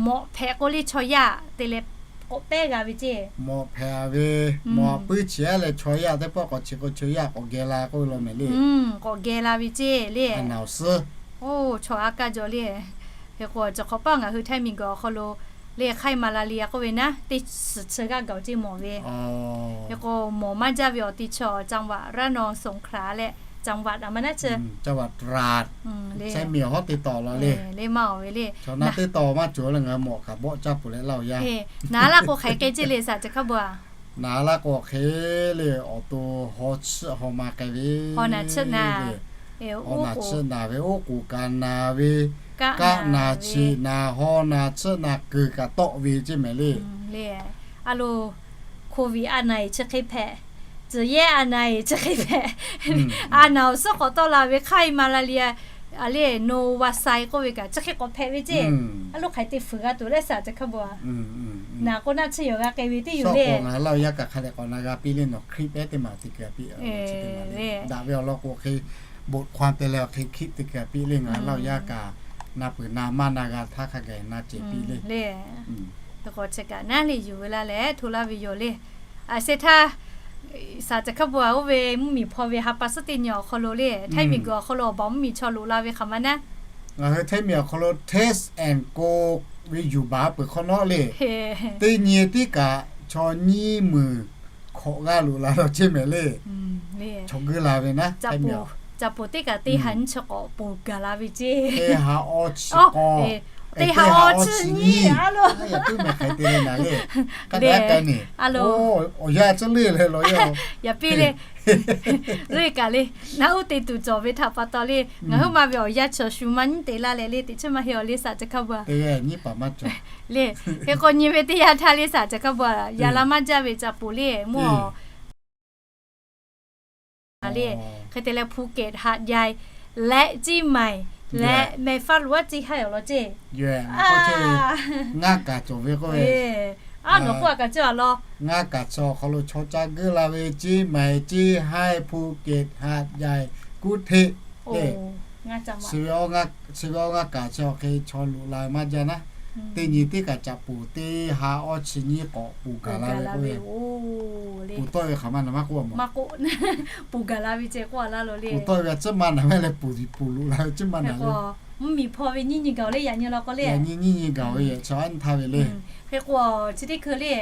mawꞈ hpehꞈ k'o le chaw yaˇ te leh k'awꞈ pehˇ g'a ve ceˇ. Mawꞈ hpehꞈ ve, mawꞈ puiˇ chi a leh chaw yaˇ teˇ pawˆ k'awꞈ chi k'o chaw yaˇ k'awꞈ geh la k'oˆ ve law mehˍ le. K'awꞈ geh la ve ceˇ le. Oˇ chaw a kaˇ jaw le. Hk'e k'o cawˬ hk'awꞈ paˆ ngaˬ hui Htaiˇ miˬ guiˬ awˬ hk'aw lo le ไข้มาลาเรีย k'oˆ ve naˉ teˇ suhˍ chi g'aˇ gaˬ-oˬ ceˇ mawˬ ve. Hk'e k'o mawˬ maˇ jaˇ ve awˬ te chaw จังหวัดระนอง สงขลา leh จังหวัด a ma naˉ chi, จังหวัดตราด Saiˉ miˬ awˬ hawˉ teˇ tawˍ la le. Chaw naˆ teˇ tawˍ maˇ cawˬ leh ngaˬ hui mawꞈ kaꞈ bawˆ caˇ peuˬ leh laˇ oˬ yaˇ. Naˍ laˇ k'o hk'aˬ hk'e ceˇ le saˍ ca hkaˇ bu a. Naˍ laˇ k'o hk'e le, awˬ to haw chiˆ haw ma k'ai ve, haw naˬ chiˆ naˬ ve, oˉ k'oˍ kaꞈ naˬ ve, kaˆ naˬ chiˆ naˬ haw naˬ chiˆ naˬ kuiˬ kaꞈ tawˆ ve ceˇ mehˍ le. A lo, โควิด a naˬ eˬ chi hk'e hpehꞈ, tcuhˬ yehˇ a naˬ eˬ chi hk'e hpehꞈ, a naˬ awˬ suhˉ k'awꞈ tawˆ la ve hk'aˇ e ma la le, a le no va sai k'oˆ ve kaꞈ chi hk'e k'awꞈ hpehꞈ ve ceˇ. A lo hk'aˬ hk'e te fuiˍ g'a tuˬ leh saˍ ca hkaˇ bu a. Naˍ k'o naˆ tsuhˇ yawˬ g'a k'ai ve teˇ yoˬ le. Ngaˬ hui laˇ oˬ yaˇ kaꞈ hk'a dehꞈ k'awꞈ na g'a piˇ le, nawˬ hkriˆ pehˉ teˇ maˬ te kuiˬ a piˇ. Daꞈ ve awˬ lawn k'o hk'e, บทความ te leh hk'e hkriˆ te kuiˬ a piˇ le, ngaˬ hui laˇ oˬ yaˇ kaꞈ na peuˬ na maˇ na g'a htaˇ hk'a gaˬ na cehˬ piˇ le. K'awꞈ chi kaꞈ naˉ le yuˬ ve la leh hto laˇ ve yoˬ le. A se htaˇ, saˍ ca hkaˇ bu a oˇ ve mvuhˇmiˬ hpaw ve ha pa suhˉ teˇ nyi awˬ hk'aw lo le, Htaiˇ miˬguiˬ awˬ hk'aw lo awˬ baˬ mvuhˇmiˬ chaw loꞈ la ve hk'aˬ ma naˉ, ngaˬ hui Htaiˇ miˬ awˬ hk'aw lo Test and Go ve yuˬ baˬ peuˬ hk'awꞈ nawˉ le, teˇ nyi teˇ kaꞈ chaw nyiˇ meunˍ hkawꞈ g'aˇ loꞈ la law ceˇ mehˍ le. Chaw g'uiˇ la ve naˉ, caˍ poˍ teˇ kaꞈ teˇ ha nyiˇ chi k'awꞈ ponˬ gaˬ la ve ceˇ. Teˇ ha awˇ chi k'awˇ, teˇ ha awˇ chi nyiˇ a lo, tuˉ mehˍ hk'e te le naˍ le. K'aˉ daꞈ k'ai neˬ, awˬ yanˇ tcuhˇ le leh law yaˇ, yaꞈ piˇ le. Zuhˆ kaꞈ le, naˉ uˉ te tuˬ cawˬ ve htaꞈ pa taw le, ngaˬ huiˉ ma ve awˬ yanˇ chi awˬ shu maˇ nyiˉ te laˇ leh le, teꞈ chiˉ maˇ heˆ awˬ le saˍ ca hkaˇ bu a. Nyiˉ paˍ maˇ cawˬ le. Hk'e k'o nyi ve teˇ yanˇ htaˇ le saˍ ca hkaˇ bu a, yaꞈ la maˇ jaˇ ve caˍ poˍ le mvuhˇ a le. Hk'e te leh ภูเก็ต หาดใหญ่ leh เชียงใหม่ leh แม่ฟ้าหลวง ceˇ haiˉ awˬ lawn ceˇ. Ngaˇ kaˍ cawˬ ve k'oˆ ve, a nawˬ k'oˆ a kaꞈ cawˬ a law. Ngaˇ kaˍ chi awˬ hk'aw lo chaw ca g'uiˇ la ve เชียงใหม่ ceˇ haiˉ ภูเก็ต หาดใหญ่ กรุงเทพ le. Chi ve awˇ ngaˇ kaˍ chi awˬ hk'e chaw loꞈ la maˇ jaˇ naˉ, teˇ nyi teˇ kaꞈ caˍ poˍ teˇ ha awˇ chi nyiˇ k'awꞈ ponˬ gaˬ la ve k'oˆ ve, ponˬ tawˆ ve hk'aˬ ma naˍ maˇ k'oˆ a ma. Ponˬ gaˬ la ve ceˇ k'oˆ a laˇ lo le. Ponˬ tawˆ ve a ciˉ ma naˍ ve leh ponˬ loꞈ la ve ciˉ ma naˍ le. Mvuhˇmiˬ hpaw ve nyiˇ nyi gaˬ le, yaꞈ nyi law k'o le, nyiˇ nyi gaˬ ve yaꞈ chaw anˇ htaˇ ve le. Hk'e k'o chi teˇ hkui le,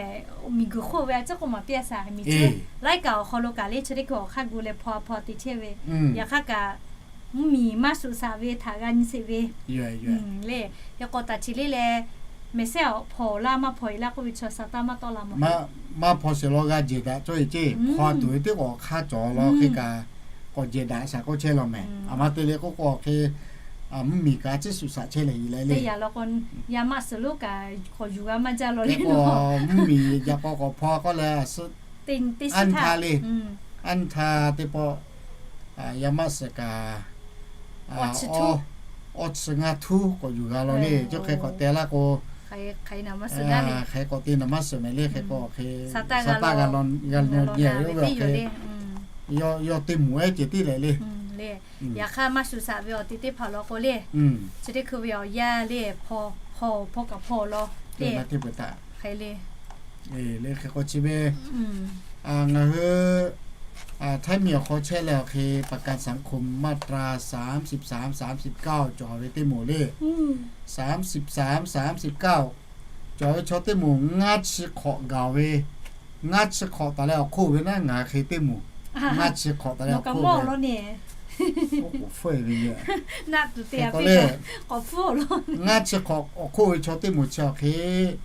miˬguiˬ hk'oˆ ve a ciˉ k'oˆ maˍ piˇ a saˍ, miˬ ciˉ laiˉ kaꞈ awˬ hk'aw lo kaꞈ le chi teˇ hkui awˬ hk'aˇ gu leh hpaw a hpaw te chehˇ ve, yaꞈ hk'aˇ kaꞈ mvuhˇmiˬ maˇ shuˍ shaꞈ ve htaꞈ g'a nyi sheˍ ve le. Hk'e k'o taˍ chi le leh, mehˍ sehˉ awˬ hpaw laˇ maˇ hpaw e laˇ k'oˆ ve chaw sa taˇ maˇ tawˆ la mawˬ. Maˇ hpaw sheˍ law g'a jehˬ daꞈ cawˇ e ceˇ, hpaw tuˬ ve teˇ k'awꞈ hk'aˇ cawˬ law hk'e kaꞈ k'awꞈ jehˬ daꞈ shaˍ k'oˆ chehˇ law mehˍ. A ma te le k'oˆ k'o hk'e, mvuhˇmiˬ kaꞈ a ciˉ shuˍ shaꞈ chehˇ leh i leh le. Yaꞈ law k'o, yaˇ maˆ suhˍ lonˉ kaꞈ k'awꞈ yuˬ g'a maˇ jaˇ law le. Mvuhˇmiˬ yaꞈ k'aw k'awꞈ hpaw k'oˆ leh, anˇ htaˇ le, anˇ htaˇ teˇ pawˆ yaˇ maˆ suhˍ kaꞈ awˇ chi ngaˇ htuˉ k'awꞈ yuˬ g'a law le. Cawˇ hk'e k'awꞈ te laˇ k'o, hk'e k'awꞈ te naˍ maˇ suhˍ mehˍ le. Hk'e k'o hk'e sa taˇ g'a law g'a law nyi ve oˇ ve awˬ hk'e, yawˇ teˇ moˍ ehˉ ceh tiˉ leh le. Yaꞈ hk'aˇ maˇ shuˍ shaꞈ ve awˬ te teˇ hpaˍ law k'o le, chi teˇ hkui ve awˬ yanˇ le, hpaw hpaw kaꞈ hpaw law le. Hk'e le, le hk'e k'o chi ve ngaˬ hui Htaiˇ miˬ awˬ hk'aw chehˇ leh awˬ hk'e ประกันสังคม มาตรา สามสิบสาม สามสิบเก้า cawˬ ve teˇ moˍ le. สามสิบสาม สามสิบเก้า cawˬ ve chaw teˇ moˍ ngaˇ chi hk'awꞈ gaˬ ve, ngaˇ chi hk'awꞈ taˍ leh awˬ hk'oˆ ve naˉ ngaˬ hk'e teˇ moˍ ngaˇ chi hk'awꞈ taˍ leh awˬ hk'oˆ ve, oˉ k'oˍ feuˆ ve le. Ngaˇ chi hk'awꞈ awˬ hk'oˆ ve chaw teˇ moˍ chi awˬ hk'e,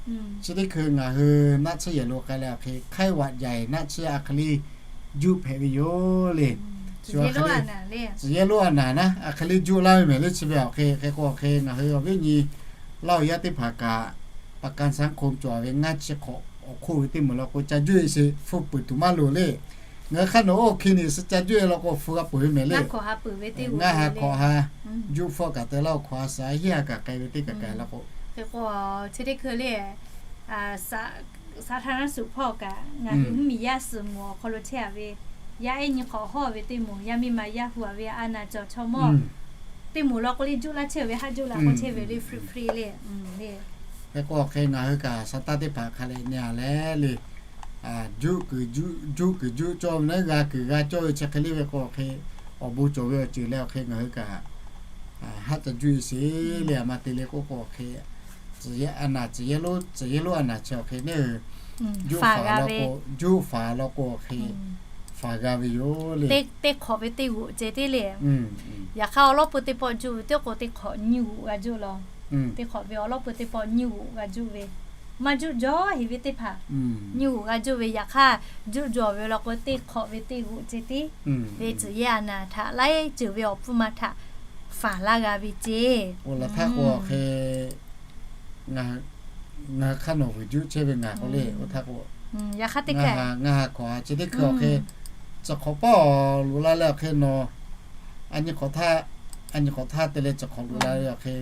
chi teˇ hkui ngaˬ hui naˆ tsuhˇ yehˬ lo k'ai leh awˬ hk'e ไข้หวัดใหญ่ naˆ tsuhˇ a hk'e le juˆ hpehꞈ ve yoˬ le. Tcuhˬ yehˇ lonˉ a naˍ naˉ a hk'e le juˆ laˇ ve mehˍ le. Chi ve awˬ hk'e hk'e k'o awˬ hk'e ngaˬ hui awˬ viˉ nyi laˇ oˬ yaˇ teˇ hpaˍ kaꞈ ประกันสังคม cawˬ ve ngaˇ chi hk'awꞈ awˬ hk'oˆ ve teˇ moˍ law k'o ca juˆ e sheˍ, hpu peuˬ tuˬ maˇ loˍ le. Ngaˬ hui hk'aˇ nawˬ oˇ hk'e nyi suh ca juˆ e law k'o hpu g'a peuˬ ve mehˍ le. Ngaˇ ha hk'awꞈ ha juˆ hpfuhˆ kaꞈ te laˇ oˬ, hk'awꞈ ha suh a hiˉ ha kaꞈ k'ai ve teˇ kaꞈ k'ai laˇ k'o, hk'e k'o chi teˇ hkui le สาธารณสุข hpawˇ kaꞈ ngaˬ hui mvuhˇmiˬ yaˇ suhˍ moˍ awˬ hk'aw lo chehˇ a ve, yaˇ ehˉ nyi hk'awꞈ hawˇ ve teˇ moˍ, yaˇ miˇ ma yaˇ hu a ve a naˍ cawˬ chaw mawˇ teˇ moˍ law k'o le juˆ laˇ chehˇ ve, haˆ juˆ la k'oˆ chehˇ ve le, free free le. Hk'e k'o awˬ hk'e ngaˬ hui kaꞈ sa taˇ teˇ hpaˍ hk'a leh nyi a leh le, juˆ kuiˬ juˆ cawˇ ve naˉ g'a kuiˬ g'a cawˇ ve chi hk'e le ve k'o awˬ hk'e, awˬ bon cawˬ ve awˬ ceuˬ leh awˬ hk'e ngaˬ hui kaꞈ haˆ ca juˆ e sheˍ le. A ma te le k'oˆ k'o awˬ hk'e, a naˍ tcuhˬ yehˇ lonˉ a naˍ chi awˬ hk'e neˇ, juˆ faˍ law k'o, juˆ faˍ law k'o awˬ hk'e, faˍ g'a ve yoˬ le. Teˇ hk'awꞈ ve teˇ g'oꞈ ceh tiˉ le. Yaꞈ hk'aˇ awˬ lawˉ pui teˇ pawˆ juˆ ve teˇ k'o teˇ hk'awꞈ nyiˇ g'oꞈ g'a juˆ law. Teˇ hk'awꞈ ve awˬ lawˉ pui teˇ pawˆ nyiˇ g'oꞈ g'a juˆ ve, maˇ juˆ jaw heˍ ve teˇ hpaˍ nyiˇ g'oꞈ g'a juˆ ve. Yaꞈ hk'aˇ juˆ jaw ve law k'o teˇ hk'awꞈ ve teˇ g'oꞈ ceh tiˉ ve tcuhˍ yehˇ a naˍ htaꞈ laiˉ ceuˬ ve awˬ pfuhˇ ma htaꞈ faˍ laˇ g'a ve ceh. Oˇ laˬ htaˇ k'o hk'e ngaˬ hk'aˇ nawˬ vuiˬ juˆ chehˇ ve ngaˬ k'o le, oˇ htaˇ k'o, yaꞈ hk'aˇ teˇ hk'e ngaˬ ha hk'awꞈ a chi teˇ hkui awˬ hk'e chi hk'awꞈ paˉ awˬ loꞈ la leh awˬ hk'e nawˬ, a nyi hk'awꞈ htaˇ, a nyi hk'awꞈ htaˇ te leh chi hk'awꞈ loꞈ la ve awˬ hk'e,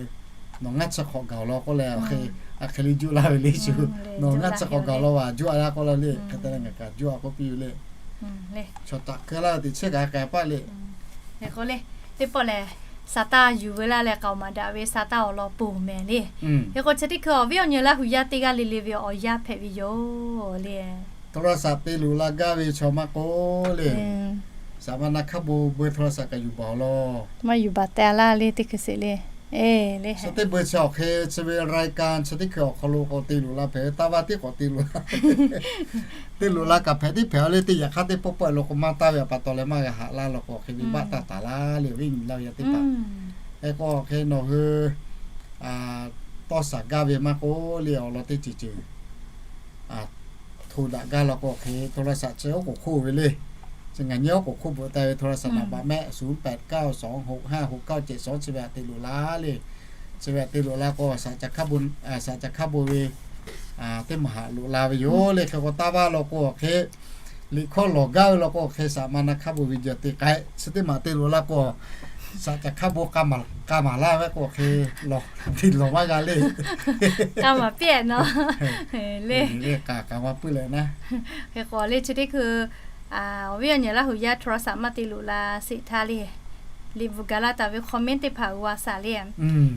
nawˬ ngaˇ chi hk'awꞈ gaˬ awˬ lawn k'oˆ leh awˬ hk'e, a hk'e le juˆ laˇ ve le shu. Nawˬ ngaˇ chi hk'awꞈ gaˬ law vaˬ juˆ a laˇ k'oˆ la le, hk'e te leh ngaˬ kaꞈ juˆ a k'oˆ piˇ ve le. Chaw taꞈ keu laˇ ve teꞈ chehˇ kaꞈ k'ai paˆ le. Teˇ pawˆ lehˬ, sa taˇ yuˬ veu laˇ leh k'aoˍ maˍ daꞈ ve sa taˇ awˬ lawn ponˬ mehˍ le. Hk'e k'o chi teˇ hkui awˬ viˉ awˬ nyi Laˇ huˍ yaˇ teˇ g'aˇ le le ve awˬ yanˇ hpehꞈ ve yoˬ le. Tawˇ laˇ saꞈ te loꞈ la gaˇ ve chaw maˇ k'oˆ le. Saꞈ ma na hk'aˇ bon beu tawˇ laˇ saꞈ kaꞈ yuˬ baˬ awˬ lawn. Maˇ yuˬ baˬ te a laˇ le teˇ hkui sheˍ le. Chi teˇ beu chi awˬ hk'e chi ve รายการ chi teˇ hkui awˬ hk'aw lo k'o te loꞈ la hpehꞈ ve taˇ vaˇ tiˉ k'awꞈ te loꞈ la. Te loꞈ la kaꞈ hpehꞈ tiˉ hpehꞈ a le teˇ yaꞈ hk'aˇ teˇ pawˆ pawˆ lo k'o maˇ taˇ ve a pa taw leh maˇ g'a haꞈ laˇ law k'o hk'e ve baˆ taˇ taˍ laˇ le awˬ viˉ awˬ nyi Laˇ huˍ yaˇ teˇ hpaˍ. Hk'e k'o hk'e nawˬ hui tawˇ saˍ gaˇ ve maˇ k'oˆ le awˬ lawn teˇ ceuˬ ceuˬ hto daꞈ gaˇ law k'o hk'e tawˇ laˇ saꞈ chi oˉ k'oˍ hk'oˆ ve le. Chi ngaˬ nyi oˉ k'oˍ hk'oˆ bvuhꞈ taˍ ve tawˇ laˇ saꞈ naˍ baꞈ mehˆ ศูนย์แปดเก้าสองหกห้าหกเก้าเจ็ดสอง chi ve aꞈ te loꞈ la le. Chi ve aꞈ te loꞈ la k'o saꞈ ca hk'aˇ bon ve teˇ maˬ haꞈ loꞈ la ve yoˬ le. Hk'e k'o taˇ vaˇ law k'o hk'e liꞈ hkawˇ lawˬ gaˇ ve law k'o hk'e saꞈ ma na hk'aˇ bon ve jaˇ te k'ai chi teˇ maˬ te loꞈ la k'o, saꞈ ca hk'aˇ bon k'a maˍ laˇ ve k'o hk'e lawˬ te lawˬ maˇ g'a le. K'a maˍ piˇ-eˬ nawˬ le. K'a k'a maˍ puiˉ leh naˉ. Hk'e k'o le chi teˇ hkui awˬ viˉ awˬ nyi Laˇ huˍ yaˇ tawˇ laˇ saꞈ maˇ te loꞈ la sheˍ htaˇ le, liꞈ bvuhꞈ gaˬ laˇ taˍ ve comment teˇ hpaˍ g'a saˍ le.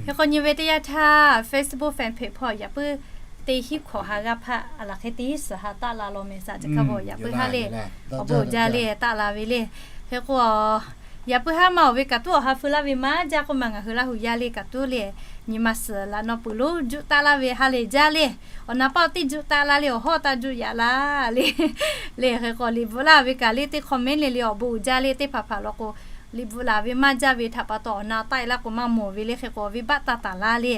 Hk'e k'o nyi ve teˇ yanˇ htaˇ Facebook fan page hpawˇ yaꞈ puiˉ teˇ hinˉ hkawꞈ ha g'aˇ hpaˆ a laˬ hk'e teˇ hinˉ suhˍ ha taˆ la law mehˍ saꞈ ca hk'a bvuhꞈ yaꞈ puiˉ haˉ le awˬ bon jaˇ le taˆ la ve le. Hk'e k'o yaꞈ puiˉ haˉ ma awˬ ve kaꞈ tuˉ awˬ ha feu laˇ ve maˇ jaˇ k'oˆ ma ngaˬ hui Laˇ huˍ yaˇ le kaꞈ tuˉ le nyi ma suhˍ laꞈ naw peuˬ lonˉ juˆ taˆ laˇ ve ha lehˬ jaˇ le. Awˬ na paˆ teˇ juˆ taˆ laˇ le awˬ hawˉ taˇ juˆ yaꞈ laˇ le. Le hk'e k'o liꞈ bvuhꞈ laˇ ve kaꞈ le teˇ comment le le awˬ bon uiˍ jaˇ le teˇ hpaˍ hpaˍ law k'o, liꞈ bvuhꞈ laˇ ve maˇ jaˇ ve htaꞈ pa taw awˬ na taˆ e laˇ k'o maˇ mawˬ ve le hk'e k'o ve baˆ taˇ taˍ laˇ le.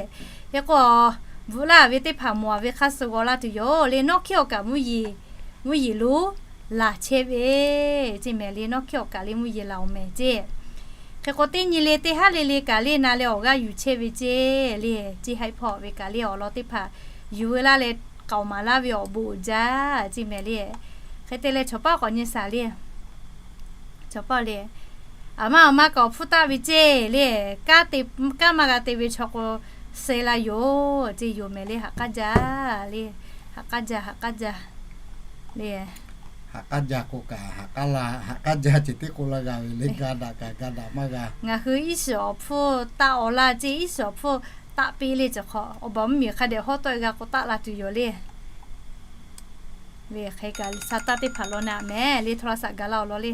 Hk'e k'o bvuhꞈ laˇ ve teˇ hpaˍ mawˬ ve hk'aˇ suh g'aw laˇ tuˬ yoˬ le. Nawˉ hkiˉ awˬ kaꞈ mvuhˇ yeˬ, mvuhˇ yeˬ lonˉ laˬ chehˇ ve ceˇ mehˍ le. Nawˉ hkiˉ awˬ kaꞈ le mvuhˇ yeˬ laˬ awˬ mehˍ ceˇ. Hk'e k'o teˇ nyi le teˇ haˉ le le kaꞈ le na leh awˬ g'aˇ yuˬ chehˇ ve ceˇ le. Ceˇ haiˆ hpawˇ ve kaꞈ le awˬ lawn teˇ hpaˍ yuˬ veu laˇ leh k'aoˍ maˍ laˇ ve awˬ bon uiˍ jaˇ ceˇ mehˍ le. Hk'e te leh chawˬ paˉ k'awꞈ nyi shaˍ le. Cawˬ pawˆ le, aˬ ma awˬ ma kaꞈ awˬ hpfuhˇ taˆ ve ceˇ le. Kanˉ maˇ g'a te ve chaw k'o, suh la yoˬ ceˇ yoˬ mehˍ le. Haꞈ k'aˉ jaˇ le, haꞈ k'aˉ jaˇ, haꞈ k'aˉ jaˇ le. Haꞈ k'aˉ jaˇ k'o kaꞈ, haꞈ k'aˉ jaˇ ceh tiˉ k'oˆ laˇ g'a ve le. Ga daꞈ kaꞈ ga daꞈ maˇ g'a. Ngaˬ hui iˉ shiˍ awˬ hpfuhˇ taˆ awˬ laˇ ceˇ, iˉ shiˍ awˬ hpfuhˇ taˆ piˇ le. Cawˬ hk'aw awˬ baˬ mvuhˇ miˬ hk'a dehꞈ hawˉ tawˆ e g'a k'o taˆ la tuˬ yoˬ le. Ve hk'e kaꞈ saˍ taˆ teˇ hpaˍ law naꞈ mehˍ le. Htoˇraˍsaꞈ gaˬ la awˬ lawn le.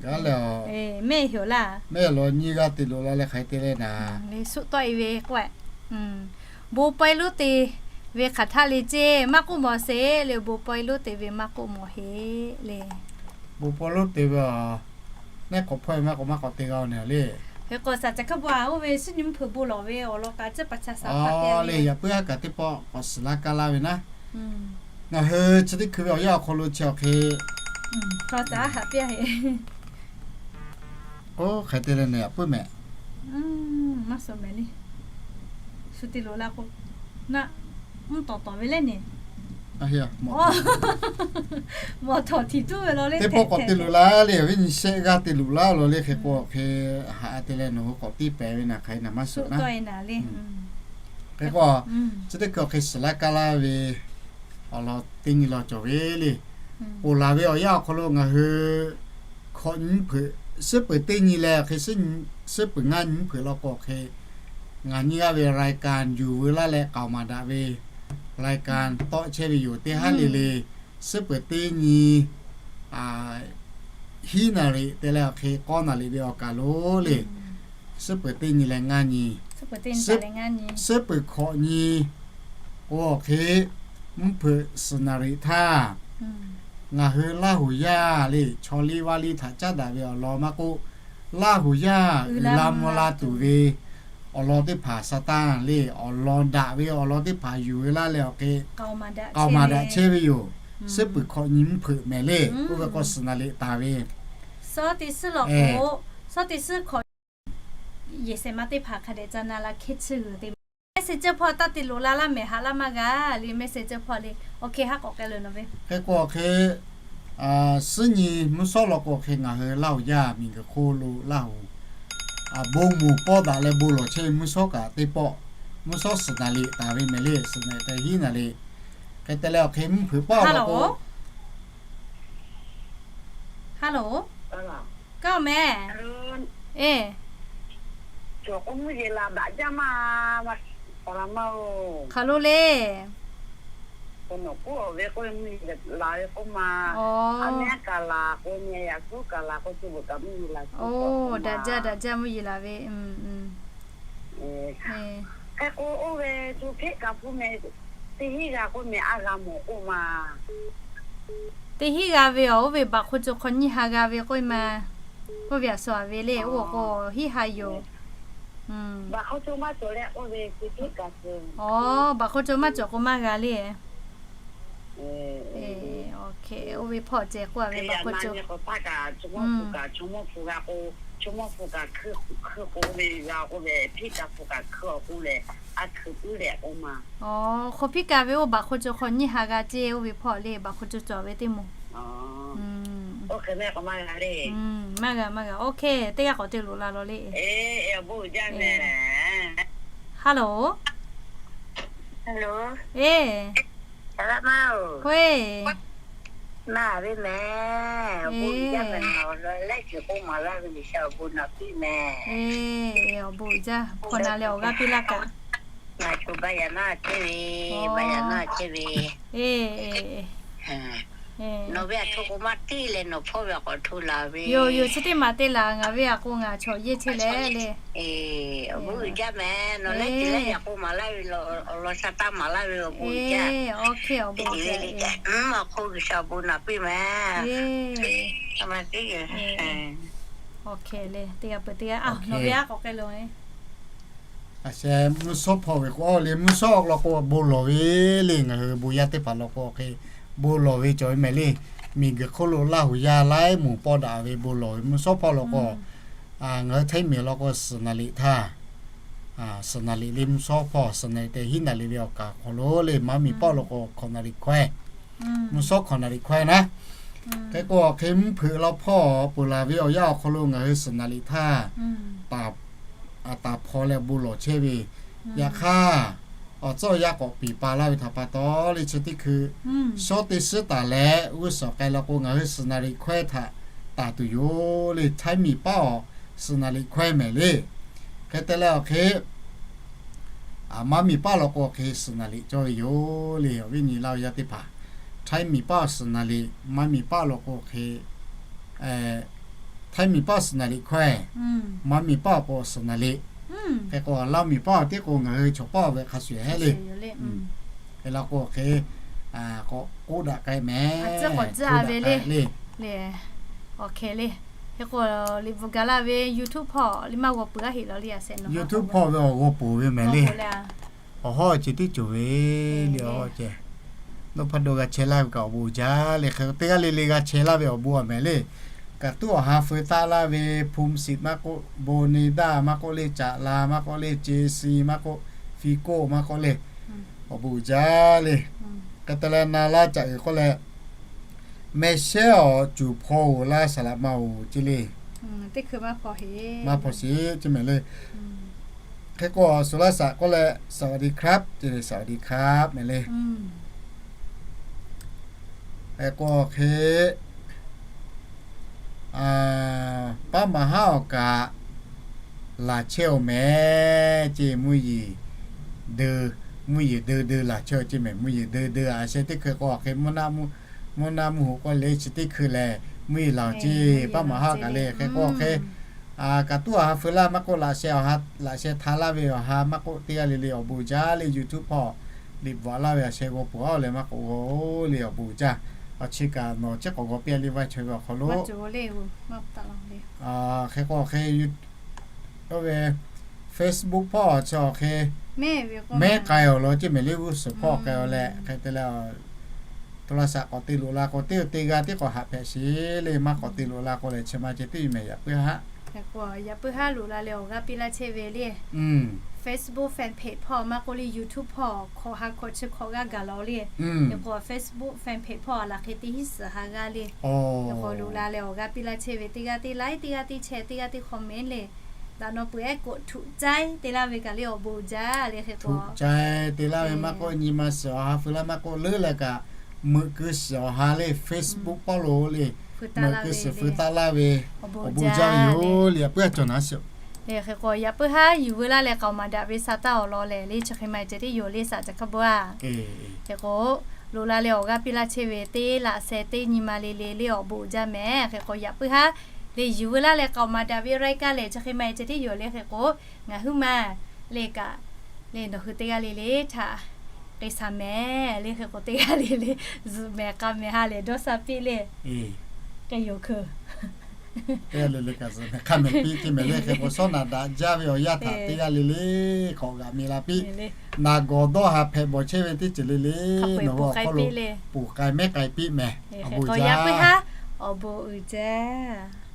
Gaˬ leh, mehˆ heˍ awˬ laˇ, mehˆ awˬ lawn nyiˇ g'aˇ te loꞈ la leh hk'aˬ hk'e te leh naˍ, suˆ tawˆ e ve k'o, bon pawehˇ lonˉ te ve hk'aˬ htaˆ le ceˇ maˇ k'oˆ mawˬ sheˍ le. Bon pawehˇ lonˉ te ve maˇ k'oˆ mawˬ heˆ le. Bon pawehˇ lonˉ te ve a, neˉ k'awꞈ hpawehˇ ve maˇ k'awꞈ maˇ k'awꞈ te g'a ne le. Hk'e k'o saˍ caˬ hkaˇ bon a oˇ ve suˉ nyi mvuhˇ hpeuꞈ bon lawˬ ve awˬ lawn kaꞈ ceˇ pa ca sa pa te le. Yaꞈ puiˉ haˉ kaꞈ teˇ pawˆ k'awꞈ suhˍ laˇ kaˇ laˇ ve naˉ. Ngaˬ hui chi teˇ hkui ve awˬ yanˇ awˬ hk'aw lo chi awˬ hk'e, oˇ hk'e te leh nehˬ yaꞈ puiˉ mehˍ. Maˇ suh mehˍ le. Shu te loꞈ la k'o, naˆ mvuhˇ tawˍ tawˍ ve lehˬ ne. Mawˬ htawˍ htiˍ tuˉ ve law le. Teˇ pawˆ k'awꞈ te loꞈ la le, awˬ viˉ nyi shehˆ g'aˇ te loꞈ la law le. Hk'e k'o hk'e haꞈ te leh nawˬ hui k'awꞈ tiˇ pehˍ ve naˍ hk'aˬ hk'e naˍ maˇ suh naˉ. Hk'e k'o, chi teˇ hkui awˬ hk'e suhˍ laˇ kaˇ laˇ ve awˬ lawn teˇ nyi law cawˬ ve le. Ponˬ laˬ ve awˬ yanˇ awˬ hk'aw lo ngaˬ hui hkawꞈ nyi mvuhˇ hpeuꞈ, suhˉ peuˬ teˇ nyi leh awˬ hk'e suhˉ peuˬ ngaˇ nyi mvuhˇ hpeuꞈ law k'o hk'e, ngaˬ nyi g'aˇ ve รายการ yuˬ veu laˇ leh k'aoˍ maˍ daꞈ ve รายการ tawˆ chehˇ ve yoˬ. Teˇ haˉ le le, suhˉ peuˬ teˇ nyi hiˉ naˍ riˍ te leh awˬ hk'e k'awˇ naˍ riˍ ve awˬ kaˬ lo le. Suhˉ peuˬ teˇ nyi leh ngaˇ nyi, suhˉ peuˬ hkawꞈ nyi k'o awˬ hk'e mvuhˇ hpeuꞈ suhˍ naˍ riˍ htaˇ, Ngaˬ hui Laˇ huˍ yaˇ le, chaw liˇ vaˇ liˇ htaꞈ caˉ daꞈ ve awˬ lawn maˇ k'oˆ, Laˇ huˍ yaˇ uiˍ la mvuh la tuˬ ve awˬ lawn teˇ hpaˍ Saˍtanˍ le, awˬ lawn daꞈ ve awˬ lawn teˇ hpaˍ yuˬ ve laˇ leh awˬ hk'e k'aoˍ maˍ daꞈ chehˇ ve yoˬ. Suhˉ puiˍ hkawꞈ nyi mvuhˇ hpeuꞈ mehˍ le, oˇ ve k'o suhˍ naˍ liꞈ taˍ ve, Saˍtanˍ yehˬ shehˍ ma teˇ hpaˍ hk'a dehꞈ ca na la hkehˇ tsuhˇ g'uiˬ te ma. Messenger hpawˇ taˇ te loꞈ la laˇ mehˍ, haꞈ laˇ maˇ g'a le, Messenger hpawˇ le. Awˬ hk'e haˉ k'awꞈ k'ai le nawˬ ve. Hk'e k'o awˬ hk'e, suhˉ nyi mvuhˇ shawˉ law k'o hk'e ngaˬ hui Laˇ huˍ yaˇ miˬ guiˬ hk'oˆ lo Laˇ huˍ bon moˍ pawˇ daꞈ leh bon lawˬ chehˇ ve mvuhˇ shawˉ kaꞈ teˇ pawˆ, mvuhˇ shawˉ suhˍ naˍ liꞈ taˍ ve mehˍ le, suhˍ naˍ liꞈ te hiˉ naˍ liꞈ. Hk'e te leh awˬ hk'e mvuhˇ hpeuꞈ paˇ law k'o, Hello. Kaˇ mehˍ. Eˬ, hk'aˬ lo le. Oˬ, daꞈ jaˇ daꞈ jaˇ mvuhˇ yeˬ laˬ ve. Hk'e k'o oˇ ve co hpeˆ kaꞈ hpu meh, teˇ hinˉ g'a k'oˆ meh, a g'a mawˬ k'oˆ ma. Teˇ hinˉ g'a ve awˬ, oˇ ve baꞈ hk'o co hk'awꞈ nyiˇ ha g'a ve k'oˆ ma. Oˇ ve aꞈ shu a ve le, oˇ k'o hiˉ ha yoˬ. Baꞈ hk'o co maˇ cawˬ leh k'oˆ ve, co hpeˆ kaꞈ hpu. Oˬ, baꞈ hk'o co maˇ cawˬ k'o maˇ g'a le. Oˇ ve hpawˇ ceh k'oˆ a ve, baꞈ hk'o co. Chaw mawˇ hpu kaꞈ, chaw mawˇ hpu kaꞈ hkui, hkui k'oˆ ve g'a k'oˆ ve, hpeˆ kaꞈ hpu kaꞈ hkui awˬ k'oˆ leh, a hkui puiˉ leh k'oˆ ma. Oˬ, hk'o hpiˉ kaꞈ ve oˇ baꞈ hk'o co hk'awꞈ nyiˇ ha g'a ceˇ, oˇ ve hpawˇ le, baꞈ hk'o co cawˬ ve teˇ moˍ. Oˇ hk'e mehˍ k'o maˇ g'a le. Maˇ g'a, maˇ g'a. Oˇ hk'e teˇ g'aˇ k'awꞈ te loꞈ la law le. Awˬ bon uiˍ jaˇ mehˍ. Hello. Eˬ, maˇ ve mehˍ. Awˬ bon uiˍ jaˇ mehˍ. Awˬ lawn leh ceuˬ k'oˆ maˍ laˇ ve G'uiˬsha awˬ bon naꞈ piˇ mehˍ. Awˬ bon uiˍ jaˇ. Hk'awꞈ na leh awˬ g'aˇ piˇ laˇ kaꞈ. Ngaˬ co baˇ yaꞈ naˇ chehˇ ve, baˇ yaꞈ naˇ chehˇ ve. Nawˬ ve aꞈ hto k'o maˇ tiˉ leh nawˬ hpawˇ ve aꞈ k'awꞈ hto laˬ ve yoˬ. Yoˬ, chi teˇ maˬ te laˬ, ngaˬ ve aꞈ k'o ngaˬ chaw yehˇ chehˇ leh le. Awˬ bon uiˍ jaˇ mehˍ. Nawˬ leh te leh yaꞈ k'o maˍ laˇ ve, awˬ lawn sha taˇ maˍ laˇ ve awˬ bon uiˍ jaˇ. Awˬ hk'e awˬ bon uiˍ jaˇ. Mvuhˇ ma hk'oˆ G'uiˬsha awˬ bon naꞈ piˇ mehˍ. Awˬ hk'e le, teˇ g'aˇ peuˬ teˇ g'aˇ, nawˬ ve aꞈ k'awꞈ k'ai lo. Aˬ sheh mvuhˇ shawˉ hpawˇ ve k'o, oˇ le mvuhˇ shawˉ law k'o bon lawˬ ve le, ngaˬ hui bon yaˇ teˇ hpaˍ law k'o hk'e bon lawˬ ve cawˬ ve mehˍ le. Miˬ guiˬ hk'oˆ lo Laˇ huˍ yaˇ laiˉ moˍ pawˇ daꞈ ve bon lawˬ ve mvuhˇ shawˉ hpawˇ law k'o, ngaˬ hui hteˇ miˬ law k'o suhˍ naˍ liꞈ htaˇ, suhˍ naˍ liꞈ le mvuhˇ shawˉ hpawˇ suhˍ naˍ liꞈ te hiˉ naˍ liꞈ ve awˬ kaˍ hk'aw lo le, maˇ miˬ paˆ law k'o hkawꞈ naˍ liꞈ hkawehˇ, mvuhˇ shawˉ hkawꞈ naˍ liꞈ hkawehˇ naˉ. Hk'e k'o awˬ hk'e mvuhˇ hpeuꞈ law hpawˇ peuˬ laˬ ve awˬ yanˇ awˬ hk'aw lo ngaˬ hui suhˍ naˍ liꞈ htaˇ taˍ, taˍ hpaw leh bon lawˬ chehˇ ve. Yaꞈ hk'aˇ, awˬ tcuhˉ awˬ yanˇ k'awꞈ piˍ pa laˇ ve htaꞈ pa taw le chi teˇ hkui shawˉ teˇ suhˉ taˍ leh g'uˇ suhˍ k'ai law k'o ngaˬ hui suhˍ naˍ liꞈ hkawehˇ htaꞈ taˍ tuˬ yoˬ le. Htaiˇ miˬ paˆ awˬ suhˍ naˍ liꞈ hkawehˇ mehˍ le. Hk'e te leh awˬ hk'e maˇ miˬ paˆ law k'o hk'e suhˍ naˍ liꞈ cawˇ ve yoˬ le. Awˬ viˉ nyi Laˇ huˍ yaˇ teˇ hpaˍ, Htaiˇ miˬ paˆ awˬ suhˍ naˍ liꞈ, maˇ miˬ paˆ law k'o hk'e Htaiˇ miˬ paˆ suhˍ naˍ liꞈ hkawehˇ, maˇ miˬ paˆ awˬ k'o suhˍ naˍ liꞈ. Hk'e k'o Laˇ miˬ paˆ awˬ tiˉ k'o ngaˬ hui chaw paˆ awˬ ve hk'a shuˍ hehˉ le. Hk'e la k'o hk'e k'awꞈ k'oˆ daꞈ k'ai mehˍ. K'oˆ daꞈ k'ai le. Awˬ hk'e le. Hk'e k'o liꞈ bvuhꞈ gaˬ laˇ ve YouTube hpawˇ le maˇ g'aw peuˬ a heˆ law le. YouTube hpawˇ ve awˬ g'aw peuˬ ve mehˍ le. Awˬ hawˉ ceh tiˉ cawˬ ve le, awˬ hawˉ ceh. Nawˬ hpaˇ dawˇ g'a chehˇ laˇ ve kaꞈ awˬ bon uiˍ jaˇ le. Hk'e teˇ g'aˇ le le g'a chehˇ laˇ ve awˬ bon a mehˍ le. Kaꞈ tuˉ awˬ ha feu taˆ laˇ ve Phum Sit maˇ k'oˆ, Bonnie Daˇ maˇ k'oˆ le, Caꞈ la maˇ k'oˆ le, Ceh Si maˇ k'oˆ, Fi Koˆ maˇ k'oˆ le, awˬ bon uiˍ jaˇ le. Hk'e te leh na laˇ caꞈ uiˍ k'oˆ leh, mehˍ shehˉ awˬ cuˬ hpaw oˬ laˇ saˍ laꞈ ma oˬ ce le. Maˇ hpaw sheˍ ce mehˍ le. Hk'e k'o awˬ suˍ laˇ saꞈ k'oˆ leh สวัสดีครับ ce le, สวัสดีครับ mehˍ le. Hk'e k'o hk'e paˇ maˍ haˉ awˬ kaꞈ laˬ chehˇ oˬ mehˍ ce. Mvuhˇ yeˬ, mvuhˇ yeˬ deu deu laˬ chehˇ oˬ ce mehˍ. Mvuhˇ yeˬ deu deu a sheh teˇ hkui k'o hk'e mvuhˇ naˆ mvuhˇ naˆ mvuhˇ hoꞈ k'oˆ le chi teˇ hkui lehˬ mvuhˇ yeˬ laˬ oˬ ce. Paˇ maˍ haˉ kaꞈ le hk'e k'o hk'e kaꞈ tuˉ awˬ ha feu laˇ maˇ k'oˆ, laꞈ sheh awˬ ha, laꞈ sheh htaˇ laˇ ve awˬ ha maˇ k'oˆ, teˇ g'aˇ le le awˬ bon uiˍ jaˇ le. YouTube hpawˇ liꞈ bvuhꞈ laˇ ve awˬ sheh g'aw peuˬ a le maˇ k'oˆ g'aw le awˬ bon uiˍ jaˇ. Awˬ chi kaꞈ nawˬ chi k'awꞈ g'aw piˇ a le, vaˇ chaweh ve awˬ hk'aw lo. Hk'e k'o, hk'e oˇ ve Facebook hpawˇ chi awˬ hk'e mehˉ k'ai awˬ lawn ceˇ mehˍ le, g'uˇ suhˍ hpawˇ k'ai a leh hk'e te leh, โทรศัพท์ k'awꞈ te loꞈ la k'o, teˇ teˇ g'aˇ tiˉ k'awꞈ haꞈ hpehꞈ sheˍ le. Maˇ k'awꞈ te loꞈ la k'o lehˬ, chi ma ceh tiˉ yoˬ mehˍ, yaꞈ puiˉ haˉ. Yaꞈ puiˉ haˉ loꞈ la leh awˬ g'aˇ piˇ laˇ chehˇ ve le. Facebook fan page hpawˇ maˇ k'oˆ le, YouTube hpawˇ hkawꞈ ha hkawꞈ chi hkawꞈ g'aˇ gaˬ la le. Hk'e k'o Facebook fan page hpawˇ a laˬ hk'e teˇ hinˉ suhˍ ha g'aˇ le. Hk'e k'o loꞈ la leh awˬ g'aˇ piˇ laˇ chehˇ ve, teˇ g'aˇ teˇ like, teˇ g'aˇ teˇ share, teˇ g'aˇ teˇ comment le. Daꞈ nawˬ peuˬ ehˉ k'o ถูกใจ te laˇ ve kaꞈ le awˬ bon jaˇ le. Hk'e k'o ถูกใจ te laˇ ve maˇ k'oˆ, nyi ma shiˍ awˬ ha feu laˇ maˇ k'oˆ, leuˉ leh kaꞈ meuꞈ keu shiˍ awˬ ha le, Facebook hpawˇ lo le, meuꞈ keu shiˍ feu taˍ laˇ ve awˬ bon jaˇ ve yoˬ le. Yaꞈ puiˉ haˉ cawˬ naˉ shiˍ le. Hk'e k'o yaꞈ puiˉ haˉ yuˬ veu laˇ leh k'aoˍ maˍ daꞈ ve sa taˇ awˬ lawn lehˬ le, chi hk'e ma ceh tiˉ yoˬ le, saˍ ca hkaˇ bon a. Hk'e k'o loꞈ la leh awˬ g'aˇ piˇ laˇ chehˇ ve teˇ laꞈ sheh teˇ nyi ma le le le awˬ bon jaˇ mehˍ. Hk'e k'o yaꞈ puiˉ haˉ le yuˬ veu laˇ leh k'aoˍ maˍ daꞈ ve รายการ lehˬ chi hk'e ma ceh tiˉ yoˬ le. Hk'e k'o ngaˬ huiˉ ma le kaꞈ le nawˬ hui teˇ g'aˇ le le htaꞈ k'ai sha mehˍ le. Hk'e k'o teˇ g'aˇ le le zuhꞈ mehˍ k'a mehˍ ha lehˬ dawˇ sha piˇ le. K'ai yoˬ hkui teˇ g'aˇ le le kaꞈ zuhꞈ mehˍ k'a mehˍ piˇ ceˇ mehˍ le. Hk'e k'o shawˉ naꞈ daꞈ jaˇ ve awˬ yanˇ htaꞈ teˇ g'aˇ le le k'awꞈ g'aꞈ mi la piˇ. Naˬ gawˬ dawˇ ha hpehꞈ bawˬ chehˇ ve teˇ ceuˬ le le nawˬ hui awˬ hk'aw lo poˬ k'ai mehˉ k'ai piˇ mehˍ. Awˬ bon jaˇ. Awˬ bon uiˍ jaˇ.